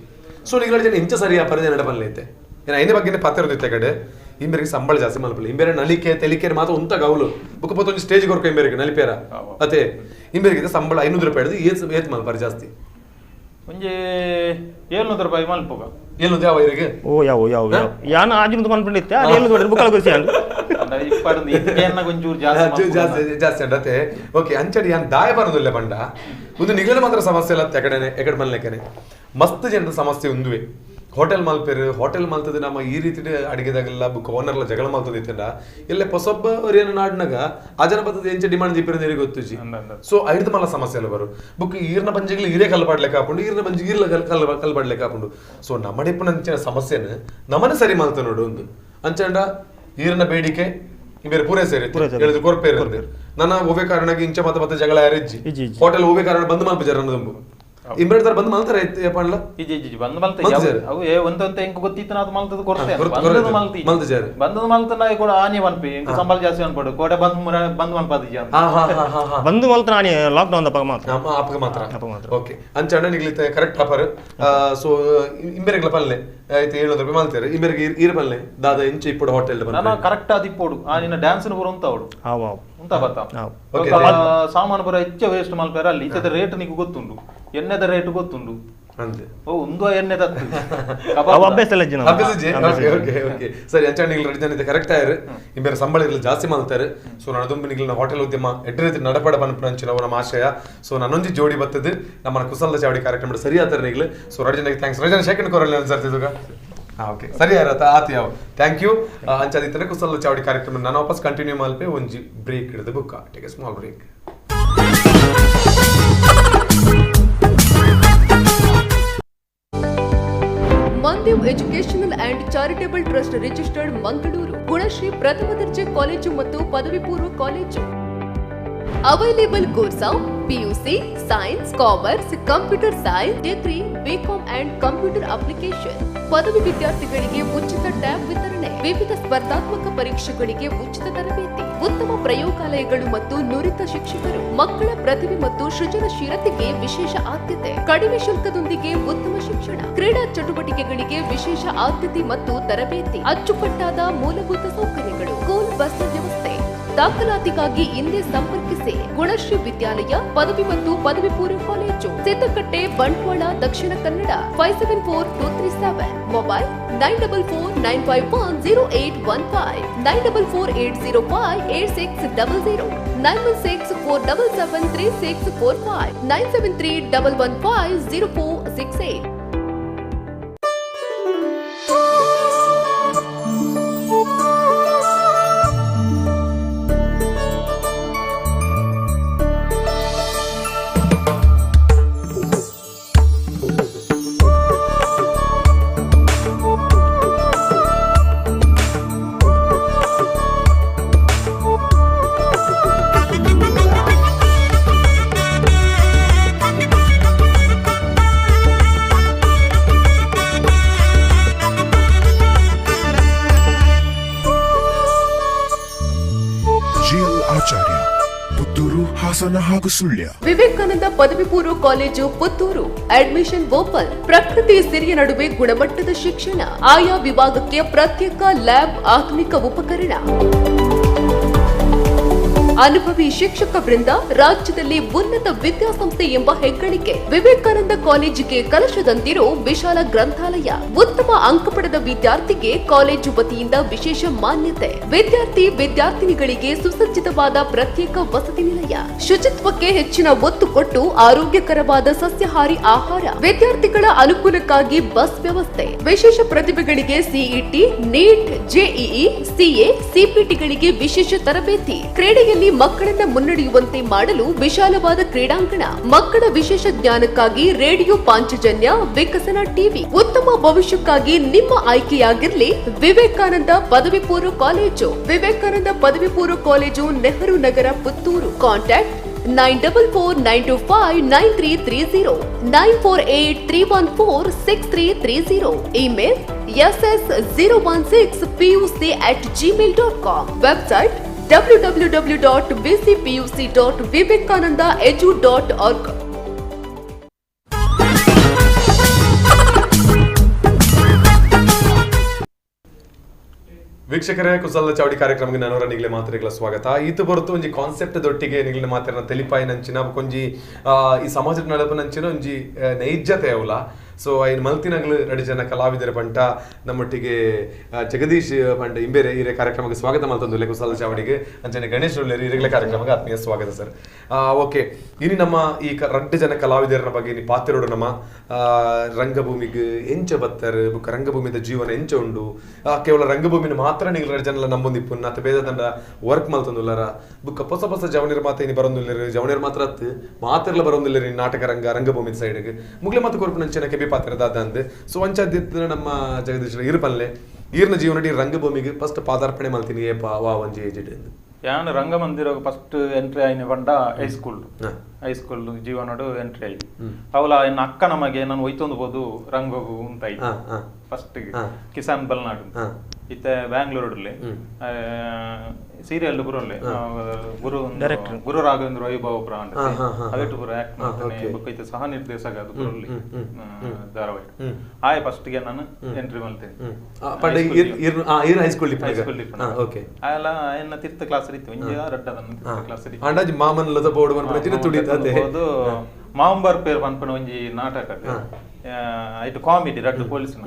ಸೊ ನಿಗರಡ್ ಜನ ಇಂಚ ಸರಿ ಅಪರ ನಡ ಬಲ್ಲೈತೆ ಏನ ಐನೇ ಬಗ್ಗೆ ಪಾತ್ರ ಕಡೆ ಇಂಬೇರಿಗೆ ಸಂಬಳ ಜಾಸ್ತಿ ಮಲ್ಪಲ್ಲ ಇಂಬೇರೆ ನಲಿಕೆ ತೆಲಿಕೆ ಮಾತ್ರ ಉಂತ ಗೌಲು ಬುಕ್ಕ ಪತ್ತೊಂದು ಸ್ಟೇಜ್ ಕೊರ್ಕ ಇಂಬೇರಿಗೆ ನಲಿಪೇರ ಅದೇ ಇಂಬೇರಿಗೆ ಸಂಬಳ 500 ರೂಪಾಯಿ ಹಿಡಿದು ಏತ್ ಏತ್ ಮಲ್ಪಾರೆ ಜಾಸ್ತಿ ಒಂಜಿ 700 ರೂಪಾಯಿ ಮಲ್ಪುಗ 700 ಯಾವ ಇರಿಗೆ ಓ ಯಾವ ಯಾವ ಯಾವ ಯಾನ ಆಜಿನ ಮನ್ಪಂಡಿತ್ತೆ ಆ 700 ಬುಕ್ಕಳ ಗುರಿಸಿ ಅಂದು ಜಾಸ್ತಿ ಜಾಸ್ತಿ ಅಂಡತೆ ಓಕೆ ಅಂಚಡಿ ಯಾನ್ ದಾಯ ಬರೋದಿಲ್ಲ ಬಂಡ ಒಂದು ನಿಗಲ ಮಾತ್ರ ಸಮಸ್ಯೆ ಇಲ್ಲ ಎಕಡೆನೆ ಎಕಡೆ ಮಲ್ಲೆಕನೆ ಮಸ್ತ್ ಜನರ ಸಮಸ್ಯೆ ಒಂದುವೆ ಹೋಟೆಲ್ ಮಲ್ಪೇರು ಹೋಟೆಲ್ ಮಲ್ತದೆ ನಮ್ಮ ಈ ರೀತಿ ಅಡಿಗೆದಾಗೆಲ್ಲ ಬುಕ್ ಓನರ್ಲ ಜಗಳ ಮಲ್ತದಿತ್ತಂಡ ಎಲ್ಲ ಪೊಸೊಬ್ಬ ಏನು ನಾಡಿನಾಗ ಆ ಜನ ಬರ್ತದೆ ಎಂಚ ಡಿಮಾಂಡ್ ದಿಪ್ಪಿರೋದು ಗೊತ್ತುಜಿ ಸೊ ಐದು ಮಲ್ಲ ಸಮಸ್ಯೆ ಎಲ್ಲ ಬರು ಬುಕ್ ಈರ್ನ ಬಂಜಿಗಳು ಈರೇ ಕಲ್ಪಾಡ್ಲಿಕ್ಕೆ ಹಾಕೊಂಡು ಈರ್ನ ಬಂಜಿ ಈರ್ಲ ಕಲ್ ಕಲ್ಪಾಡ್ಲಿಕ್ಕೆ ಹಾಕೊಂಡು ಸೊ ನಮ್ಮಡಿಪ್ಪನ ಸಮಸ್ಯೆನ ನಮ್ಮನೆ ಸರಿ ಮಲ್ತ ನೋಡು ಒಂದು ಅಂಚಂಡ ಈರ್ನ ಬೇಡಿಕೆ ಬೇರೆ ಪೂರೈಸೇರಿ ಹೇಳಿದ್ರು ಕೊರ್ಪೇರು ನನ್ನ ಒಬ್ಬೇ ಕಾರಣಕ್ಕೆ ಇಂಚ ಮತ್ತೆ ಮತ್ತೆ ಜಗಳ ಯಾರಿಜ್ಜಿ ಹೋಟೆಲ್ ಒಬ್ಬೇ ಕಾರಣ ಬಂದ್ ಮಲ್ಪು ಜರ ದುಂಬು ಇಂಬ್ರೆಡ್ ಬಂದ್ ಮಲ್ತಾರೆ ಪಂಡ್ಲ ಇಜ್ಜಿ ಇಜ್ಜಿ ಬಂದ್ ಮಲ್ತೆ ಅವು ಏ ಒಂತೊಂತೆ ಎಂಕ್ ಗೊತ್ತಿತ್ತು ಅದು ಮಲ್ತದ ಕೊರ್ತೆ ಬಂದದ ಮಲ್ತಿ ಮಲ್ತಿಜಾರು ಬಂದದ ಮಲ್ತ ನಾಯಿ ಕೂಡ ಆನಿ ವನ್ಪಿ ಎಂಕ್ ಸಂಬಳ ಜಾಸ್ತಿ ಅನ್ಪಡು ಕೋಡೆ ಬಂದ್ ಬಂದ್ ಮಲ್ಪದಿಜ ಬಂದು ಮಲ್ತ ನಾನಿ ಲಾಕ್ ಡೌನ್ ದಪಗ ಮಾತ್ರ ಅಪಗ ಮಾತ್ರ ಓಕೆ ಅಂಚ ನಿಗ್ಲಿತೆ ಕರೆಕ್ಟ್ ಆಫರ್ ಸೊ ಇಂಬೆರೆಗ್ಲ ಪಲ್ಲೆ ಆಯ್ತು 700 ರೂಪಾಯಿ ಮಲ್ತಾರೆ ಇಂಬೆರೆಗೆ ಈರ ಪಲ್ಲೆ ದಾದ ಇಂಚ ಇಪ್ಪಡು ಹೋಟೆಲ್ ನಾನು ಕರೆಕ್ಟ್ ಆದ ಇಪ್ಪೋಡು ಆ ನಿನ್ನ ಡ್ಯಾನ್ಸ್ ಪೂರ ಉಂತಾವಡು ಉಂತ ಬತ್ತ ಸಾಮಾನು ಪೂರ ಹೆಚ್ಚ ವೇಸ್ಟ್ ಮಲ್ಪಾರ ಅಲ್ಲಿ ಇಚ್ಚದ ರೇಟ್ ನಿಂಗೆ ಗೊತ್ತುಂಡು ಎಣ್ಣೆದ ರೇಟ್ ಗೊತ್ತುಂಡು ಓ ಒಂದು ಎಣ್ಣೆದ ಸರಿ ಅಂಚ ನಿಗ್ಲ ರೆಡಿ ಜನ ಕರೆಕ್ಟ್ ಆಯ್ರು ಇಂಬೇರೆ ಸಂಬಳ ಇರಲಿ ಜಾಸ್ತಿ ಮಾಡ್ತಾರೆ ಸೊ ನನ್ನ ನಿಗ್ಲಿನ ಹೋಟೆಲ್ ಉದ್ಯಮ ಎಡ್ಡ ರೀತಿ ನಡಪಡ ಪನ್ಪುನಂಚಿನ ನಮ್ಮ ಆಶಯ ಸೊ ನನ್ನೊಂಜಿ ಜೋಡಿ ಬರ್ತದೆ ನಮ್ಮ ಕುಸಲ್ದ ಚಾವಡಿ ಕಾರ್ಯಕ್ರಮ ಸರಿ ಆತಾರೆ ನಿಗ್ಲು ಸೊ ರೆಡಿ ಜನಕ್ಕೆ thanks ready ಜನ ಶೇಖಂಡ್ ಕೊರಲ್ಲ ಸರ್ ಇದುಗ ಓಕೆ ಸರಿ ಆಯ್ತಾ ಆತಿ ಯಾವ thank you ಅಂಚಾದಿತ್ತರೆ ಕುಸಲ್ದ ಚಾವಡಿ ಕಾರ್ಯಕ್ರಮ ನಾನು ವಾಪಸ್ ಕಂಟಿನ್ಯೂ ಮಲ್ಪೆ ಒಂಜಿ ಬ್ರೇಕ್ ಹಿಡಿದು book take a small break. Mandev educational and charitable trust registered Mangaluru Gunashree ಪ್ರಥಮ ದರ್ಜೆ ಕಾಲೇಜು ಮತ್ತು ಪದವಿ ಪೂರ್ವ college. Available course PUC science commerce computer science degree BCom and computer application. ಪದವಿ ವಿದ್ಯಾರ್ಥಿಗಳಿಗೆ ಉಚಿತ ಟ್ಯಾಬ್ ವಿತರಣೆ, ವಿವಿಧ ಸ್ಪರ್ಧಾತ್ಮಕ ಪರೀಕ್ಷೆಗಳಿಗೆ ಉಚಿತ ತರಬೇತಿ, ಉತ್ತಮ ಪ್ರಯೋಗಾಲಯಗಳು ಮತ್ತು ನುರಿತ ಶಿಕ್ಷಕರು, ಮಕ್ಕಳ ಪ್ರತಿಭೆ ಮತ್ತು ಸೃಜನಶೀಲತೆಗೆ ವಿಶೇಷ ಆದ್ಯತೆ, ಕಡಿಮೆ ಶುಲ್ಕದೊಂದಿಗೆ ಉತ್ತಮ ಶಿಕ್ಷಣ, ಕ್ರೀಡಾ ಚಟುವಟಿಕೆಗಳಿಗೆ ವಿಶೇಷ ಆದ್ಯತೆ ಮತ್ತು ತರಬೇತಿ, ಅಚ್ಚುಕಟ್ಟಾದ ಮೂಲಭೂತ ಸೌಕರ್ಯಗಳು, ಸ್ಕೂಲ್ ಬಸ್ ವ್ಯವಸ್ಥೆ. ದಾಖಲಾತಿಗಾಗಿ ಇಂದೇ ಸಂಪರ್ಕಿಸಿ ಗುಣಶ್ರೀ ವಿದ್ಯಾಲಯ ಪದವಿ ಮತ್ತು ಪದವಿ ಪೂರ್ವ ಕಾಲೇಜು, ಸಿದ್ದಕಟ್ಟೆ, ಬಂಟ್ವಾಳ, ದಕ್ಷಿಣ ಕನ್ನಡ 574237, ಮೊಬೈಲ್ 9449510815, 9448058600, 9164773645, 9731150468. ವಿವೇಕಾನಂದ ಪದವಿ ಪೂರ್ವ ಕಾಲೇಜು ಪುತ್ತೂರು, ಅಡ್ಮಿಷನ್ ಓಪನ್. ಪ್ರಕೃತಿ ಸಿರಿಯ ನಡುವೆ ಗುಣಮಟ್ಟದ ಶಿಕ್ಷಣ, ಆಯಾ ವಿಭಾಗಕ್ಕೆ ಪ್ರತ್ಯೇಕ ಲ್ಯಾಬ್, ಆಧುನಿಕ ಉಪಕರಣ, ಅನುಭವಿ ಶಿಕ್ಷಕ ವೃಂದ, ರಾಜ್ಯದಲ್ಲಿ ಉನ್ನತ ವಿದ್ಯಾಸಂಸ್ಥೆ ಎಂಬ ಹೆಗ್ಗಳಿಕೆ. ವಿವೇಕಾನಂದ ಕಾಲೇಜಿಗೆ ಕಲಶದಂತಿರೋ ವಿಶಾಲ ಗ್ರಂಥಾಲಯ, ಉತ್ತಮ ಅಂಕ ಪಡೆದ ವಿದ್ಯಾರ್ಥಿಗೆ ಕಾಲೇಜು ವತಿಯಿಂದ ವಿಶೇಷ ಮಾನ್ಯತೆ, ವಿದ್ಯಾರ್ಥಿ ವಿದ್ಯಾರ್ಥಿನಿಗಳಿಗೆ ಸುಸಜ್ಜಿತವಾದ ಪ್ರತ್ಯೇಕ ವಸತಿ ನಿಲಯ, ಶುಚಿತ್ವಕ್ಕೆ ಹೆಚ್ಚಿನ ಒತ್ತು ಕೊಟ್ಟು ಆರೋಗ್ಯಕರವಾದ ಸಸ್ಯಾಹಾರಿ ಆಹಾರ, ವಿದ್ಯಾರ್ಥಿಗಳ ಅನುಕೂಲಕ್ಕಾಗಿ ಬಸ್ ವ್ಯವಸ್ಥೆ, ವಿಶೇಷ ಪ್ರತಿಭೆಗಳಿಗೆ ಸಿಇಟಿ, ನೀಟ್, ಜೆಇಇ, ಸಿಎ, ಸಿಪಿಟಿಗಳಿಗೆ ವಿಶೇಷ ತರಬೇತಿ, ಕ್ರೀಡೆಯಲ್ಲಿ ಮಕ್ಕಳನ್ನ ಮುನ್ನಡೆಯುವಂತೆ ಮಾಡಲು ವಿಶಾಲವಾದ ಕ್ರೀಡಾಂಗಣ, ಮಕ್ಕಳ ವಿಶೇಷ ಜ್ಞಾನಕ್ಕಾಗಿ ರೇಡಿಯೋ ಪಾಂಚಜನ್ಯ, ವಿಕಸನ ಟಿವಿ. ಉತ್ತಮ ಭವಿಷ್ಯಕ್ಕಾಗಿ ನಿಮ್ಮ ಆಯ್ಕೆಯಾಗಿರಲಿ ವಿವೇಕಾನಂದ ಪದವಿ ಪೂರ್ವ ಕಾಲೇಜು. ವಿವೇಕಾನಂದ ಪದವಿ ಪೂರ್ವ college, Nehru Nagar, Puttur. Contact 9449259330, 9483146330, email ss016puc@gmail.com, website www.vcpuc.vivekanandaedu.org. ವೀಕ್ಷಕರೇ, ಕುಸಲ್ದ ಚಾವಡಿ ಕಾರ್ಯಕ್ರಮಕ್ಕೆ ನಾನವರ ನಿಗಲೆ ಮಾತ್ರೆಗಳ ಸ್ವಾಗತ. ಈತ ಬರುತ್ತು ಒಂಜಿ ಕಾನ್ಸೆಪ್ಟ್ ದೊಟ್ಟಿಗೆ ನಿಗಲಿನ ಮಾತ್ರ ತೆಲಿಪಾಯಿನಂಚಿನ ಒಂಜಿ ಈ ಸಮಾಜದ ನಡಪನಂಚಿನ ಒಂಜಿ ನೈಜತೆ ಅವಲ. ಸೊ ಐನ್ ಮಲ್ತಿನಗ್ಲು ರೆಡಿ ಜನ ಕಲಾವಿದರ ಪಂಟ ನಮ್ಮೊಟ್ಟಿಗೆ ಜಗದೀಶ್ ಪಂಡ ಇಂಬೇರೆ ಹಿರಿಯ ಕಾರ್ಯಕ್ರಮಕ್ಕೆ ಸ್ವಾಗತ ಮಲ್ತಂದು ಕುಸಲ್ದ ಚಾವಡಿಗೆ. ಅಂಚನೆ ಗಣೇಶ್ ಉಳ್ಳೇರಿ ಹಿರಿಗಳ ಕಾರ್ಯಕ್ರಮಕ್ಕೆ ಆತ್ಮೀಯ ಸ್ವಾಗತ ಸರ್. ಓಕೆ, ಇನಿ ನಮ್ಮ ಈ ರಡ್ಡು ಜನ ಕಲಾವಿದರನ ಬಗ್ಗೆ ಇನಿ ಪಾತಿರೋಡು ನಮ್ಮ ರಂಗಭೂಮಿಗೆ ಎಂಚ ಬತ್ತರ್ ಬುಕ್ಕ ರಂಗಭೂಮಿದ ಜೀವನ ಎಂಚ ಉಂಡು, ಕೇವಲ ರಂಗಭೂಮಿನ ಮಾತ್ರ ನೀವು ರಡ್ಡು ಜನಲ ನಂಬೊಂದಿಪ್ಪು ಅತ್ತ ಬೇದ ತಂಡ ವರ್ಕ್ ಮಲ್ತಂದುಲ್ಲರ ಬುಕ್ಕ ಹೊಸ ಹೊಸ ಜವನಿರ ಮಾತ್ರ ಇನಿ ಬರೊಂದುಲ್ಲೇರು, ಜವನಿರ ಮಾತ್ರ ಅತ್ತು ಮಾತ್ರಲ ಬರೊಂದುಲ್ಲೇರಿ ನಾಟಕ ರಂಗ ರಂಗಭೂಮಿದ ಸೈಡ್ಗೆ ಮುಗ್ಲೆ ಮಾತು ಕೊರ್ಪು ನಂಚಿನ ಕೆಬಿ ಪಾತ್ರ ದಾದಂದು. ಸೊ ಅಂಚಾದಿತ್ತು ನಮ್ಮ ಜಗದೀಶ್ವರ ಇರುಪಲ್ಲೆ ಈರ್ನ ಜೀವನಡಿ ರಂಗಭೂಮಿಗೆ ಫಸ್ಟ್ ಪಾದಾರ್ಪಣೆ ಮಲ್ತೀನಿ ಏಪ ವಾ ಒಂಜಿ ಏಜ್. ಯಾನ್ ರಂಗಮಂದಿರ ಫಸ್ಟ್ ಎಂಟ್ರಿ ಆಯಿನ ಪಂಡ ಹೈಸ್ಕೂಲ್ ಹೈಸ್ಕೂಲ್ ಜೀವನಡು ಎಂಟ್ರಿ ಆಯಿ ಅವಲ ಎನ್ನ ಅಕ್ಕ ನಮಗೆ ನಾನು ಒಯ್ತೊಂದು ಬೋದು ರಂಗೋಗು ಉಂತಾಯಿ ಫಸ್ಟ್ ಕಿಸಾನ್ ಬಲ್ನಾಡು ಇತ್ತೆ ಬ್ಯಾಂಗ್ಳೂರಲ್ಲಿ ಸೀರಿಯಲ್ ಬುರಲ್ಲೇ ಗುರು ಗುರು ರಾಘವೇಂದ್ರ ವೈಭವ ಪುರ ಅಂತ ಅವೆಟ್ಟು ಪುರ ಆಕ್ಟ್ ಮಾಡ್ತಾನೆ ಬೊಕ್ಕ ಇತ್ತೆ ಸಹ ನಿರ್ದೇಶಕ ಅದು ಬುರಲ್ಲಿ ಧಾರಾವಾಹಿ ಆಯ್ ಫಸ್ಟ್ ಗೆ ನಾನು ಎಂಟ್ರಿ ಮಾಡ್ತೇನೆ ಹೈಸ್ಕೂಲ್ ಹೈಸ್ಕೂಲ್ ಆಯಲ್ಲ ಎನ್ನ ತಿರ್ತ ಕ್ಲಾಸ್ ಇತ್ತು ಒಂಜಿ ರಡ್ಡದನ್ನ ತಿರ್ತ ಕ್ಲಾಸ್ ಅಂದಾಜು ಮಾಮನ್ ಲತ ಬೋರ್ಡ್ ಮನ್ಪುನ ತುಡಿತದೆ ಮಾಂಬರ್ ಪೇರ್ ಪನ್ಪುನ ಒಂಜಿ ನಾಟಕ ಇಟ್ಟು ಕಾಮಿಡಿ ರಡ್ಡು ಪೊಲೀಸ್ನ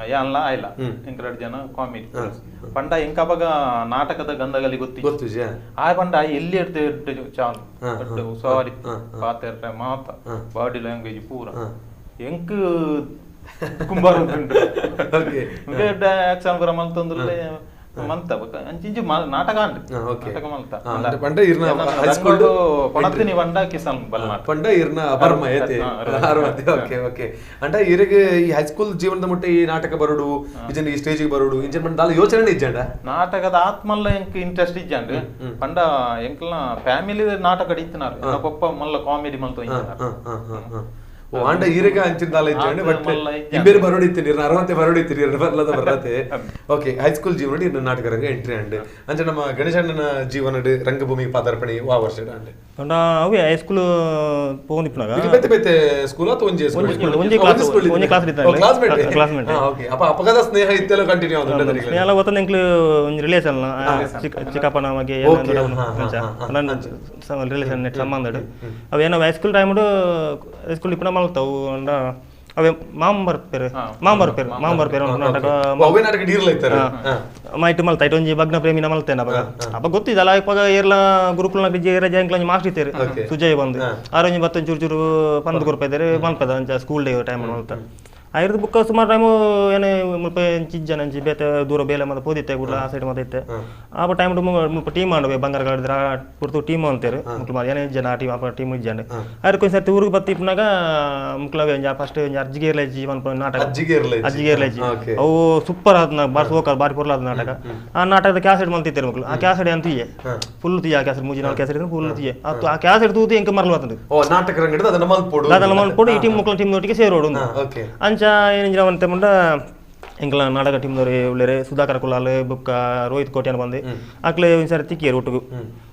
ಯಾನ್ಲ ಆಯ್ಲ ಎಂಕ್ ರಡ್ಡು ಜನ ಕಾಮಿಡಿ ಪಂಡ ಎಂಕಪಗ ನಾಟಕದ ಗಂಧಗಲಿ ಗೊತ್ತು ಆ ಪಂಡ ಎಲ್ಲಿ ಎಡ್ದು ಎಡ್ಡು ಚಾಲು ಎಡ್ಡು ಸಾರಿ ಪಾತೆರ್ರೆ ಮಾತ ಬಾಡಿ ಲ್ಯಾಂಗ್ವೇಜ್ ಪೂರ ಎಂಕ್ ಕುಂಬಾರ ಉಂಟು ಆಕ್ಷನ್ ಪೂರ ಮಲ್ತೊಂದುಲ್ಲೆ ಮಂತ ಅಂಚಿಂಚಿ ನಾಟಕ ಅಂಡ್ ನಾಟಕ ಮಲ್ತ ಪಂಡ ಇರ್ನ ಹೈಸ್ಕೂಲ್ ಕೊಣತಿನಿ ಪಂಡ ಕಿಸಾನ್ ಬಲ್ನಾಟ ಪಂಡ ಇರ್ನ ಬರ್ಮ ಏತೆ ಓಕೆ ಓಕೆ ಅಂಡ ಇರಿಗೆ ಈ ಹೈಸ್ಕೂಲ್ ಜೀವನದ ಮುಟ್ಟೆ ಈ ನಾಟಕ ಬರೋಡು ಇಜನ್ ಈ ಸ್ಟೇಜಿಗೆ ಬರೋಡು ಇಂಚನ್ ಪಂಡ ದಾಲ ಯೋಚನೆ ಇಜ್ಜಂಡ ನಾಟಕದ ಆತ್ಮಲ್ಲ ಎಂಕ್ ಇಂಟ್ರೆಸ್ಟ್ ಇಜ್ಜಂಡ್ ಪಂಡ ಎಂಕ್ಲ ಫ್ಯಾಮಿಲಿ ನಾಟಕ ಇತ್ತಿನಾರು ನನ್ನ ಪಪ್ಪ ಮಲ್ಲ ಕಾಮಿಡಿ ಮಲ್ತ ಇಂಚಿನಾರು ಓ ಅಂಡ ಈರೆಗೆ ಅಂಚಿನ ಇಜ್ಜಂಡೆ ಬಟ್ ಇಂಬೇರು ಬರೋಡಿ ಇತ್ತೀನಿ ಅರವತ್ತೆ ಬರೋಡಿ ಇತ್ತೀನಿ ಬರ್ಲದ ಬರತ್ತೆ ಓಕೆ ಹೈಸ್ಕೂಲ್ ಜೀವನ ಇನ್ನು ನಾಟಕ ರಂಗ ಎಂಟ್ರಿ ಅಂಡ್ ಅಂಚೆ ನಮ್ಮ ಗಣೇಶಣ್ಣನ ಜೀವನ ರಂಗಭೂಮಿಗೆ ಪಾದಾರ್ಪಣೆ ವಾ ವರ್ಷ ಅಂಡ್ ಪಂಡ ಅವೇ ಹೈಸ್ಕೂಲ್ ಪೋಂದಿಪ್ಪುನಗ ಬೇತೆ ಬೇತೆ ಸ್ಕೂಲ್ ಅಥವಾ ಒಂಜಿ ಸ್ಕೂಲ್ ಒಂಜಿ ಕ್ಲಾಸ್ ಒಂಜಿ ಕ್ಲಾಸ್ ಇತ್ತ ಕ್ಲಾಸ್ಮೇಟ್ ಕ್ಲಾಸ್ಮೇಟ್ ಓಕೆ ಅಪ್ಪ ಅಪಗದ ಸ್ನೇಹ ಇತ್ತೆಲ್ಲ ಕಂಟಿನ್ಯೂ ಆਉਂದು ಸ್ನೇಹ ಎಲ್ಲ ಗೊತ್ತ ಎಂಕ್ಲು ಒಂಜಿ ರಿಲೇಷನ್ ಚಿಕ್ಕಪ್ಪನ ಮಗೆ ನನ್ನ ರಿಲೇಷನ್ ನೆಟ್ ಸಂಬಂಧ ಅವೇನೋ ಹೈಸ್ಕೂಲ್ ಟೈಮ್ ಹೈಸ್ಕೂಲ್ ಇಪ್ಪುನ ಮಲ್ತಾವು ಅಂಡ ಅವೇ ಮಾಂಬರ್ ಪೇರು ಮಾಂಬರ್ ಪೇರು ಮಾಂಬರ್ ಪೇರು ನಾಟಕ ಅವೇ ನಾಟಕ ಡೀರ್ಲ ಇತ್ತಾರೆ ಮೈಟ್ ಮಲ್ತ ಇಟ್ಟು ಒಂಜಿ ಭಗ್ನ ಪ್ರೇಮಿನ ಮಲ್ತೇನೆ ಅವಾಗ ಅಪ್ಪ ಗೊತ್ತಿದ್ದಲ್ಲ ಇಪ್ಪಾಗ ಏರ್ಲ ಗುರುಕುಲ್ನ ಏರ ಜಂಕ್ಲ ಒಂಜಿ ಮಾಸ್ಟರ್ ಇತ್ತೇರು ಸುಜಯ್ ಬಂದು ಆರೊಂಜಿ ಬತ್ತೊಂದು ಚೂರು ಚೂರು ಪಂದ್ ಕೊರ್ಪೈದಾರೆ ಮಲ್ಪದ ಅಂಚ ಸ್ಕೂಲ್ ಡೇ ಟೈಮ್ ಮಲ್ತ ಆಯ್ರದ್ದು ಬುಕ್ಕ ಸುಮಾರು ಟೈಮು ಏನೇ ಮುಲ್ಪ ಚಿಜ್ಜನ ಅಂಚಿ ಬೇತೆ ದೂರ ಬೇಲೆ ಮತ್ತೆ ಪೋದಿತ್ತೆ ಕೂಡ ಆ ಸೈಡ್ ಮತ್ತೆ ಇತ್ತೆ ಆ ಟೈಮ್ ಮುಲ್ಪ ಟೀಮ್ ಆಡುವೆ ಬಂಗಾರ ಗಾಡಿದ್ರೆ ಪುರ್ತು ಟೀಮ್ ಅಂತಾರೆ ಮುಕ್ಳು ಏನೇ ಜನ ಆ ಟೀಮ್ ಆ ಟೀಮ್ ಇಜ್ಜಂಡೆ ಆಯ್ತು కొంచెం ಸರ್ತಿ ಊರಿಗೆ ಬತ್ತಿ ಇಪ್ಪನಾಗ ಮುಕ್ಳವೆ ಫಸ್ಟ್ ಅಜ್ಜಿಗೇರ್ಲಜ್ಜಿ ಮನ್ಪ ನಾಟಕ ಅಜ್ಜಿಗೇರ್ಲಜ್ಜಿ ಅವು ಸೂಪರ್ ಆದ ಬಾರಿ ಸೋಕ ಬಾರಿ ಪೊರ್ಲಾದ ನಾಟಕ ಆ ನಾಟಕದ ಕ್ಯಾಸೆಟ್ ಮಲ್ತಿತ್ತಾರೆ ಮಕ್ಕಳು ಆ ಕ್ಯಾಸೆಟ್ ಅಂತ ತೀಯೆ ಫುಲ್ ತೀಯ ಆ ಕ್ಯಾಸೆಟ್ ಮೂಜಿ ನಾಲ್ಕು ಕ್ಯಾಸೆಟ್ ಫುಲ್ ತೀಯೆ ಆ ಕ್ಯಾಸೆಟ್ ತೂತು ಎಂಕ ಮರಲು ಬರ್ತದೆ ನಾಟಕ ರಂಗದ ಅದನ್ನ ಮಲ್ಪೋಡು ಅದನ್ನ ಮಲ್ಪೋಡು ಈ ಟೀಮ್ ಮಕ್ಕಳ ಟೀಮ್ ನೊಟ್ಟಿಗೆ ಸೇರೋಡು ಅಂಚ ಏನಿಂಜಿನ ಅಂತ ಮುಂಡ ಎಂಕಲ ನಾಟಕ ಟೀಮ್ದವ್ರು ಉಳ್ಳೇರೆ ಸುಧಾಕರ್ ಕುಲಾಲ್ ಬುಕ್ಕ ರೋಹಿತ್ ಕೋಟ್ಯಾನ್ ಬಂದು ಆಕ್ಲೆ ಒಂದು ಸಾರಿ ತಿಕ್ಕಿಯರು ಒಟ್ಟಿಗೆ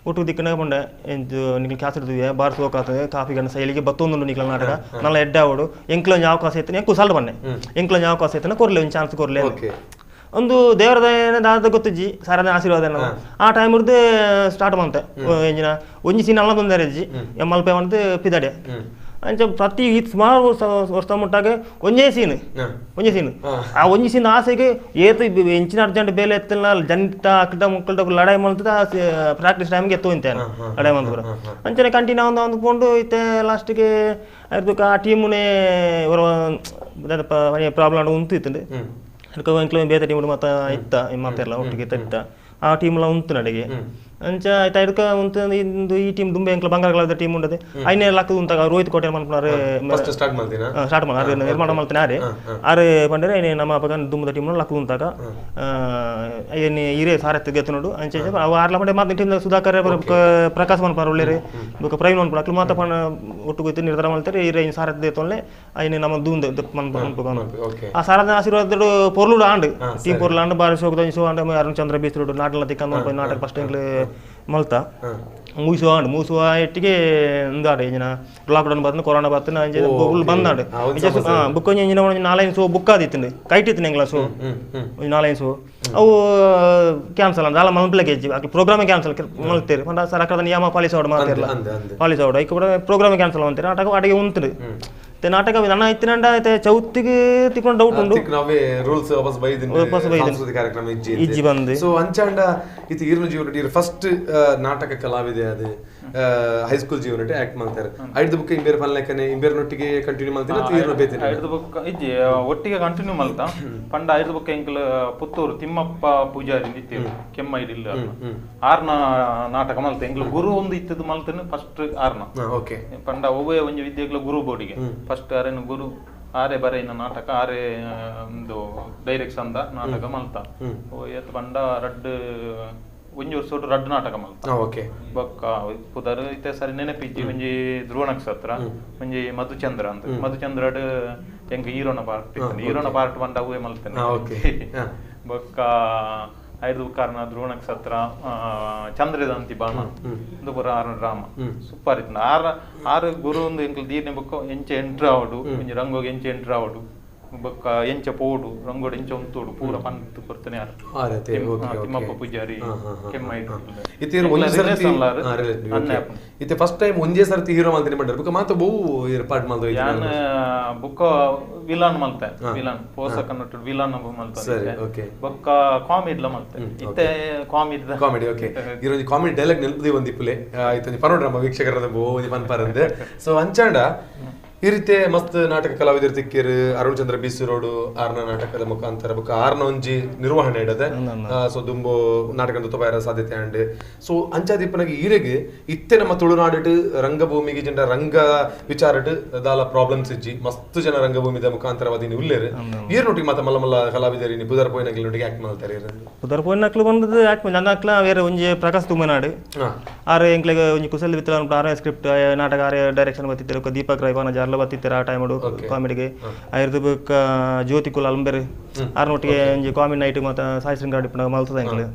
ಒಟ್ಟಿಗೆ ದಿಕ್ಕನಾಗ ಬಂಡೆ ಎಂತು ನಿಕ್ಲು ಕ್ಯಾಸೆಟ್ ತುವೆ ಬಾರ್ ಸೋಕಾತದೆ ಕಾಫಿ ಗಂಡ ಶೈಲಿಗೆ ಬತ್ತೊಂದುಂಡು ನಿಕ್ಲ ನಾಟಕ ನಲ್ಲ ಎಡ್ಡೆ ಆವಡು ಎಂಕ್ಲ ಒಂಜಿ ಅವಕಾಶ ಇತ್ತು ಎಂಕು ಸಾಲ್ಡ್ ಬನ್ನೆ ಎಂಕ್ಲ ಒಂಜಿ ಅವಕಾಶ ಇತ್ತು ಕೊರ್ಲೆ ಒಂದು ಚಾನ್ಸ್ ಕೊರ್ಲೆ ಒಂದು ದೇವರ ದಾದ ಗೊತ್ತಿಜ್ಜಿ ಸಾರದ ಆಶೀರ್ವಾದ ಆ ಟೈಮ್ ಇರ್ದು ಸ್ಟಾರ್ಟ್ ಮಂತೆ ಎಂಜಿನ ಒಂಜಿ ಸೀನ್ ಅಲ್ಲ ತೊಂದರೆ ಇಜ್ಜಿ ಮಲ್ಪೆ ಬಂದು ಪಿದಾಡೆ ಅಂಚ ಪ್ರತಿ ಸುಮಾರು ವರ್ಷ ವರ್ಷ ಮುಟ್ಟಾಗ ಒಂಜೇ ಸೀನ್ ಒಂಜೇ ಸೀನ್ ಆ ಒಂಜಿ ಸೀನ್ ಆಸೆಗೆ ಏತು ಎಂಚಿನ ಅರ್ಜೆಂಟ್ ಬೇಲೆ ಎತ್ತಲ್ಲ ಜಂಟ ಅಕ್ಕಡ ಮುಕ್ಕಳ್ಟ ಲಡಾಯಿ ಮಾಡ್ತದ ಪ್ರಾಕ್ಟೀಸ್ ಟೈಮ್ಗೆ ಎತ್ತು ಅಂತಾನೆ ಲಡಾಯಿ ಮಂತ್ ಪೂರ ಅಂಚನೆ ಕಂಟಿನ್ಯೂ ಒಂದು ಅಂದ್ಕೊಂಡು ಇತ್ತೆ ಲಾಸ್ಟಿಗೆ ಅದಕ್ಕೆ ಆ ಟೀಮುನೇ ಪ್ರಾಬ್ಲಮ್ ಉಂಟು ಇತ್ತಂಡೆ ಅದಕ್ಕೆ ಎಂಕ್ಲ ಬೇತೆ ಟೀಮ್ ಮತ್ತೆ ಇತ್ತ ಮಾತೆಲ್ಲ ಒಟ್ಟಿಗೆ ಇತ್ತ ಆ ಟೀಮ್ಲ ಉಂಟು ನಡಿಗೆ ಅಂಚ ಆಯ್ತಾ ಇದಕ್ಕೆ ಉಂಟು ಇಂದು ಈ ಟೀಮ್ ದುಂಬೆ ಎಂಕ್ಲ ಬಂಗಾರಗಳದ ಟೀಮ್ ಉಂಟದೆ ಐನೇ ಲಕ್ಕ ಉಂತಾಗ ರೋಹಿತ್ ಕೋಟೆ ಮನ್ಪುನಾರು ಸ್ಟಾರ್ಟ್ ಮಾಡ್ತೀನ ಸ್ಟಾರ್ಟ್ ಮಾಡ ನಿರ್ಮಾಣ ಮಾಡ್ತಾನೆ ಆರೆ ಆರೆ ಪಂಡರೆ ಐನೆ ನಮ್ಮ ಅಪ್ಪಗ ದುಂಬದ ಟೀಮ್ ಲಕ್ಕ ಉಂತಾಗ ಐನೆ ಹಿರೇ ಸಾರಥಿ ಗೆತ್ತು ನೋಡು ಅಂಚೆ ಅವ ಆರ್ಲ ಪಂಡೆ ಮಾತು ಟೀಮ್ ಸುಧಾಕರ್ ಪ್ರಕಾಶ್ ಮನ್ಪುನಾರು ಒಳ್ಳೆರೆ ಬೊಕ್ಕ ಪ್ರವೀಣ್ ಮನ್ಪುನ ಅಕ್ಲು ಮಾತ ಪಂಡ ಒಟ್ಟು ಗೊತ್ತು ನಿರ್ಧಾರ ಮಾಡ್ತಾರೆ ಹಿರೇ ಸಾರಥಿ ತೊಂದ್ರೆ ಐನೆ ನಮ್ಮ ದುಂದ ಮನ್ಪುಗ ಆ ಸಾರದ ಆಶೀರ್ವಾದ ಪೊರ್ಲುಡು ಆಂಡ್ ಟೀಮ್ ಪೊರ್ಲು ಆಂಡ್ ಬಾರಿ ಶೋಕದ ಶೋ ಆಂಡ್ ಅರುಣ್ ಚಂದ್ರ ಬೀಸ್ರುಡು ನಾಟಕ ತಿಕ್ಕಂದು ನಾಟಕ ಫಸ್ಟ್ ಎಂಕ್ಲು ಮಲ್ತ ಮುಗಿಸುವ ಆಂಡ್ ಮುಗಿಸುವ ಇಟ್ಟಿಗೆ ಇಂದಾಡು ಇಂಜಿನ ಲಾಕ್ಡೌನ್ ಬರ್ತದೆ ಕೊರೋನಾ ಬರ್ತದೆ ಅಂಚೆ ಫುಲ್ ಬಂದಾಡು ಬುಕ್ ಒಂಜಿ ಇಂಜಿನ ಒಂಜಿ ನಾಲೈನ್ ಶೋ ಬುಕ್ ಆದಿತ್ತು ಕೈಟ್ ಇತ್ತು ಎಂಗ್ಲ ಶೋ ಒಂಜಿ ನಾಲೈನ್ ಶೋ ಅವು ಕ್ಯಾನ್ಸಲ್ ಅಂದ ಅಲ್ಲ ಮಲ್ಪಲೆಗೆ ಹೆಜ್ಜಿ ಅಕ್ಲು ಪ್ರೋಗ್ರಾಮೇ ಕ್ಯಾನ್ಸಲ್ ಮಲ್ತೇರು ಪಂಡ ಸರ್ಕಾರದ ನಿಯಮ ಪಾಲಿಸೋಡು ಮಾತಿರಲ್ಲ ಪಾಲಿಸೋಡು ಐಕ್ ಕೂಡ ಪ್ರೋಗ್ರಾಮೇ ಕ್ಯಾನ್ಸಲ್ ಅಂತೀರಿ ನಾಟಕ ಅಡಿಗೆ ಉಂಟು ನಾಟಕ ನನ್ನ ಇತ್ತಿನಂಡ ಚೌತಿಗೆ ತಿಕ್ಕೊಂಡು ಡೌಟ್ ಉಂಟು ನಾವೇ ರೂಲ್ಸ್ ವಾಪಸ್ ಬೈದಿನ ಕಾರ್ಯಕ್ರಮ ಇಜ್ಜಿ ಬಂದು ಸೊ ಅಂಚಾಂಡ ಇದು ಈರ್ನ ಜೀವನ ಫಸ್ಟ್ ನಾಟಕ ಕಲಾವಿದೆ ಅದು ಹೈಸ್ಕೂಲ್ ಜೀವನ ಆಕ್ಟ್ ಮಾಡ್ತಾರೆ ಐದು ಬುಕ್ ಇಂಬೇರ್ ಪಲ್ಲೆಕನೆ ಇಂಬೇರ್ ನೊಟ್ಟಿಗೆ ಕಂಟಿನ್ಯೂ ಮಾಡ್ತೀನಿ ಈರ್ನ ಬೇತಿನ ಐದು ಬುಕ್ ಇಜ್ಜಿ ಒಟ್ಟಿಗೆ ಕಂಟಿನ್ಯೂ ಮಲ್ತ ಪಂಡ ಐದು ಬುಕ್ ಎಂಕಲ್ ಪುತ್ತೂರು ತಿಮ್ಮಪ್ಪ ಪೂಜಾರಿ ನಿತ್ಯ ಕೆಮ್ಮ ಇಡಿಲ್ಲ ಆರ್ನ ನಾಟಕ ಮಲ್ತ ಎಂಕ್ಲು ಗುರು ಒಂದು ಇತ್ತದ ಮಲ್ತನ ಫಸ್ಟ್ ಆರ್ನ ಓಕೆ ಪಂಡ ಒಬ್ಬ ಒಂಜಿ ವಿದ್ಯೆಗ್ಲ ಗುರು ಬೋಡಿಗೆ ಫಸ್ಟ್ ಆರೇನು ಗುರು ಆರೆ ಬರೆಯಿನ ನಾಟಕ ಆರೆ ಒಂದು ಡೈರೆಕ್ಷನ್ the ನಾಟಕ ಮಲ್ತ ಏತ್ ಪಂಡ ರಡ್ಡ್ ಒಂಜಿ ವರ್ಷ ರಡ್ಡ್ ನಾಟಕ ಮಲ್ತ. ಓಕೆ. ಬೊಕ್ಕ ಪುದರ್ ಇತ್ತೆ ಸರಿ ನೆನಪಿಜ್ಜಿ. ಒಂಜಿ ಧ್ರುವ ನಕ್ಷತ್ರ, ಒಂಜಿ ಮಧುಚಂದ್ರ ಅಂತ. ಮಧುಚಂದ್ರಡ್ ಎಂಕ್ ಹೀರೋನ ಪಾರ್ಟ್ ಇತ್ತು. ಹೀರೋನ ಪಾರ್ಟ್ ಪಂಡ ಅವೇ ಮಲ್ತೇನೆ. ಬೊಕ್ಕ ಐದು ಕಾರಣ ಧ್ರುವ ನಕ್ಷತ್ರ, ಚಂದ್ರದಂತಿ ಬಾಣ, ಒಂದು ಪೂರ ಆರು ಡ್ರಾಮ ಸೂಪರ್ ಇತ್ತು. ಆರ್ ಆರು ಗುರು ಒಂದು ಎಂಕ್ಲು ದೀರ್ನೆ ಬೊಕ್ಕ ಎಂಚ ಎಂಟ್ರ್ ಆವಡು, ಒಂಜಿ ರಂಗೋಗ್ ಎಂಚ ಎಂಟ್ರ್ ಆವಡು, ಬೊಕ್ಕ ಎಂಚ ಪೋಡು ರಂಗೋಡು ಎಂಚ ಉಂತೋಡು ಪೂರ ಪಂತ್ ಕೊರ್ತನೆ ಆರು. ತಿಮ್ಮಪ್ಪ ಪೂಜಾರಿ ಕೆಮ್ಮೈ ಇತ್ತೆ ಫಸ್ಟ್ ಟೈಮ್ ಒಂಜೇ ಸರ್ತಿ ಹೀರೋ ಮಲ್ತಿನಿ ಪಂಡರ್ ಬೊಕ್ಕ ಮಾತ ಬಹು ಪಾರ್ಟ್ ಮಲ್ತ. ಯಾನ್ ಬೊಕ್ಕ ವಿಲನ್ ಮಲ್ತೆ, ವಿಲನ್ ಪೋಸಕ ನಟು ವಿಲನ್ ಮಲ್ತೆ. ಬೊಕ್ಕ ಕಾಮಿಡ್ಲ ಮಲ್ತೆ. ಇತ್ತೆ ಕಾಮಿಡ್ ಕಾಮಿಡಿ. ಓಕೆ. ಇರೊಂಜಿ ಕಾಮಿಡಿ ಡೈಲಾಗ್ ನೆನಪುದಿ ಒಂದಿ ಪುಲೆ ಇತ್ತೊಂಜಿ ಪರೋಡ ನಮ್ಮ ವೀಕ್ಷಕರದ ಬಹು ಒಂಜಿ ಪನ್ಪರಂದ್. ಸೊ ಅಂಚಾಂಡ ಈ ರೀತಿ ಮಸ್ತ್ ನಾಟಕ ಕಲಾವಿದರು ತಿಕ್ಕೇರು. ಅರುಣ್ ಚಂದ್ರ ಬೀಸುರೋಡು ಆರ್ನ ನಾಟಕದ ಮುಖಾಂತರ ಬೊಕ್ಕ ಆರ್ನ ಒಂಜಿ ನಿರ್ವಹಣೆ ಇಡದೆ ಸೊ ದುಂಬು ನಾಟಕ ತೊಬಾಯರ ಸಾಧ್ಯತೆ ಅಂಡ್. ಸೊ ಅಂಚಾದಿಪ್ಪನಾಗ ಈರೆಗ್ ಇತ್ತೆ ನಮ್ಮ ತುಳುನಾಡು ರಂಗಭೂಮಿಗೆ ಜನ ರಂಗ ವಿಚಾರಡ್ ದಾಲ ಪ್ರಾಬ್ಲಮ್ಸ್ ಇಜ್ಜಿ. ಮಸ್ತ್ ಜನ ರಂಗಭೂಮಿದ ಮುಖಾಂತರವಾದ ಉಲ್ಲೇರು. ಈರ್ನೊಟ್ಟಿಗೆ ಮಾತ ಮಲ್ಲ ಮಲ್ಲ ಕಲಾವಿದರು ಪುದರ್ ಪೋಯಿನಕ್ಲೆನೊಟ್ಟಿಗೆ ಆಕ್ಟ್ ಮಾಡ್ತಾರೆ. ಪುದರ್ ಪೋಯಿನಕ್ಲು ಬಂದದ್ದು ಆಕ್ಟ್ ನನ್ನಕ್ಲ ಬೇರೆ ಒಂಜಿ ಪ್ರಕಾಶ್ ತುಮನಾಡು ಆರು ಎಂಕ್ಲೆಗ್ ಒಂಜಿ ಕುಸಲ್ ಬಿತ್ತಲ ಆರ್ ಸ್ಕ್ರಿಪ್ಟ್ ನಾಟಕ ಆರ್ ಡೈರೆಕ್ಷನ್ ಬತ್ತಿತ್ತೆರ್. ದೀಪಕ್ ರೈ ಜಾರ್ಲ ಬತ್ತಿತ್ತೆರ್ ಆ ಟೈಮ್ ಕಾಮಿಡಿಗೆ. ಐರ್ದು ಬೊಕ್ಕ ಜ್ಯೋತಿ ಕುಲ ಅಲ್ಂಬೆರ್ ಆರ್ನೊಟ್ಟಿಗೆ ಒಂಜಿ ಕಾಮಿಡಿ ನೈಟ್ ಮಾತ ಸಾಯಿ ಶೃಂಗಾರ ಇಪ್ಪುನಗ ಮಲ್ತದ ಎಂಕ್ಲು.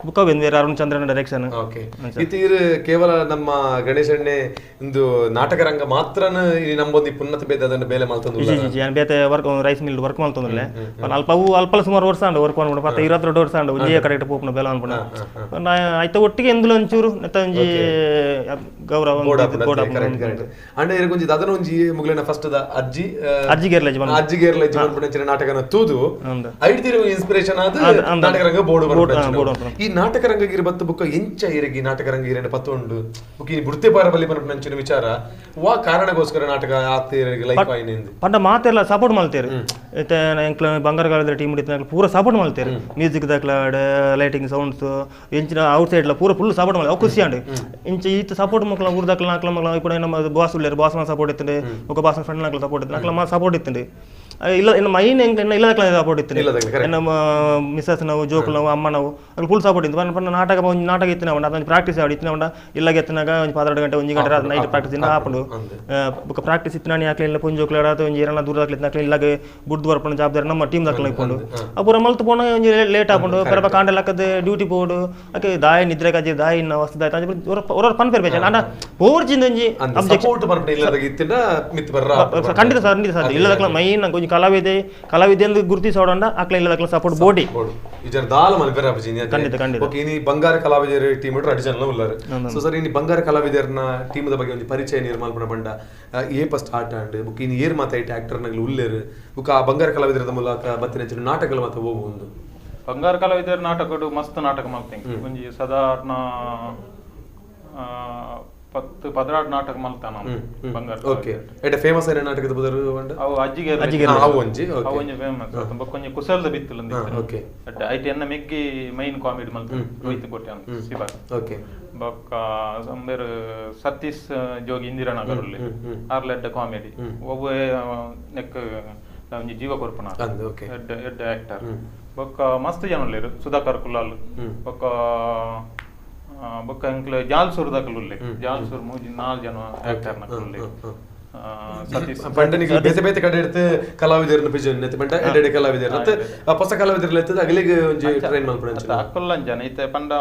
ಬುಕ್ಕ ಬೇರೆ ಅರುಣ್ ಚಂದ್ರನ ಡೈರೆಕ್ಷನ್. ಓಕೆ. ಇತ್ತು ಕೇವಲ ನಮ್ಮ ಗಣೇಶಣ್ಣೆ ಒಂದು ನಾಟಕ ರಂಗ ಮಾತ್ರ ನಮ್ಮೊಂದು ಪುನ್ನತ ಬೇದ ಅದನ್ನು ಬೇಲೆ ಮಲ್ತೊಂದು ಯಾನ್ ಬೇತೆ ವರ್ಕ್ ರೈಸ್ ಮಿಲ್ ವರ್ಕ್ ಮಲ್ತೊಂದುಲ್ಲೆ. ಅಲ್ಪ ಅವು ಅಲ್ಪ ಸುಮಾರು ವರ್ಷ ಅಂಡು ವರ್ಕ್ ಅನ್ಕೊಂಡು ಪತ್ತ 22 ವರ್ಷ ಅಂಡು ಒಂಜೇ ಕರೆಕ್ಟ್ ಪೋಪುನ ಬೇಲೆ ಅನ್ಕೊಂಡು ಐತ ಒಟ್ಟಿಗೆ ಎಂದುಲ ಒಂಚೂರು ನೆತ್ತ ಒಂಜಿ ಗೌರವ ಅಂಡ ಇರಗೊಂಜಿ ಅದನ್ನ ಒಂಜಿ ಮುಗ್ಲೆನ ಫಸ್ಟ್ the ಅಜ್ಜಿ ಅಜ್ಜಿಗೇರ್ಲಜ್ಜಿ ಅಜ್ಜಿಗೇರ್ಲಜ್ಜಿ ಪನ್ಪುನ ನಾಟಕನ ತೂದು ಐಡ್ತಿರ ಇನ್ಸ್ಪಿರೇಷನ್ ಆದ್ ನಾಟಕ ರಂಗ ಬೋರ್ಡ್ ಬರ್ಪುನ. ಈ ನಾಟಕ ರಂಗ ಬತ್ತು ಬುಕ್ಕ ಎಂಚ ಇರಗಿ ನಾಟಕ ರಂಗ ಇರೇನ ಪತ್ತೊಂಡು ಬುಕ್ಕ ಈ ಬುಡ್ತೆ ಪಾರಬಲ್ಲಿ ಪನ್ಪುನಂಚಿನ ವಿಚಾರ ವಾ ಕಾರಣಗೋಸ್ಕರ ನಾಟಕ ಆತ ಲೈಫ್ ಆಯ್ನಿಂದು ಪಂಡ ಮಾತೆಲ್ಲ ಸಪೋರ್ಟ್ ಮಲ್ತೇರು. ಇತ್ತೆ ಎಂಕ್ಲ ಬಂಗಾರ ಕಾಲದ ಟೀಮ್ ಇತ್ತು ಪೂರ ಸಪೋರ್ಟ್ ಮಲ್ತೇರು. ಮ್ಯೂಸಿಕ್ ದಾಕ್ಲಾಡ್ ಲೈಟಿಂಗ್ ಸೌಂಡ್ಸ್ ಎಂಚಿನ ಔಟ್ ಸೈಡ್ ಲ ಪೂರ ಫುಲ್ ಸಪೋರ್ಟ್ ಮಲ್ತೆ. ಅವು ಖುಷಿ ಅಂಡ್ ಇಂಚ ಈತ ಸಪೋರ್ಟ್ ಮಕ್ಕಳ ಊರು ದಾಕ್ಲ ನಾಕ್ಲ ಮಕ್ಕಳ ಇಪ್ಪು ನಮ್ಮ ಬಾಸ್ ಉಲ್ಲೇರು ಬಾಸ್ ಸಪೋರ್ಟ್ ಇತ್ತು, ఒక ಬಾಸ್ ಫ್ರೆಂಡ್ ನಾಕ್ಲ ಸಪೋರ್ಟ್ ಇತ್ತು, ನಾಕ್ಲ ಸಪೋರ್ಟ್ ಇತ್ತು. ಇಲ್ಲ ಇನ್ನು ಮೈನ್ ಎಂಕ್ ಇಲ್ಲದಕ್ಲ ಸಪೋರ್ಟ್ ಇತ್ತು. ನಮ್ಮ ಮಿಸ್ಸಸ್ ನಾವು ಜೋಕುಲು ನಾವು ಅಮ್ಮ ನಾವು ಅಲ್ಲಿ ಫುಲ್ ಸಪೋರ್ಟ್ ಇತ್ತು. ಪಂಡ ನಾಟಕ ಒಂಜಿ ನಾಟಕ ಇತ್ತು ನಾವು ಅದೊಂದು ಪ್ರಾಕ್ಟೀಸ್ ಆಡಿ ಇತ್ತು ನಾವು ಇಲ್ಲಾಗ ಎತ್ತನಾಗ ಒಂಜಿ 12 ಗಂಟೆ 1 ಗಂಟೆ ನೈಟ್ ಪ್ರಾಕ್ಟೀಸ್ ಇನ್ನು ಆಪುಂಡು. ಬೊಕ್ಕ ಪ್ರಾಕ್ಟೀಸ್ ಇತ್ತು ನಾನು ಯಾಕೆ ಇಲ್ಲ ಪುಂಜೋಕ್ಲು ಆಡೋದು ಒಂಜಿ ಏರನ ದೂರ ದಾಕ್ಲ ಇತ್ತು ಇಲ್ಲಾಗ ಬುಡ್ದು ಬರ್ಪಣ ಜವಾಬ್ದಾರಿ ನಮ್ಮ ಟೀಮ್ ದಾಖಲೆ ಇಪ್ಪುಂಡು. ಆ ಪೂರ ಮಲ್ತು ಪೋಣ ಒಂಜಿ ಲೇಟ್ ಆಪುಂಡು. ಪರಪ ಕಾಂಡೆ ಲಕ್ಕದ ಡ್ಯೂಟಿ ಪೋಡು ಅಕೆ ದಾಯಿ ನಿದ್ರೆ ಕಾಜಿ ದಾಯಿ ಇನ್ನ ವಸ್ತು ದಾಯಿ ಒರ ಪನ್ಪೇರ್ ಬೇಚ ಅಂಡ ಪೋರ್ಜಿಂದ ಒಂಜಿ ಖಂಡಿತ ಸರ್ ಖಂಡಿತ ಸರ್ ಇಲ್ಲದಕ್ಲ ಮೈನ್ ಒಂಜಿ ಕಲಾವಿದೆ ಕಲಾವಿದೆ ಎಂದು ಗುರುತಿಸೋಡಂಡ ಅಕ್ಲ ಇಲ್ಲದಕ್ಲ ಸಪೋರ್ಟ್ ಬೋಡಿ ಖಂಡಿತ ಖಂಡಿತ. ಓಕೆ. ಇನಿ ಬಂಗಾರ ಕಲಾವಿದರ ಟೀಮ್ ರಡ್ ಜನ ಉಲ್ಲಾರು. ಸೊ ಸರ್ ಇನಿ ಬಂಗಾರ ಕಲಾವಿದರ್ನ ಟೀಮ್ದ ಬಗ್ಗೆ ಒಂಜಿ ಪರಿಚಯ ನಿರ್ಮಾಣ ಪಂಡ ಏಪ ಸ್ಟಾರ್ಟ್ ಆಂಡ್ ಬುಕ್ ಇನಿ ಏರ್ ಮಾತ ಐಟ್ ಆಕ್ಟರ್ ನಗಲು ಉಲ್ಲೇರು ಬುಕ್ ಆ ಬಂಗಾರ ಕಲಾವಿದರದ ಮೂಲಕ ಬತ್ತಿನ ನಾಟಕಗಳ ಮಾತ ಹೋಗು ಒಂದು ಬಂಗಾರ ಕಲಾವಿದರ ನಾಟಕಡು ಮಸ್ತ್ ನಾಟಕ ಮಲ್ತೇನೆ. ಒಂಜಿ ಸಾಧಾರಣ 10 14 ನಾಟಕ ಮಲ್ತಾನ ಬಂಗಾರ. ಓಕೆ. ಎಟ ಫೇಮಸ್ ಐನ ನಾಟಕದ ಬದಲು ಪಂಡ ಅವು ಅಜ್ಜಿಗೆ ಅವು ಒಂಜಿ ಅವು ಒಂಜಿ ಫೇಮಸ್ ಬೊಕ್ಕ ಒಂಜಿ ಕುಸಲ್ದ ಬಿತ್ತುಲು ಅಂದಿತ್ತು. ಓಕೆ. ಐಟ್ ಎನ್ನ ಮೆಗ್ಗಿ ಮೈನ್ ಕಾಮಿಡಿ ಮಲ್ತ ರೋಹಿತ್ ಕೋಟೆ ಅಂತ ಶಿವ. ಓಕೆ. ಬೊಕ್ಕ ಸಂಬೇರ್ ಸತೀಶ್ ಜೋಗಿ ಇಂದಿರಾನಗರ್ ಉಲ್ಲೆ ಆರ್ಲೆಡ್ಡ ಕಾಮಿಡಿ ಒಬ್ಬ ನೆಕ್ ಒಂಜಿ ಜೀವ ಕೊರ್ಪುನ ಎಡ್ಡ ಎಡ್ಡ ಆಕ್ಟರ್. ಬೊಕ್ಕ ಮಸ್ತ್ ಜನ ಉಲ್ಲೇರು ಸುಧಾಕರ್ ಕುಲಾಲ್ ಬೊಕ್ಕ ಬೊಕ್ಕ ಎಂಕ್ಲ ಜಾಲ್ಸೂರ್ ದಾಖಲು ಉಲ್ಲೆ ಜಾಲ್ಸೂರ್ 3 4 ಜನ ಆಕ್ಟರ್ ನಕಲು ಉಲ್ಲೆ. ಸತೀಶ್ ಪಂಡನಿಗೆ ಬೇತೆ ಬೇತೆ ಕಡೆ ಇರ್ತೆ ಕಲಾವಿದರನ್ನ ಪಿಜನ್ ನೆತ್ತೆ ಪಂಡ ಎಡೆಡೆ ಕಲಾವಿದರ ಮತ್ತೆ ಹೊಸ ಕಲಾವಿದರ ಎತ್ತದ ಅಗಲಿಗೆ ಒಂಜಿ ಟ್ರೈನ್ ಮಲ್ಪುನ ಅಂಚ ಅಕ್ಕುಲ್ಲಂಜನ ಜನ ಇತ್ತೆ ಪಂಡ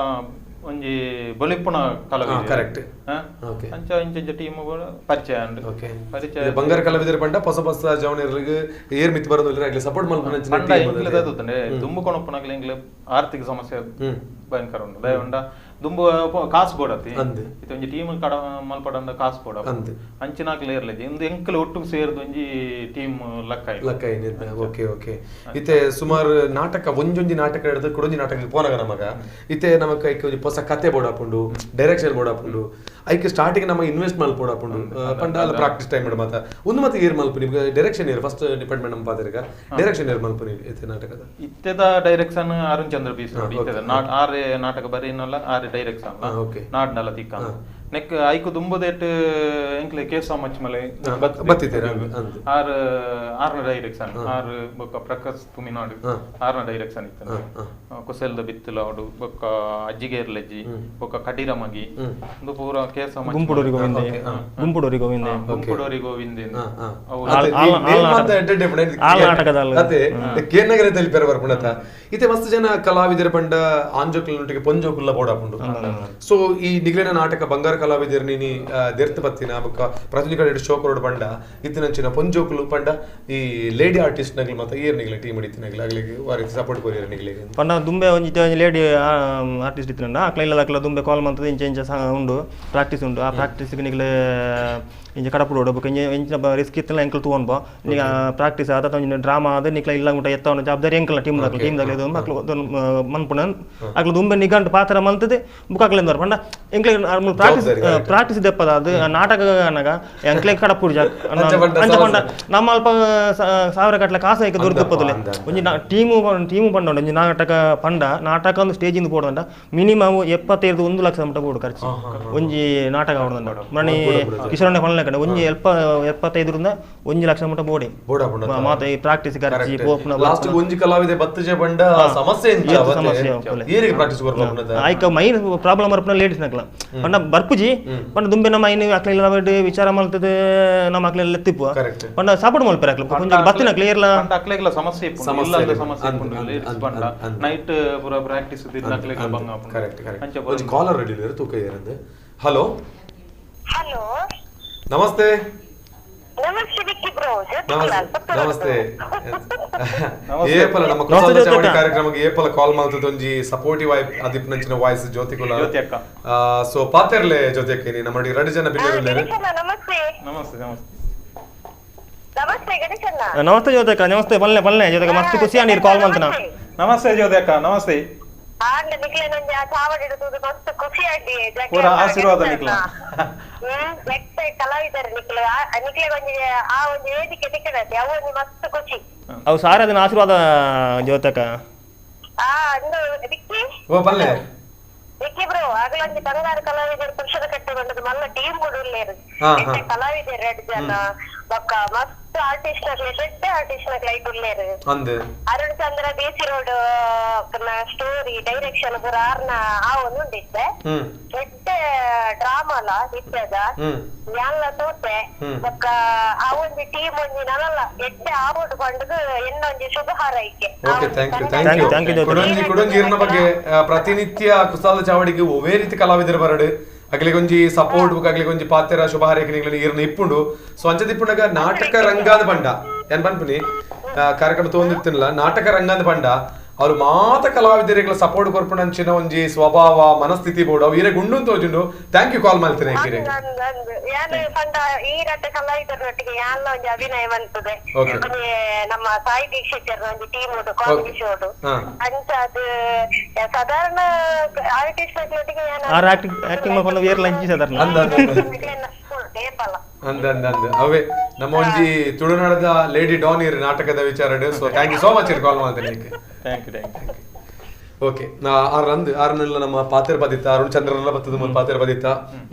ಒಂಜಿ ಬಲಿಪ್ಪುನ ಕಲಾವಿದ ಕರೆಕ್ಟ್. ಓಕೆ. ಅಂಚ ಇಂಚ ಟೀಮ್ ಪರಿಚಯ ಅಂಡ್ ಪರಿಚಯ ಬಂಗಾರ ಕಲಾವಿದರ ಪಂಡ ಹೊಸ ಹೊಸ ಜವನಿಯರಿಗೆ ಏರ್ ಮಿತ್ ಬರೋದಿಲ್ಲ ಆಗಲಿ ಸಪೋರ್ಟ್ ಮಲ್ಪುನ ಅಂಚ ಪಂಡ ಎಂಕ್ಲ ದಾದುತ್ತಂಡೆ ದುಂಬು ಕೊನಪ್ಪನಗಲ ಎಂಕ್ಲ ಆರ್ಥಿಕ ಸಮಸ್ಯೆ ಭಯಂಕರ ಉಂಡು ದಯವಂಡ ದುಂಬು ಕಾಸು ಬೋಡತಿ ಇತ್ತೆ ಒಂಜಿ ಟೀಮ್ ಕಡ ಮಲ್ಪಡಂಡ ಕಾಸು ಬೋಡ ಅಂಚಿನಾಕ್ಲ ಇರ್ಲಿ ಇಂದು ಎಂಕ್ಲ ಒಟ್ಟು ಸೇರ್ದು ಒಂಜಿ ಟೀಮ್ ಲಕ್ಕ ಲಕ್ಕ. Okay okay. ಇತ್ತೆ ಸುಮಾರು ನಾಟಕ ಒಂಜೊಂಜಿ ನಾಟಕ ಹಿಡಿದು ಕುಡೊಂಜಿ ನಾಟಕ ಪೋನಗ ನಮಗ ಇತ್ತೆ ನಮಕ ಐಕೆ ಒಂಜಿ ಹೊಸ ಕತೆ ಬೋಡಾಪುಂಡು ಡೈರೆಕ್ಷನ್ ಬೋಡಾಪುಂಡು ಐಕೆ ಸ್ಟಾರ್ಟಿಂಗ್ ನಮಗೆ ಇನ್ವೆಸ್ಟ್ ಮಲ್ಪೋಡಾಪುಂಡು ಪಂಡ ಅಲ್ಲ ಪ್ರಾಕ್ಟೀಸ್ ಟೈಮ್ ಮಾತ ಒಂದು ಮತ್ತೆ ಏರ್ ಮಲ್ಪುನಿ ಡೈರೆಕ್ಷನ್ ಏರ್ ಫಸ್ಟ್ ಡಿಪಾರ್ಟ್ಮೆಂಟ್ ನಮ್ಮ ಪಾದರಿಗ ಡೈರೆಕ್ಷನ್ ಏರ್ ಮಲ್ಪುನಿ ಇತ್ತೆ ನಾಟಕದ ಇತ್ತೆದ ಡೈರೆಕ್ಷನ್ ಅರುಣ್ ಚಂದ್ರ ಬೀಸ್ ಇತ್ತೆದ ಆರೆ ನಾಟಕ ಬರೀನಲ್ಲ ಆರೆ ಡೈರೆಕ್ಷನ್ ನಾಡ್ನಲ್ಲ ತಿಕ್ಕ ನೆಕ್ ಐಕು ದುಂಬುದೇಟ್ ಎಂಕ್ಲೆ ಕೇಸ ಮಚ್ಮಲೆ ಬತ್ತಿದ್ದೀರ ಆರ್ ಆರ್ನ ಡೈರೆಕ್ಷನ್ ಆರ್ ಬೊಕ್ಕ ಪ್ರಕಾಶ್ ತುಮಿನಾಡು ಆರ್ನ ಡೈರೆಕ್ಷನ್ ಇತ್ತು ಕುಸಲ್ದ ಬಿತ್ತಲ ಅವಡು ಬೊಕ್ಕ ಅಜ್ಜಿಗೇರ್ಲಜ್ಜಿ ಬೊಕ್ಕ ಕಡೀರ ಮಗಿ ಒಂದು ಪೂರ ಕೇಸ ಗುಂಪುಡೋರಿ ಗೋವಿಂದೆ ಗುಂಪುಡೋರಿ ಗೋವಿಂದೆ ಗುಂಪುಡೋರಿ ಗೋವಿಂದೆ ಕೇನಗರ తెలిపారు ಬರ್ಪುಣತ ಇತ್ತೆ ಮಸ್ತ್ ಜನ ಕಲಾವಿದರ ಪಂಡ ಆಂಜೋಕ್ಲನೊಟ್ಟಿಗೆ ಪೊಂಜೋಕುಲ್ಲ ಬೋಡಾಪುಂಡು. ಸೊ ಈ ನಿಗ್ಲಿನ ನಾಟಕ ಬಂಗಾರ ಕಲಾವಿದರ ನೀನಿ ದೆರ್ತ್ ಬತ್ತಿನ ಬೊಕ್ಕ ಪ್ರತಿನಿಕ ಶೋಕ್ ರೋಡ್ ಪಂಡ ಇತ್ತಿನಂಚಿನ ಪೊಂಜೋಕುಲು ಪಂಡ ಈ ಲೇಡಿ ಆರ್ಟಿಸ್ಟ್ ನಗಲು ಮಾತ ಏರ್ ನಿಗ್ಲೆ ಟೀಮ್ ಇತ್ತಿನಗಲು ಅಗಲಿಗೆ ವಾರಿ ಸಪೋರ್ಟ್ ಕೊರಿಯರ್ ನಿಗ್ಲಿಗೆ ಪಂಡ ದುಂಬೆ ಒಂಜಿ ಲೇಡಿ ಆರ್ಟಿಸ್ಟ್ ಇತ್ತಿನಂಡ ಅಕ್ಲ ಇಲ್ಲ ಅಕ್ಲ ದುಂಬೆ ಕಾಲ್ ಮಂತದ ಇಂಚ ಇಂಚ ಉಂಡು ಪ್ರಾಕ್ಟೀಸ್ ಉಂಡು. ಆ ಪ್ರಾಕ್ಟೀಸ್ ನಿಗ್ಲೆ ಇಂಚ ಕಡಪುಡು ಬೊಕ್ಕ ಇಂಚ ಇಂಚಿನ ರಿಸ್ಕ್ ಇತ್ತಲ್ಲ ಎಂಕಲ್ ತೂವೊನ್ಬ ನಿಗ ಪ್ರಾಕ್ಟೀಸ್ ಆದ ಒಂಜಿ ಡ್ರಾಮಾ ಆದ ನಿಕ್ಲ ಇಲ್ಲ ಮುಟ ಎತ್ತವನ ಜವಾಬ್ದಾರಿ ಎಂಕಲ್ನ ಟೀಮ್ ದಾಕಲ್ ಟೀಮ್ ದಾಕಲ್ ಇದು ಅಕ್ಲು ಮನ್ಪುಣ ಅಕ್ಲು ದುಂಬೆ ನಿಗಂಟು ಪಾತ್ರ ಮಲ್ತದೆ ಬುಕ್ಕ ಅಕ್ಲೆಂದವರು ಪಂಡ ಎಂಕ್ಲೆ ಪ್ರಾಕ್ಟೀಸ್ ಪ್ರಾಕ್ಟೀಸ್ ದೆಪ್ಪದ ಅದು ನಾಟಕ ಅನಗ ಎಂಕ್ಲೆ ಕಡಪುಡು ಜಾಕ್ ಅಂಚ ಪಂಡ ನಮ್ಮ ಅಲ್ಪ ಸಾವಿರ ಗಟ್ಟಲೆ ಕಾಸು ಐಕ ದೊರೆತುಪ್ಪದಲೆ ಒಂಜಿ ಟೀಮು ಟೀಮು ಪಂಡ ಒಂಜಿ ನಾಟಕ ಪಂಡ ನಾಟಕ ಒಂದು ಸ್ಟೇಜಿಂದ ಪೋಡಂಡ ಮಿನಿಮಮ್ 75 1 ಲಕ್ಷ ಮಟ್ಟ ಬೋಡು ಖರ್ಚು ಒಂಜಿ ನಾಟಕ ಆವಡಂಡ ಮಣಿ ಕಿಶೋರಣ್ಣ ಪನ್ಲೆ ಒಂಜಿ 75 1 ಲಕ್ಷ ಮಟ್ಟ ಬೋಡೆ ಮಾತ ಈ ಪ್ರಾಕ್ಟೀಸ್ ಖರ್ಚು ಪೋಪುನ ಲಾಸ್ಟ್ ಒಂಜಿ ಕಲಾವಿದೆ ಬತ್ತಜೆ ಪಂಡ ಸಮಸ್ಯೆ ಎಂಚ ಏರಿಗೆ ಪ್ರಾಕ್ಟೀಸ್ ಕೊರ್ಪುನ ಐಕ ಮೈನ್ ಪ್ರಾಬ್ಲಮ್ ಬರ್ಪುನ ಲೇಡೀಸ್ ನಕಲ ಪಂಡ ಬರ್ಪುಜಿ ಪಂಡ ದುಂಬೆ ನಮ್ಮ ಐನ ಅಕ್ಲ ಇಲ್ಲ ವಿಚಾರ ಮಲ್ತದೆ ನಮ್ಮ ಅಕ್ಲ ಲೆತ್ತಿಪ್ಪು ಪಂಡ ಸಪೋರ್ಟ್ ಮಲ್ಪೆರ್ ಅಕ್ಲ ಕೊಂಚ ಬತ್ತಿನ ಕ್ಲಿಯರ್ ಲ ಪಂಡ ಅಕ್ಲೆಗ್ಲ ಸಮಸ್ಯೆ ಇಪ್ಪುಂಡು ಇಲ್ಲ ಸಮಸ್ಯೆ ಇಪ್ಪುಂಡು ಲೇಡೀಸ್ ಪಂಡ ನೈಟ್ ಪೂರ ಪ್ರಾಕ್ಟೀಸ್ ದಿನ ಅಕ್ಲೆಗ್ಲ ಬಂಗ ಆಪುಂಡು. ಕರೆಕ್ಟ್ ಕರೆಕ್ಟ್ ಒಂಜಿ ಕಾಲರ್ ರೆಡಿ ಇರು ತೂಕ ಏರಂದೆ. ಹಲೋ ಹಲೋ ನಮಸ್ತೆ ನಮಸ್ತೆ ವಿಕ್ಕಿ ಬ್ರೋ ನಮಸ್ತೆ. ಏಪಲ ನಮ್ಮ ಕುಸಾಲ ಚಾವಡಿ ಕಾರ್ಯಕ್ರಮಕ್ಕೆ ಏಪಲ ಕಾಲ್ ಮಾಡ್ತದ ಒಂಜಿ ಸಪೋರ್ಟಿವ್ ಅದಿಪ್ನಂಚಿನ ವಾಯ್ಸ್ ಜ್ಯೋತಿ ಕುಲ ಜ್ಯೋತಿ ಅಕ್ಕ. ಸೊ ಪಾತೆರ್ಲೆ ಜ್ಯೋತಿ ಅಕ್ಕ ನೀ ನಮ್ಮ ಎರಡು ಜನ ಬಿಲ್ಲೇರುಲ್ಲೇರು. ನಮಸ್ತೆ ನಮಸ್ತೆ ನಮಸ್ತೆ ನಮಸ್ತೆ ಗಣೇಶಣ್ಣ. ನಮಸ್ತೆ ಜ್ಯೋತಿ ಅಕ್ಕ ನಮಸ್ತೆ. ಬಲ್ಲೆ ಬಲ್ಲೆ ಜ್ಯೋತಿ ಅಕ್ಕ ಮಸ್ತ್ ಖುಷಿ ನೀರು ಕಾಲ್ ಮಾಡ್ತಾನ. ನಮಸ್ತೆ ಜ್ಯೋತಿ ಅಕ್ಕ ನಮಸ್ತೆ. ಆಂಡ ನಿಕ್ಲೆ ನಂಜಿ ಆ ಚಾವಡಿ ತೂದು ಮಸ್ತ್ ಖುಷಿ ಆಗಿ ಪೂರ ಆಶೀರ್ವಾದ ನಿಕ್ಲ ನೆಕ್ಸ್ಟ್ ಕಲಾವಿದರು ನಿಕ್ಲೆ ನಿಕ್ಲೆ ಒಂಜಿ ಆ ಒಂದು ವೇದಿಕೆ ತಿಕ್ಕಡತೆ ಅವು ಒಂಜಿ ಮಸ್ತ್ ಖುಷಿ. ಅವು ಸಾರ್ ಅದನ್ನ ಆಶೀರ್ವಾದ ಜ್ಯೋತಕ್ಕ. ಆ ಅಂದು ವಿಕ್ಕಿ ಓ ಬಲ್ಲೆ ವಿಕ್ಕಿ ಬ್ರೋ ಆಗಲೊಂಜಿ ಬಂಗಾರ ಕಲಾವಿದರು ಪುರುಷದ ಕಟ್ಟುಕೊಂಡದ್ದು ಮಲ್ಲ ಟೀಮ್ ಕೂಡ ಉಲ್ಲೇರು ಕಲಾವಿದರು ಎರಡು ಜನ ಬೊಕ್ಕ ಮಸ್ತ್ ಆರ್ಟಿಸ್ಟ್ ನಕ್ಲೆ ದೊಡ್ಡ ಆರ್ಟಿಸ್ಟ್ ನಕ್ಲೆ ಐಟ್ ಉಲ್ಲೇರು. Arun Chandra BC road story direction ಪೂರ ಆರ್ನ ಆ ಒಂದು ಉಂಡಿತ್ತೆ ದೊಡ್ಡ ಡ್ರಾಮಾ ಅಲ್ಲ ಇತ್ತದ ಯಾನ್ಲ ತೋತೆ ಬೊಕ್ಕ ಆ ಒಂಜಿ ಟೀಮ್ ಒಂಜಿ ನಲಲ್ಲ ಎಡ್ಡೆ ಆವೋಡು ಪಂಡುದು ಎನ್ನೊಂಜಿ ಶುಭ ಹಾರೈಕೆ. Okay thank you thank you. ಕುಡೊಂಜಿ ಕುಡೊಂಜಿ ಇರ್ನ ಬಗ್ಗೆ ಪ್ರತಿನಿತ್ಯ ಕುಸಾಲ ಚಾವಡಿಗೆ ಒವೇ ರೀತಿ ಕಲಾವಿದರು ಬರಡು ಅಗ್ಲಿಗೊಂಜಿ ಸಪೋರ್ಟ್ ಬುಕ್ ಅಗ್ಲಿಗೊಂಜಿ ಪಾತೆರ ಶುಭ ಹಾರೈಕೆ ಇರ್ನ ಇಪ್ಪುಂಡು. ಸೊ ಅಂಚದಿಪ್ಪುಂಡಗ ನಾಟಕ ರಂಗಾದ ಪಂಡ ಏನ್ ಪನ್ಪುನಿ ಕಾರ್ಯಕ್ರಮ ತೋಂದಿತ್ತಿನಲ್ಲ ನಾಟಕ ರಂಗಾದ ಪಂಡ ಅವ್ರು ಮಾತ ಕಲಾವಿದರಿಗಳ ಸಪೋರ್ಟ್ ಕೊರ್ಪುಣಂಚಿನ ಒಂಜಿ ಸ್ವಭಾವ ಮನಸ್ಥಿತಿ ಬೋಡು ಅವು ಈರೆ ಗುಂಡು ತೋಜುಂಡು. Thank you ಕಾಲ್ ಮಾಡ್ತೇನೆ. ಯಾನ್ ಪಂಡ ಈ ರಟ್ಟ ಕಲಾವಿದರೊಟ್ಟಿಗೆ ಯಾನ್ಲ ಒಂಜಿ ಅಭಿನಯ ಬಂತದೆ ನಮ್ಮ ಸಾಯಿ ದೀಕ್ಷಿತರ್ ಒಂಜಿ ಟೀಮ್ ಉಂಟು ಕಾಮಿಡಿ ಶೋ ಅಂಚ ಅದು ಸಾಧಾರಣ ಆರ್ಟಿಸ್ಟ್ ನೊಟ್ಟಿಗೆ ಆಕ್ಟಿಂಗ್ ಮಾಡ್ಕೊಂಡು ಏರ್ಲ ಅಂಚಿ ಸಾಧಾರಣ ಅಂದ ಅಂದ ಅಂದ ಅವೇ ನಮ್ಮ ಒಂಜಿ ತುಳುನಾಡದ ಲೇಡಿ ಡಾನ್ ಇರ್ ನಾಟಕದ ವಿಚಾರ. So thank you so much ಇರ್ ಕಾಲ್ ಮಾಡ್ತೇನೆ. Thank you thank you. Okay ಆರ್ ಆರ್ನೆಲ್ಲ ನಮ್ಮ ಪಾತೆರ್ ಬದಿತ್ತ ಅರುಣ್ ಚಂದ್ರನೆಲ್ಲ ಬತ್ತದ ಮೂಲ ಪಾತೆರ್ ಬದಿತ್ತ.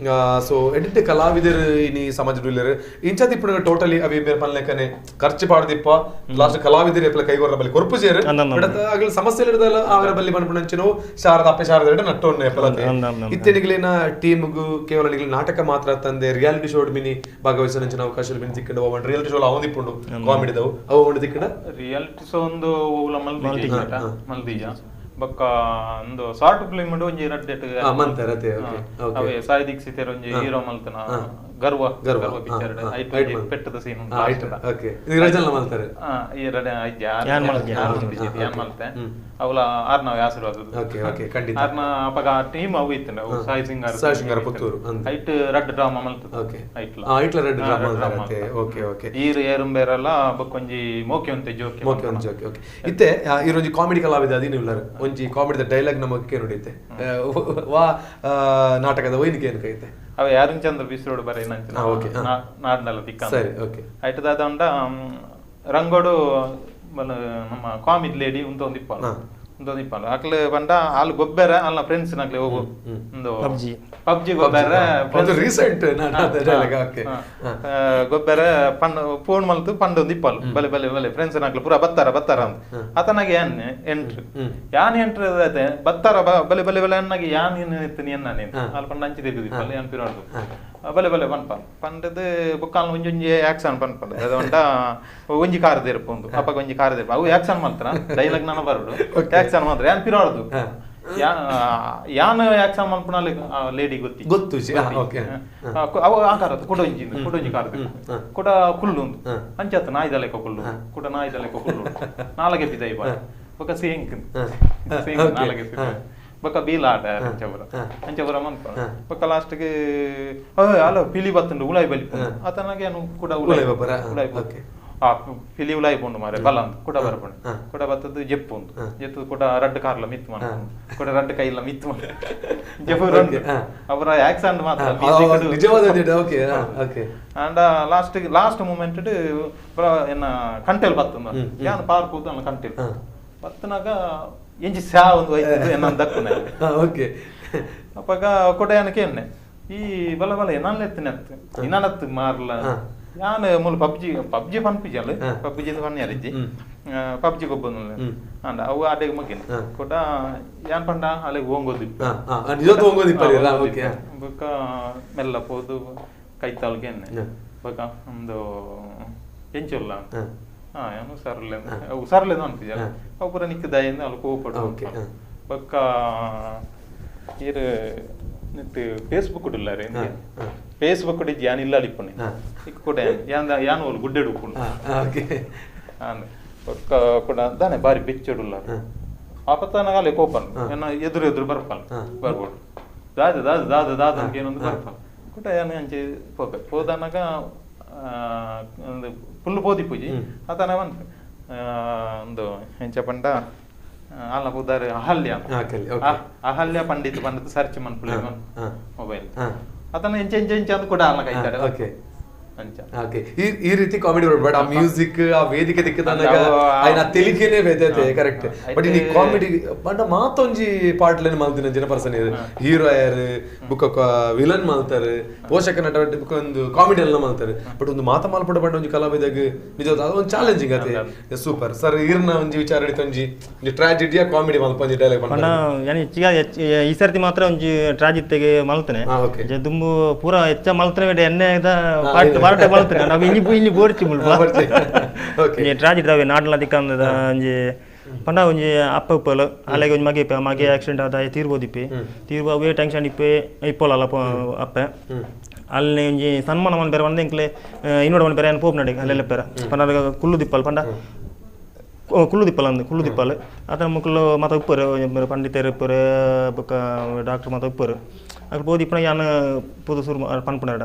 ಸೊ ಎಡಿಟ್ ಕಲಾವಿದರು ಇನಿ ಸಮಾಜ ಇಂಚ ತಿಪ್ಪುನ ಟೋಟಲಿ ಅವಿ ಬೇರೆ ಪನ್ಲೆಕನೆ ಖರ್ಚು ಪಾಡ್ದಿಪ್ಪ ಲಾಸ್ಟ್ ಕಲಾವಿದರು ಎಪ್ಪಲ ಕೈಗೊರ್ರ ಬಲ್ಲಿ ಕೊರ್ಪು ಸೇರು ಆಗಲಿ ಸಮಸ್ಯೆ ಇಡದಲ್ಲ ಅವರ ಬಲ್ಲಿ ಪನ್ಪುಣಂಚಿನ ಶಾರದ ಅಪ್ಪೆ ಶಾರದ ಎರಡು ನಟ್ಟೊನ್ನೆ ಎಪ್ಪಲತೆ ಇತ್ತೆನಿಗ್ಲಿನ ಟೀಮ್ಗು ಕೇವಲ ನಿಗ್ಲಿ ನಾಟಕ ಮಾತ್ರ ತಂದೆ ರಿಯಾಲಿಟಿ ಶೋ ಮಿನಿ ಭಾಗವಹಿಸಿನ ಅವಕಾಶ ಮಿನಿ ತಿಕ್ಕಂಡು ಅವನ್ ರಿಯಾಲಿಟಿ ಶೋ ಅವನಿಪ್ಪುಂಡು ಕಾಮಿಡಿದವು ಅವು ಒಂದು ತಿಕ್ಕಂಡ ರಿಯಾಲಿಟಿ ಶೋ ಒಂದು ಮಲ್ದೀಜ ಬೊಕ್ಕ ಒಂದು ಶಾರ್ಟ್ ಫಿಲ್ಮ್ ಒಂಜಿ ರಡ್ಡೆಟ್ ಅವೇ ಸಾಯಿ ದೀಕ್ಷಿತೆರ್ ಒಂಜಿ ಹೀರೋ ಮಲ್ತನ ಗರ್ವ ಗರ್ವ ಪಿಕ್ಚರ್ ಐಟ್ ಪೆಟ್ಟದ ಸೀನ್ ಉಂಟು. ಓಕೆ ಇದು ರಜಲ್ಲ ಮಲ್ತಾರೆ ಈ ರಡೆ ಐಜ್ ಯಾನ್ ಮಲ್ತೆ ಅವಲ ಆರ್ನವ ಆಶೀರ್ವಾದ. ಓಕೆ ಓಕೆ ಖಂಡಿತ ಆರ್ನ ಅಪಗ ಟೀಮ್ ಅವು ಇತ್ತಂಡ ಅವು ಸಾಯಿ ಸಿಂಗಾರ ಸಾಯಿ ಸಿಂಗಾರ ಪುತ್ತೂರು ಐಟ್ ರಡ್ ಡ್ರಾಮಾ ಮಲ್ತದ. ಓಕೆ ಐಟ್ಲ ಐಟ್ಲ ರಡ್ ಡ್ರಾಮಾ ಮಲ್ತಾರೆ. ಓಕೆ ಓಕೆ ಈರ್ ಏರುಂಬೇರಲ್ಲ ಬೊಕ್ಕೊಂಜಿ ಮೋಕೆ ಒಂತೆ ಜೋಕೆ ಮೋಕೆ ಒಂತೆ ಜೋಕೆ. ಓಕೆ ಇತ್ತೆ ಈರೊಂಜಿ ಕಾಮಿಡಿ ಕಲಾವಿದ ಅದಿನ ಉಲ್ಲರ್ ಒಂಜಿ ಕಾಮಿಡಿದ ಡೈಲಾಗ್ ನಮಗೆ ನೋಡಿತ್ತೆ ವಾ ನಾಟಕದ ಒಯ್ನಿಕೆ ಏನು ಕೈತೆ ಅವ ಯಾರನ್ ಚಂದ್ರ ಬಿಸಿರೋಡು ಬರೀ ನಂಚಿನ ನಾಡ್ನಲ್ಲ ತಿಕ್ಕ ಸರಿ. ಓಕೆ ಐಟದಾದ ಉಂಡ ರಂಗೋಡು ನಮ್ಮ ಕಾಮಿಡ್ ಲೇಡಿ ಉಂತ ಒಂದಿಪ್ಪ ಇಂದೊಂದಿಪ್ಪಲ್ಲ ಅಕ್ಲೆ ಪಂಡ ಆಲ್ ಗೊಬ್ಬರ ಅಲ್ಲ ಫ್ರೆಂಡ್ಸ್ ನಕ್ಲೆ ಹೋಗು ಇಂದು ಪಬ್ಜಿ ಪಬ್ಜಿ ಗೊಬ್ಬರ ಅದು ರೀಸೆಂಟ್ ಓಕೆ ಗೊಬ್ಬರ ಪಂಡ ಫೋನ್ ಮಲ್ತು ಪಂಡೊಂದು ಇಪ್ಪಲ್ ಬಲೆ ಬಲೆ ಬಲೆ ಫ್ರೆಂಡ್ಸ್ ನಕ್ಲೆ ಪೂರ ಬತ್ತಾರ ಬತ್ತಾರ ಅಂತ ಆತನಾಗೆ ಯಾನ್ ಎಂಟ್ರು ಯಾನ್ ಎಂಟ್ರು ಅದೇ ಬತ್ತಾರ ಬಲೆ ಬಲೆ ಬಲೆ ಅನ್ನಾಗೆ ಯಾನ್ ಇತ್ತು ಎನ್ನ ನೀನು ಅಲ್ಲಿ ಪಂಡ ಅಂಚಿ ತೆಗೆದಿಪ್ಪಲ್ಲ ಯಾನ್ ಪಿರೋದು ಬಲೆ ಬಲೆ ಪನ್ಪ ಪಂಡದು ಬುಕ್ಕಾಲ್ ಒಂಜಿ ಒಂಜಿ ಆಕ್ಷನ್ ಪನ್ಪಲ್ಲ ಅದು ಉಂಟ ಒಂಜಿ ಕಾರ್ ದೇರ್ಪೊಂದು ಅಪ್ಪಗ ಒಂಜಿ ಕಾರ್ ದೇರ್ಪ ಅವು ಆಕ್ಷನ್ ಮಾತ್ರ ಡೈಲಾಗ್ ನಾನು ಬರೋಡು ಆಕ್ಷನ್ ಮಾತ್ರ ಯಾನ್ ಪಿರೋದು ಯಾನ್ ಆಕ್ಷನ್ ಮಲ್ಪುನ ಲೇಡಿ ಗೊತ್ತಿ ಗೊತ್ತು ಅವು ಆ ಕಾರದ್ದು ಕುಡ ಒಂಜಿ ಕುಡ ಒಂಜಿ ಕಾರ್ ಕುಡ ಕುಲ್ಲು ಅಂಚಾತ ನಾಯ್ದ ಲೆಕ್ಕ ಕುಲ್ಲು ಕುಡ ನಾಯ್ದ ಲೆಕ್ಕ ಕುಲ್ಲು ನಾಲಗೆ ಬಿದೈ ಬಾ ಬೊಕ ಸೇಂಕ್ ಸೇಂಕ್ ನಾಲಗೆ ಬೊಕ ಬೀಲಾಟ ಅಂಚಪುರ ಅಂಚಪುರ ಮನ್ಪ ಬೊಕ ಲಾಸ್ಟ್ಗೆ ಅಲ್ಲ ಪಿಲಿ ಬತ್ತುಂಡು ಉಲಾಯಿ ಬಲಿಪು ಆತನಾಗೆ ಏನು ಕೂಡ ಉಲಾಯಿ ಉಲಾಯಿ ಆ ಪಿಲಿ ಉಲಾಯಿ ಪೋಂಡು ಮಾರೆ ಬಲ ಅಂತ ಕುಡ ಬರ್ಪುಂಡು ಕುಡ ಬತ್ತದ್ದು ಜೆಪ್ಪು ಉಂದು ಜೆತ್ತು ಕುಡ ರಡ್ಡು ಕಾರ್ಲ ಮಿತ್ತು ಮಾಡ ಕುಡ ರಡ್ಡು ಕೈಲ ಮಿತ್ತು ಮಾಡ ಜೆಪ್ಪು ಅವರ ಆಕ್ಸೆಂಟ್ ಮಾತ್ರ ನಿಜವಾದ and last last moment ಎನ್ನ ಕಂಟೆಲ್ ಬತ್ತುಂದು ಯಾನ್ ಪಾರ್ಕ್ ಹೋದ ಕಂಟೆಲ್ ಬತ್ತನಾಗ ಎಂಜಿ ಸ್ಯಾ ಒಂದು ಐದು ಎನ್ನ ದಕ್ಕುನೆ ಓಕೆ ಅಪ್ಪಗ ಕೊಡೆಯನಕ್ಕೆ ಎಣ್ಣೆ ಈ ಬಲ ಬಲ ಎನ್ನತ್ತು ಇನ್ನತ್ತು ಮಾರ್ಲ ಯಾನ್ ಮೂಲ ಪಬ್ಜಿ ಪಬ್ಜಿ ಪನ್ಪಿಜಲ್ ಪಬ್ಜಿ ಪನ್ಯಾರಿಜ್ಜಿ ಪಬ್ಜಿ ಗೊಬ್ಬ ಅಂಡ ಅವು ಆಟೆಗೆ ಮಗಿನ ಕೊಡ ಯಾನ್ ಪಂಡ ಅಲ್ಲಿಗೆ ಓಂಗೋದಿ ಬೊಕ್ಕ ಮೆಲ್ಲ ಪೋದು ಕೈತಾಲ್ಗೆ ಎಣ್ಣೆ ಬೊಕ್ಕ ಒಂದು ಎಂಚುಲ್ಲ ಹಾ ಏನು ಸರ್ಲೆ ಉಸಾರ್ಲೇನು ಅನ್ಪಿಜಲ್ಲ ಅವು ಪೂರ ನಿಕ್ಕ ದಯಿಂದ ಅಲ್ಲಿ ಕೋಪಡು ಬೊಕ್ಕ ಇರು ನಿಟ್ಟು ಫೇಸ್ಬುಕ್ ಉಡ್ಲ ರೀ ಫೇಸ್ಬುಕ್ ಇಜ್ಜಿ ಯಾನ್ ಇಲ್ಲ ಅಲಿಪ್ಪುನೆ ಇಕ್ಕ ಕೂಡ ಯಾನ್ ಯಾನ್ ಓಲು ಗುಡ್ಡೆಡು ಉಪ್ಪುಂಡು ಬೊಕ್ಕ ಕೂಡ ದಾನೆ ಬಾರಿ ಬೆಚ್ಚಡುಲ್ಲ ಆಪತ್ತನಾಗ ಅಲ್ಲಿ ಕೋಪನ್ ಏನ ಎದುರು ಎದುರು ಬರ್ಪಲ್ ಬರ್ಬೋದು ದಾದ ದಾದ ದಾದ ದಾದ ಅಂತ ಏನೊಂದು ಬರ್ಪಲ್ ಕೂಡ ಯಾನ್ ಅಂಚೆ ಪೋಪೆ ಪೋದನಾಗ ಫುಲ್ ಪೋದಿ ಪೂಜಿ ಆತನ ಒಂದು ಒಂದು ಎಂಚ ಪಂಡ ಅಲ್ಲ ಪುದಾರ್ ಅಹಲ್ಯ ಅಹಲ್ಯ ಪಂಡಿತ್ ಪಂಡಿತ್ ಸರ್ಚ್ ಮನ್ಪುಲೆ ಮೊಬೈಲ್ ಆತನ ಎಂಚ ಎಂಚ ಎಂಚ ಅಂತ ಕೂಡ ಅಲ್ಲ ಕೈತಾರೆ ಅಂಚ ಓಕೆ ಈ ರೀತಿ ಕಾಮಿಡಿ ಬಟ್ ಆ ಮ್ಯೂಸಿಕ್ ಆ ವೇದಿಕೆ ದಿಕ್ಕದನಾಗ ಆಯ್ನ ತೆಲಿಕೆನೆ ಬೇತೆ ಕರೆಕ್ಟ್ ಬಟ್ ಈ ಕಾಮಿಡಿ ಬಟ್ ಮಾತೊಂಜಿ ಪಾಟ್ಲೇನ್ ಮಲ್ತಿನ ಜನ ಪರ್ಸನ್ ಹೀರೋ ಆಯರ್ ಬುಕ್ಕ ವಿಲನ್ ಮಲ್ತಾರೆ ಪೋಷಕ ನಟ ಬುಕ್ಕ ಒಂದು ಕಾಮಿಡಿ ಎಲ್ಲ ಮಲ್ತಾರೆ ಬಟ್ ಒಂದು ಮಾತ ಮಾಲ್ಪಡ ಬಣ್ಣ ಒಂಜಿ ಕಲಾವಿದಾಗ ನಿಜ ಅದೊಂದು ಚಾಲೆಂಜಿಂಗ್ ಅದೇ ಸೂಪರ್ ಸರ್ ಇರ್ನ ಒಂಜಿ ವಿಚಾರ ಹಿಡಿತ ಒಂಜಿ ಟ್ರಾಜಿಡಿಯಾ ಕಾಮಿಡಿ ಮಲ್ಪ ಒಂಜಿ ಡೈಲಾಗ್ ಪಂಡ ಯಾನಿ ಹೆಚ್ಚಿಗೆ ಈ ಸರ್ತಿ ಮಾತ್ರ ಒಂಜಿ ಟ್ರಾಜಿತ್ತೆಗೆ ಮಲ್ತನೆ ದುಂಬು ಪೂರ ಹೆಚ್ಚ ಮಲ್ತನೆ ಎಣ್ಣೆ ಪಾಟ್ ಪಾರ್ಟ ಮಲ್ತನೆ ನಾವು ಇಲ್ಲಿ ಇಲ್ಲಿ ಬೋರ್ಚಿ ಮುಲ್ಪ ಟ್ರಾಜಿಡಿ ದಾವೆ ನಾಡಲ ದಿಕ್ಕಂದ ಒಂಜಿ ಪಂಡ ಒಂಜಿ ಅಪ್ಪ ಉಪ್ಪಲು ಅಲ್ಲಿಗೆ ಒಂಜಿ ಮಗೆ ಇಪ್ಪೆ ಮಗೆ ಆಕ್ಸಿಡೆಂಟ್ ಆದ ತೀರ್ಬೋದಿಪ್ಪೆ ತೀರ್ಬೋ ಅವೇ ಟೆನ್ಷನ್ ಇಪ್ಪೆ ಇಪ್ಪೋಲಲ್ಲ ಅಪ್ಪೆ ಅಲ್ಲಿ ಒಂಜಿ ಸನ್ಮಾನ ಮನ್ ಬೇರೆ ಬಂದ ಎಂಕ್ಲೆ ಇನ್ನೋಡ ಮನ್ ಬೇರೆ ಪೋಪ್ ನಡೆ ಅಲ್ಲೆಲ್ಲ ಪೇರ ಪಂಡ ಕುಲ್ಲು ದಿಪ್ಪಲ್ ಪಂಡ ಕುಲ್ಲು ದಿಪ್ಪಲ್ ಅಂದು ಕುಲ್ಲು ದಿಪ್ಪಲ್ ಆತನ ಮುಕ್ಕಲು ಮಾತ ಉಪ್ಪರು ಪಂಡಿತರು ಉಪ್ಪರು ಬೊಕ್ಕ ಡಾಕ್ಟರ್ ಮಾತ ಉಪ್ಪರು ಅక్కడ ಪೋದಿಪ್ಪನ ಯಾನ್ ಪೋದು ಸುರು ಪನ್ಪುನಾಡ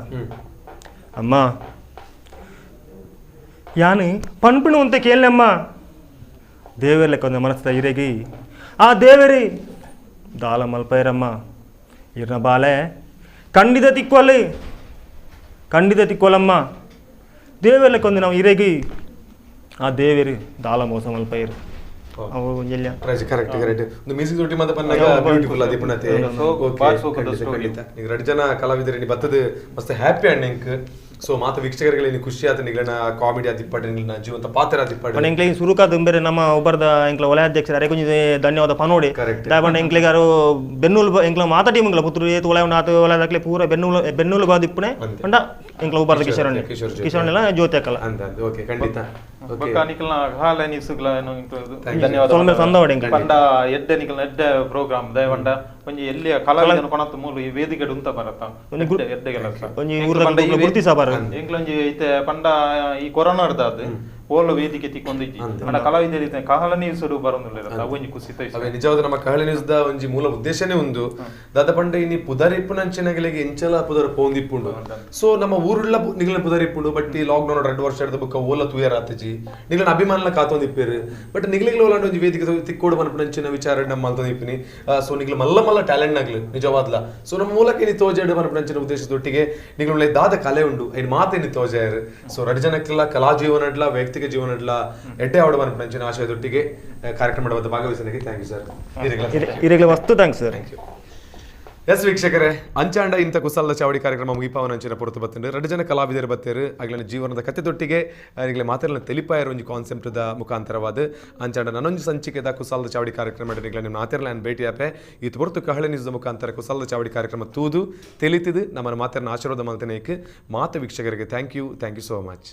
ಅಮ್ಮ ಯಾನು ಪನ್ಪುಣು ಅಂತ ಕೇಳಮ್ಮ ದೇವರ್ಲೆಕ್ಕ ಒಂದು ಮನಸ್ಸದ ಇರೆಗಿ ಆ ದೇವರಿ ದಾಲ ಮಲ್ಪೈರಮ್ಮ ಇರ್ನ ಬಾಲೆ ಖಂಡಿತ ತಿಕ್ಕೊಲ್ಲಿ ಖಂಡಿತ ತಿಕ್ಕೊಲಮ್ಮ ದೇವರ್ಲೆಕ್ಕ ಒಂದು ನಾವು ಇರೆಗಿ ಆ ದೇವರು ದಾಲ ಮೋಸ ಮಲ್ಪೈರು ಅವು ಒಂಜೆಲ್ಲ ಕರೆಕ್ಟ್ ಕರೆಕ್ಟ್ ಒಂದು ಮ್ಯೂಸಿಕ್ ದೊಡ್ಡ ಮಾತ ಪನ್ನಾಗ ಬ್ಯೂಟಿಫುಲ್ ಅದೇ ಪುನತೆ ಖಂಡಿತ ಈಗ ಎರಡು ಜನ ಕಲಾವಿದರಿ ಬತ್ತದ ಮಸ್ತ್ ಹ್ಯಾಪಿ ಅಂಡ್ ಎಂಕ್ ಸೊ ಮಾತ ವೀಕ್ಷಕರುಗಳಿಗೆ ಖುಷಿ ಆತ ನಿಗಳನ್ನ ಕಾಮಿಡಿ ಆದಿಪ್ಪಡೆ ನಿಗಳನ್ನ ಜೀವಂತ ಪಾತ್ರ ಆದಿಪ್ಪಡೆ ಎಂಕ್ಲೆ ಸುರುಕಾದ ಬೇರೆ ನಮ್ಮ ಒಬ್ಬರದ ಎಂಕ್ಲ ವಲಯ ಅಧ್ಯಕ್ಷರು ಅರೆ ಕೊಂಚ ಧನ್ಯವಾದ ಪನೋಡಿ ದಾಯಬಂಡ ಎಂಕ್ಲೆಗಾರು ಬೆನ್ನೂಲು ಎಂಕ್ಲ ಮಾತ ಟೀಮ್ ಎಂಕ್ಲ ಪುತ್ರ ಏತು ವಲಯ ಆತ ವಲಯದಾಕ್ಲೆ ಪೂರ ಬೆನ್ನೂಲು ಬೆನ್ನೂಲು ಬಾದಿಪ್ಪುನೆ ಪಂಡ ಎಂಕ್ಲ ಒಬ್ಬರದ ಕಿಶೋರಣ್ಣ ಕಿಶೋರಣ್ಣ ಜ್ಯೋತಿ ಅಕ್ಕಲ ಅಂತ ಓಕೆ ಖಂಡಿತ ಬೊಕ್ಕ ನಿಕಲ್ನ ಹಾಲ ನೀಸುಗ್ಲ ಧನ್ಯವಾದ ಸಂದವಡೆ ಪಂಡ ಎಡ್ಡೆ ನಿಕಲ್ನ ಎಡ್ಡೆ ಪ್ರೋಗ್ರಾಮ್ ದಯವಂಡ ಒಂಜಿ ಎಲ್ಲಿಯ ಕಲಾವಿದನ ಕೊಣತ ಮೂಲು ಈ ವೇದಿಕೆ ಉಂತ ಬರತ್ತ ಎಡ್ಡೆ ಕೆಲಸ ಒಂಜಿ ಊರದ ಗುರುತಿಸ ಬಾರ ಎಂಕ್ಲೊಂಜಿ ಇತ್ತೆ ಪಂಡ ಈ ಕೊರೋನಾ ಅರ್ಧಾದ್ ಓಲ ವೇದಿಕೆ ತಿಕ್ಕೊಂದಿಜ್ಜಿ ಪಂಡ ಕಲಾವಿದರ ಇತ್ತೆ ಕಹಳ ನೀಸುಡು ಬರೊಂದುಲ್ಲೆರ್ ಅವು ಒಂಜಿ ಖುಷಿ ಅವೇ ನಿಜವಾದ ನಮ್ಮ ಕಹಳ ನ್ಯೂಸ್ the ಒಂಜಿ ಮೂಲ ಉದ್ದೇಶನೇ ಉಂದು ದಾದ ಪಂಡ ಇನಿ ಪುದರಿಪ್ಪುನಂಚಿನಗಲಿಗೆ ಎಂಚಲ ಪುದರ್ ಪೋಂದಿಪ್ಪುಂಡು ಸೊ ನಮ್ಮ ಊರುಳ್ಳ ನಿಗಲ ಪುದರಿಪ್ಪುಂಡು ಬಟ್ ಈ ಲಾಕ್ ಡೌನ್ 2 ವರ್ಷ ಹಿಡಿದ ಬುಕ್ಕ ಓಲ ತೂಯರ್ ಆತಜಿ ನಿಗಲನ ಅಭಿಮಾನಲ ಕಾತೊಂದಿಪ್ಪೇರು ಬಟ್ ನಿಗಲಿಗೆ ಓಲಾಂಡ ಒಂಜಿ ವೇದಿಕೆ ತಿಕ್ಕೋಡು ಮನ್ಪುನಂಚಿನ ವಿಚಾರ ನಮ್ಮ ಮಲ್ತೊಂದಿಪ್ಪಿನಿ ಸೊ ನಿಗಲ ಮಲ್ಲ ಮಲ್ಲ ಟ್ಯಾಲೆಂಟ್ ನಗಲು ನಿಜವಾದ್ಲ ಸೊ ನಮ್ಮ ಮೂಲಕ ಇನಿ ತೋಜಾಡು ಮನ್ಪುನಂಚಿನ ಉದ್ದೇಶದೊಟ್ಟಿಗೆ ನಿಗಲ ದಾದ ಕಲೆ ಉಂಡು ಐನ್ ಮಾತೇನಿ ತೋಜಾಯರು ಸೊ ರಡ್ ಜನಕ್ಕೆಲ್ಲ ಕಲಾ ಜೀವನಡ್ಲ ವೈಯಕ್ತಿಕ ವೈಯಕ್ತಿಕ ಜೀವನಡ್ಲ ಎಡ್ಡೆ ಆವಡ ಪನ್ಪಿನ ಆಶಯದೊಟ್ಟಿಗೆ ಕಾರ್ಯಕ್ರಮದ ಭಾಗವಹಿಸಿದ್ದಕ್ಕೆ thank you sir. ಇರೆಗ್ಲ ಮಸ್ತ್ thanks sir. Thank you. S ವೀಕ್ಷಕರೇ, ಅಂಚಾಂಡ ಇಂಥ ಕುಸಾಲದ ಚಾವಡಿ ಕಾರ್ಯಕ್ರಮ ಮುಗಿಪಾವನ ಅಂಚಿನ ಪೊರತು ಬತ್ತಂಡು. ಎರಡು ಜನ ಕಲಾವಿದರು ಬತ್ತೇರು, ಅಗ್ಲನ ಜೀವನದ ಕತೆ ತೊಟ್ಟಿಗೆ ಮಾತೆಲ್ಲ ತೆಲಿಪಾಯರ ಒಂಜಿ ಕಾನ್ಸೆಪ್ಟ್ದ ಮುಖಾಂತರವಾದ. ಅಂಚಾಂಡ ನನೊಂಜಿ ಸಂಚಿಕೆದ ಕುಸಾಲದ ಚಾವಡಿ ಕಾರ್ಯಕ್ರಮ ನಿಗ್ಲೆ ನಿಮ್ಮ ಮಾತೆರ್ಲ ನಾನು ಭೇಟಿ ಆಪೆ. ಈ ಪೊರ್ತು ಕಹಳೆ ನ್ಯೂಸ್ದ ಮುಖಾಂತರ ಕುಸಾಲದ ಚಾವಡಿ ಕಾರ್ಯಕ್ರಮ ತೂದು ತಿಳಿತಿದ್ದು ನಮ್ಮನ್ನ ಮಾತೆರ್ನ ಆಶೀರ್ವಾದ ಮಲ್ತನೇಕ್ ಮಾತು ವೀಕ್ಷಕರಿಗೆ thank you, thank you so much.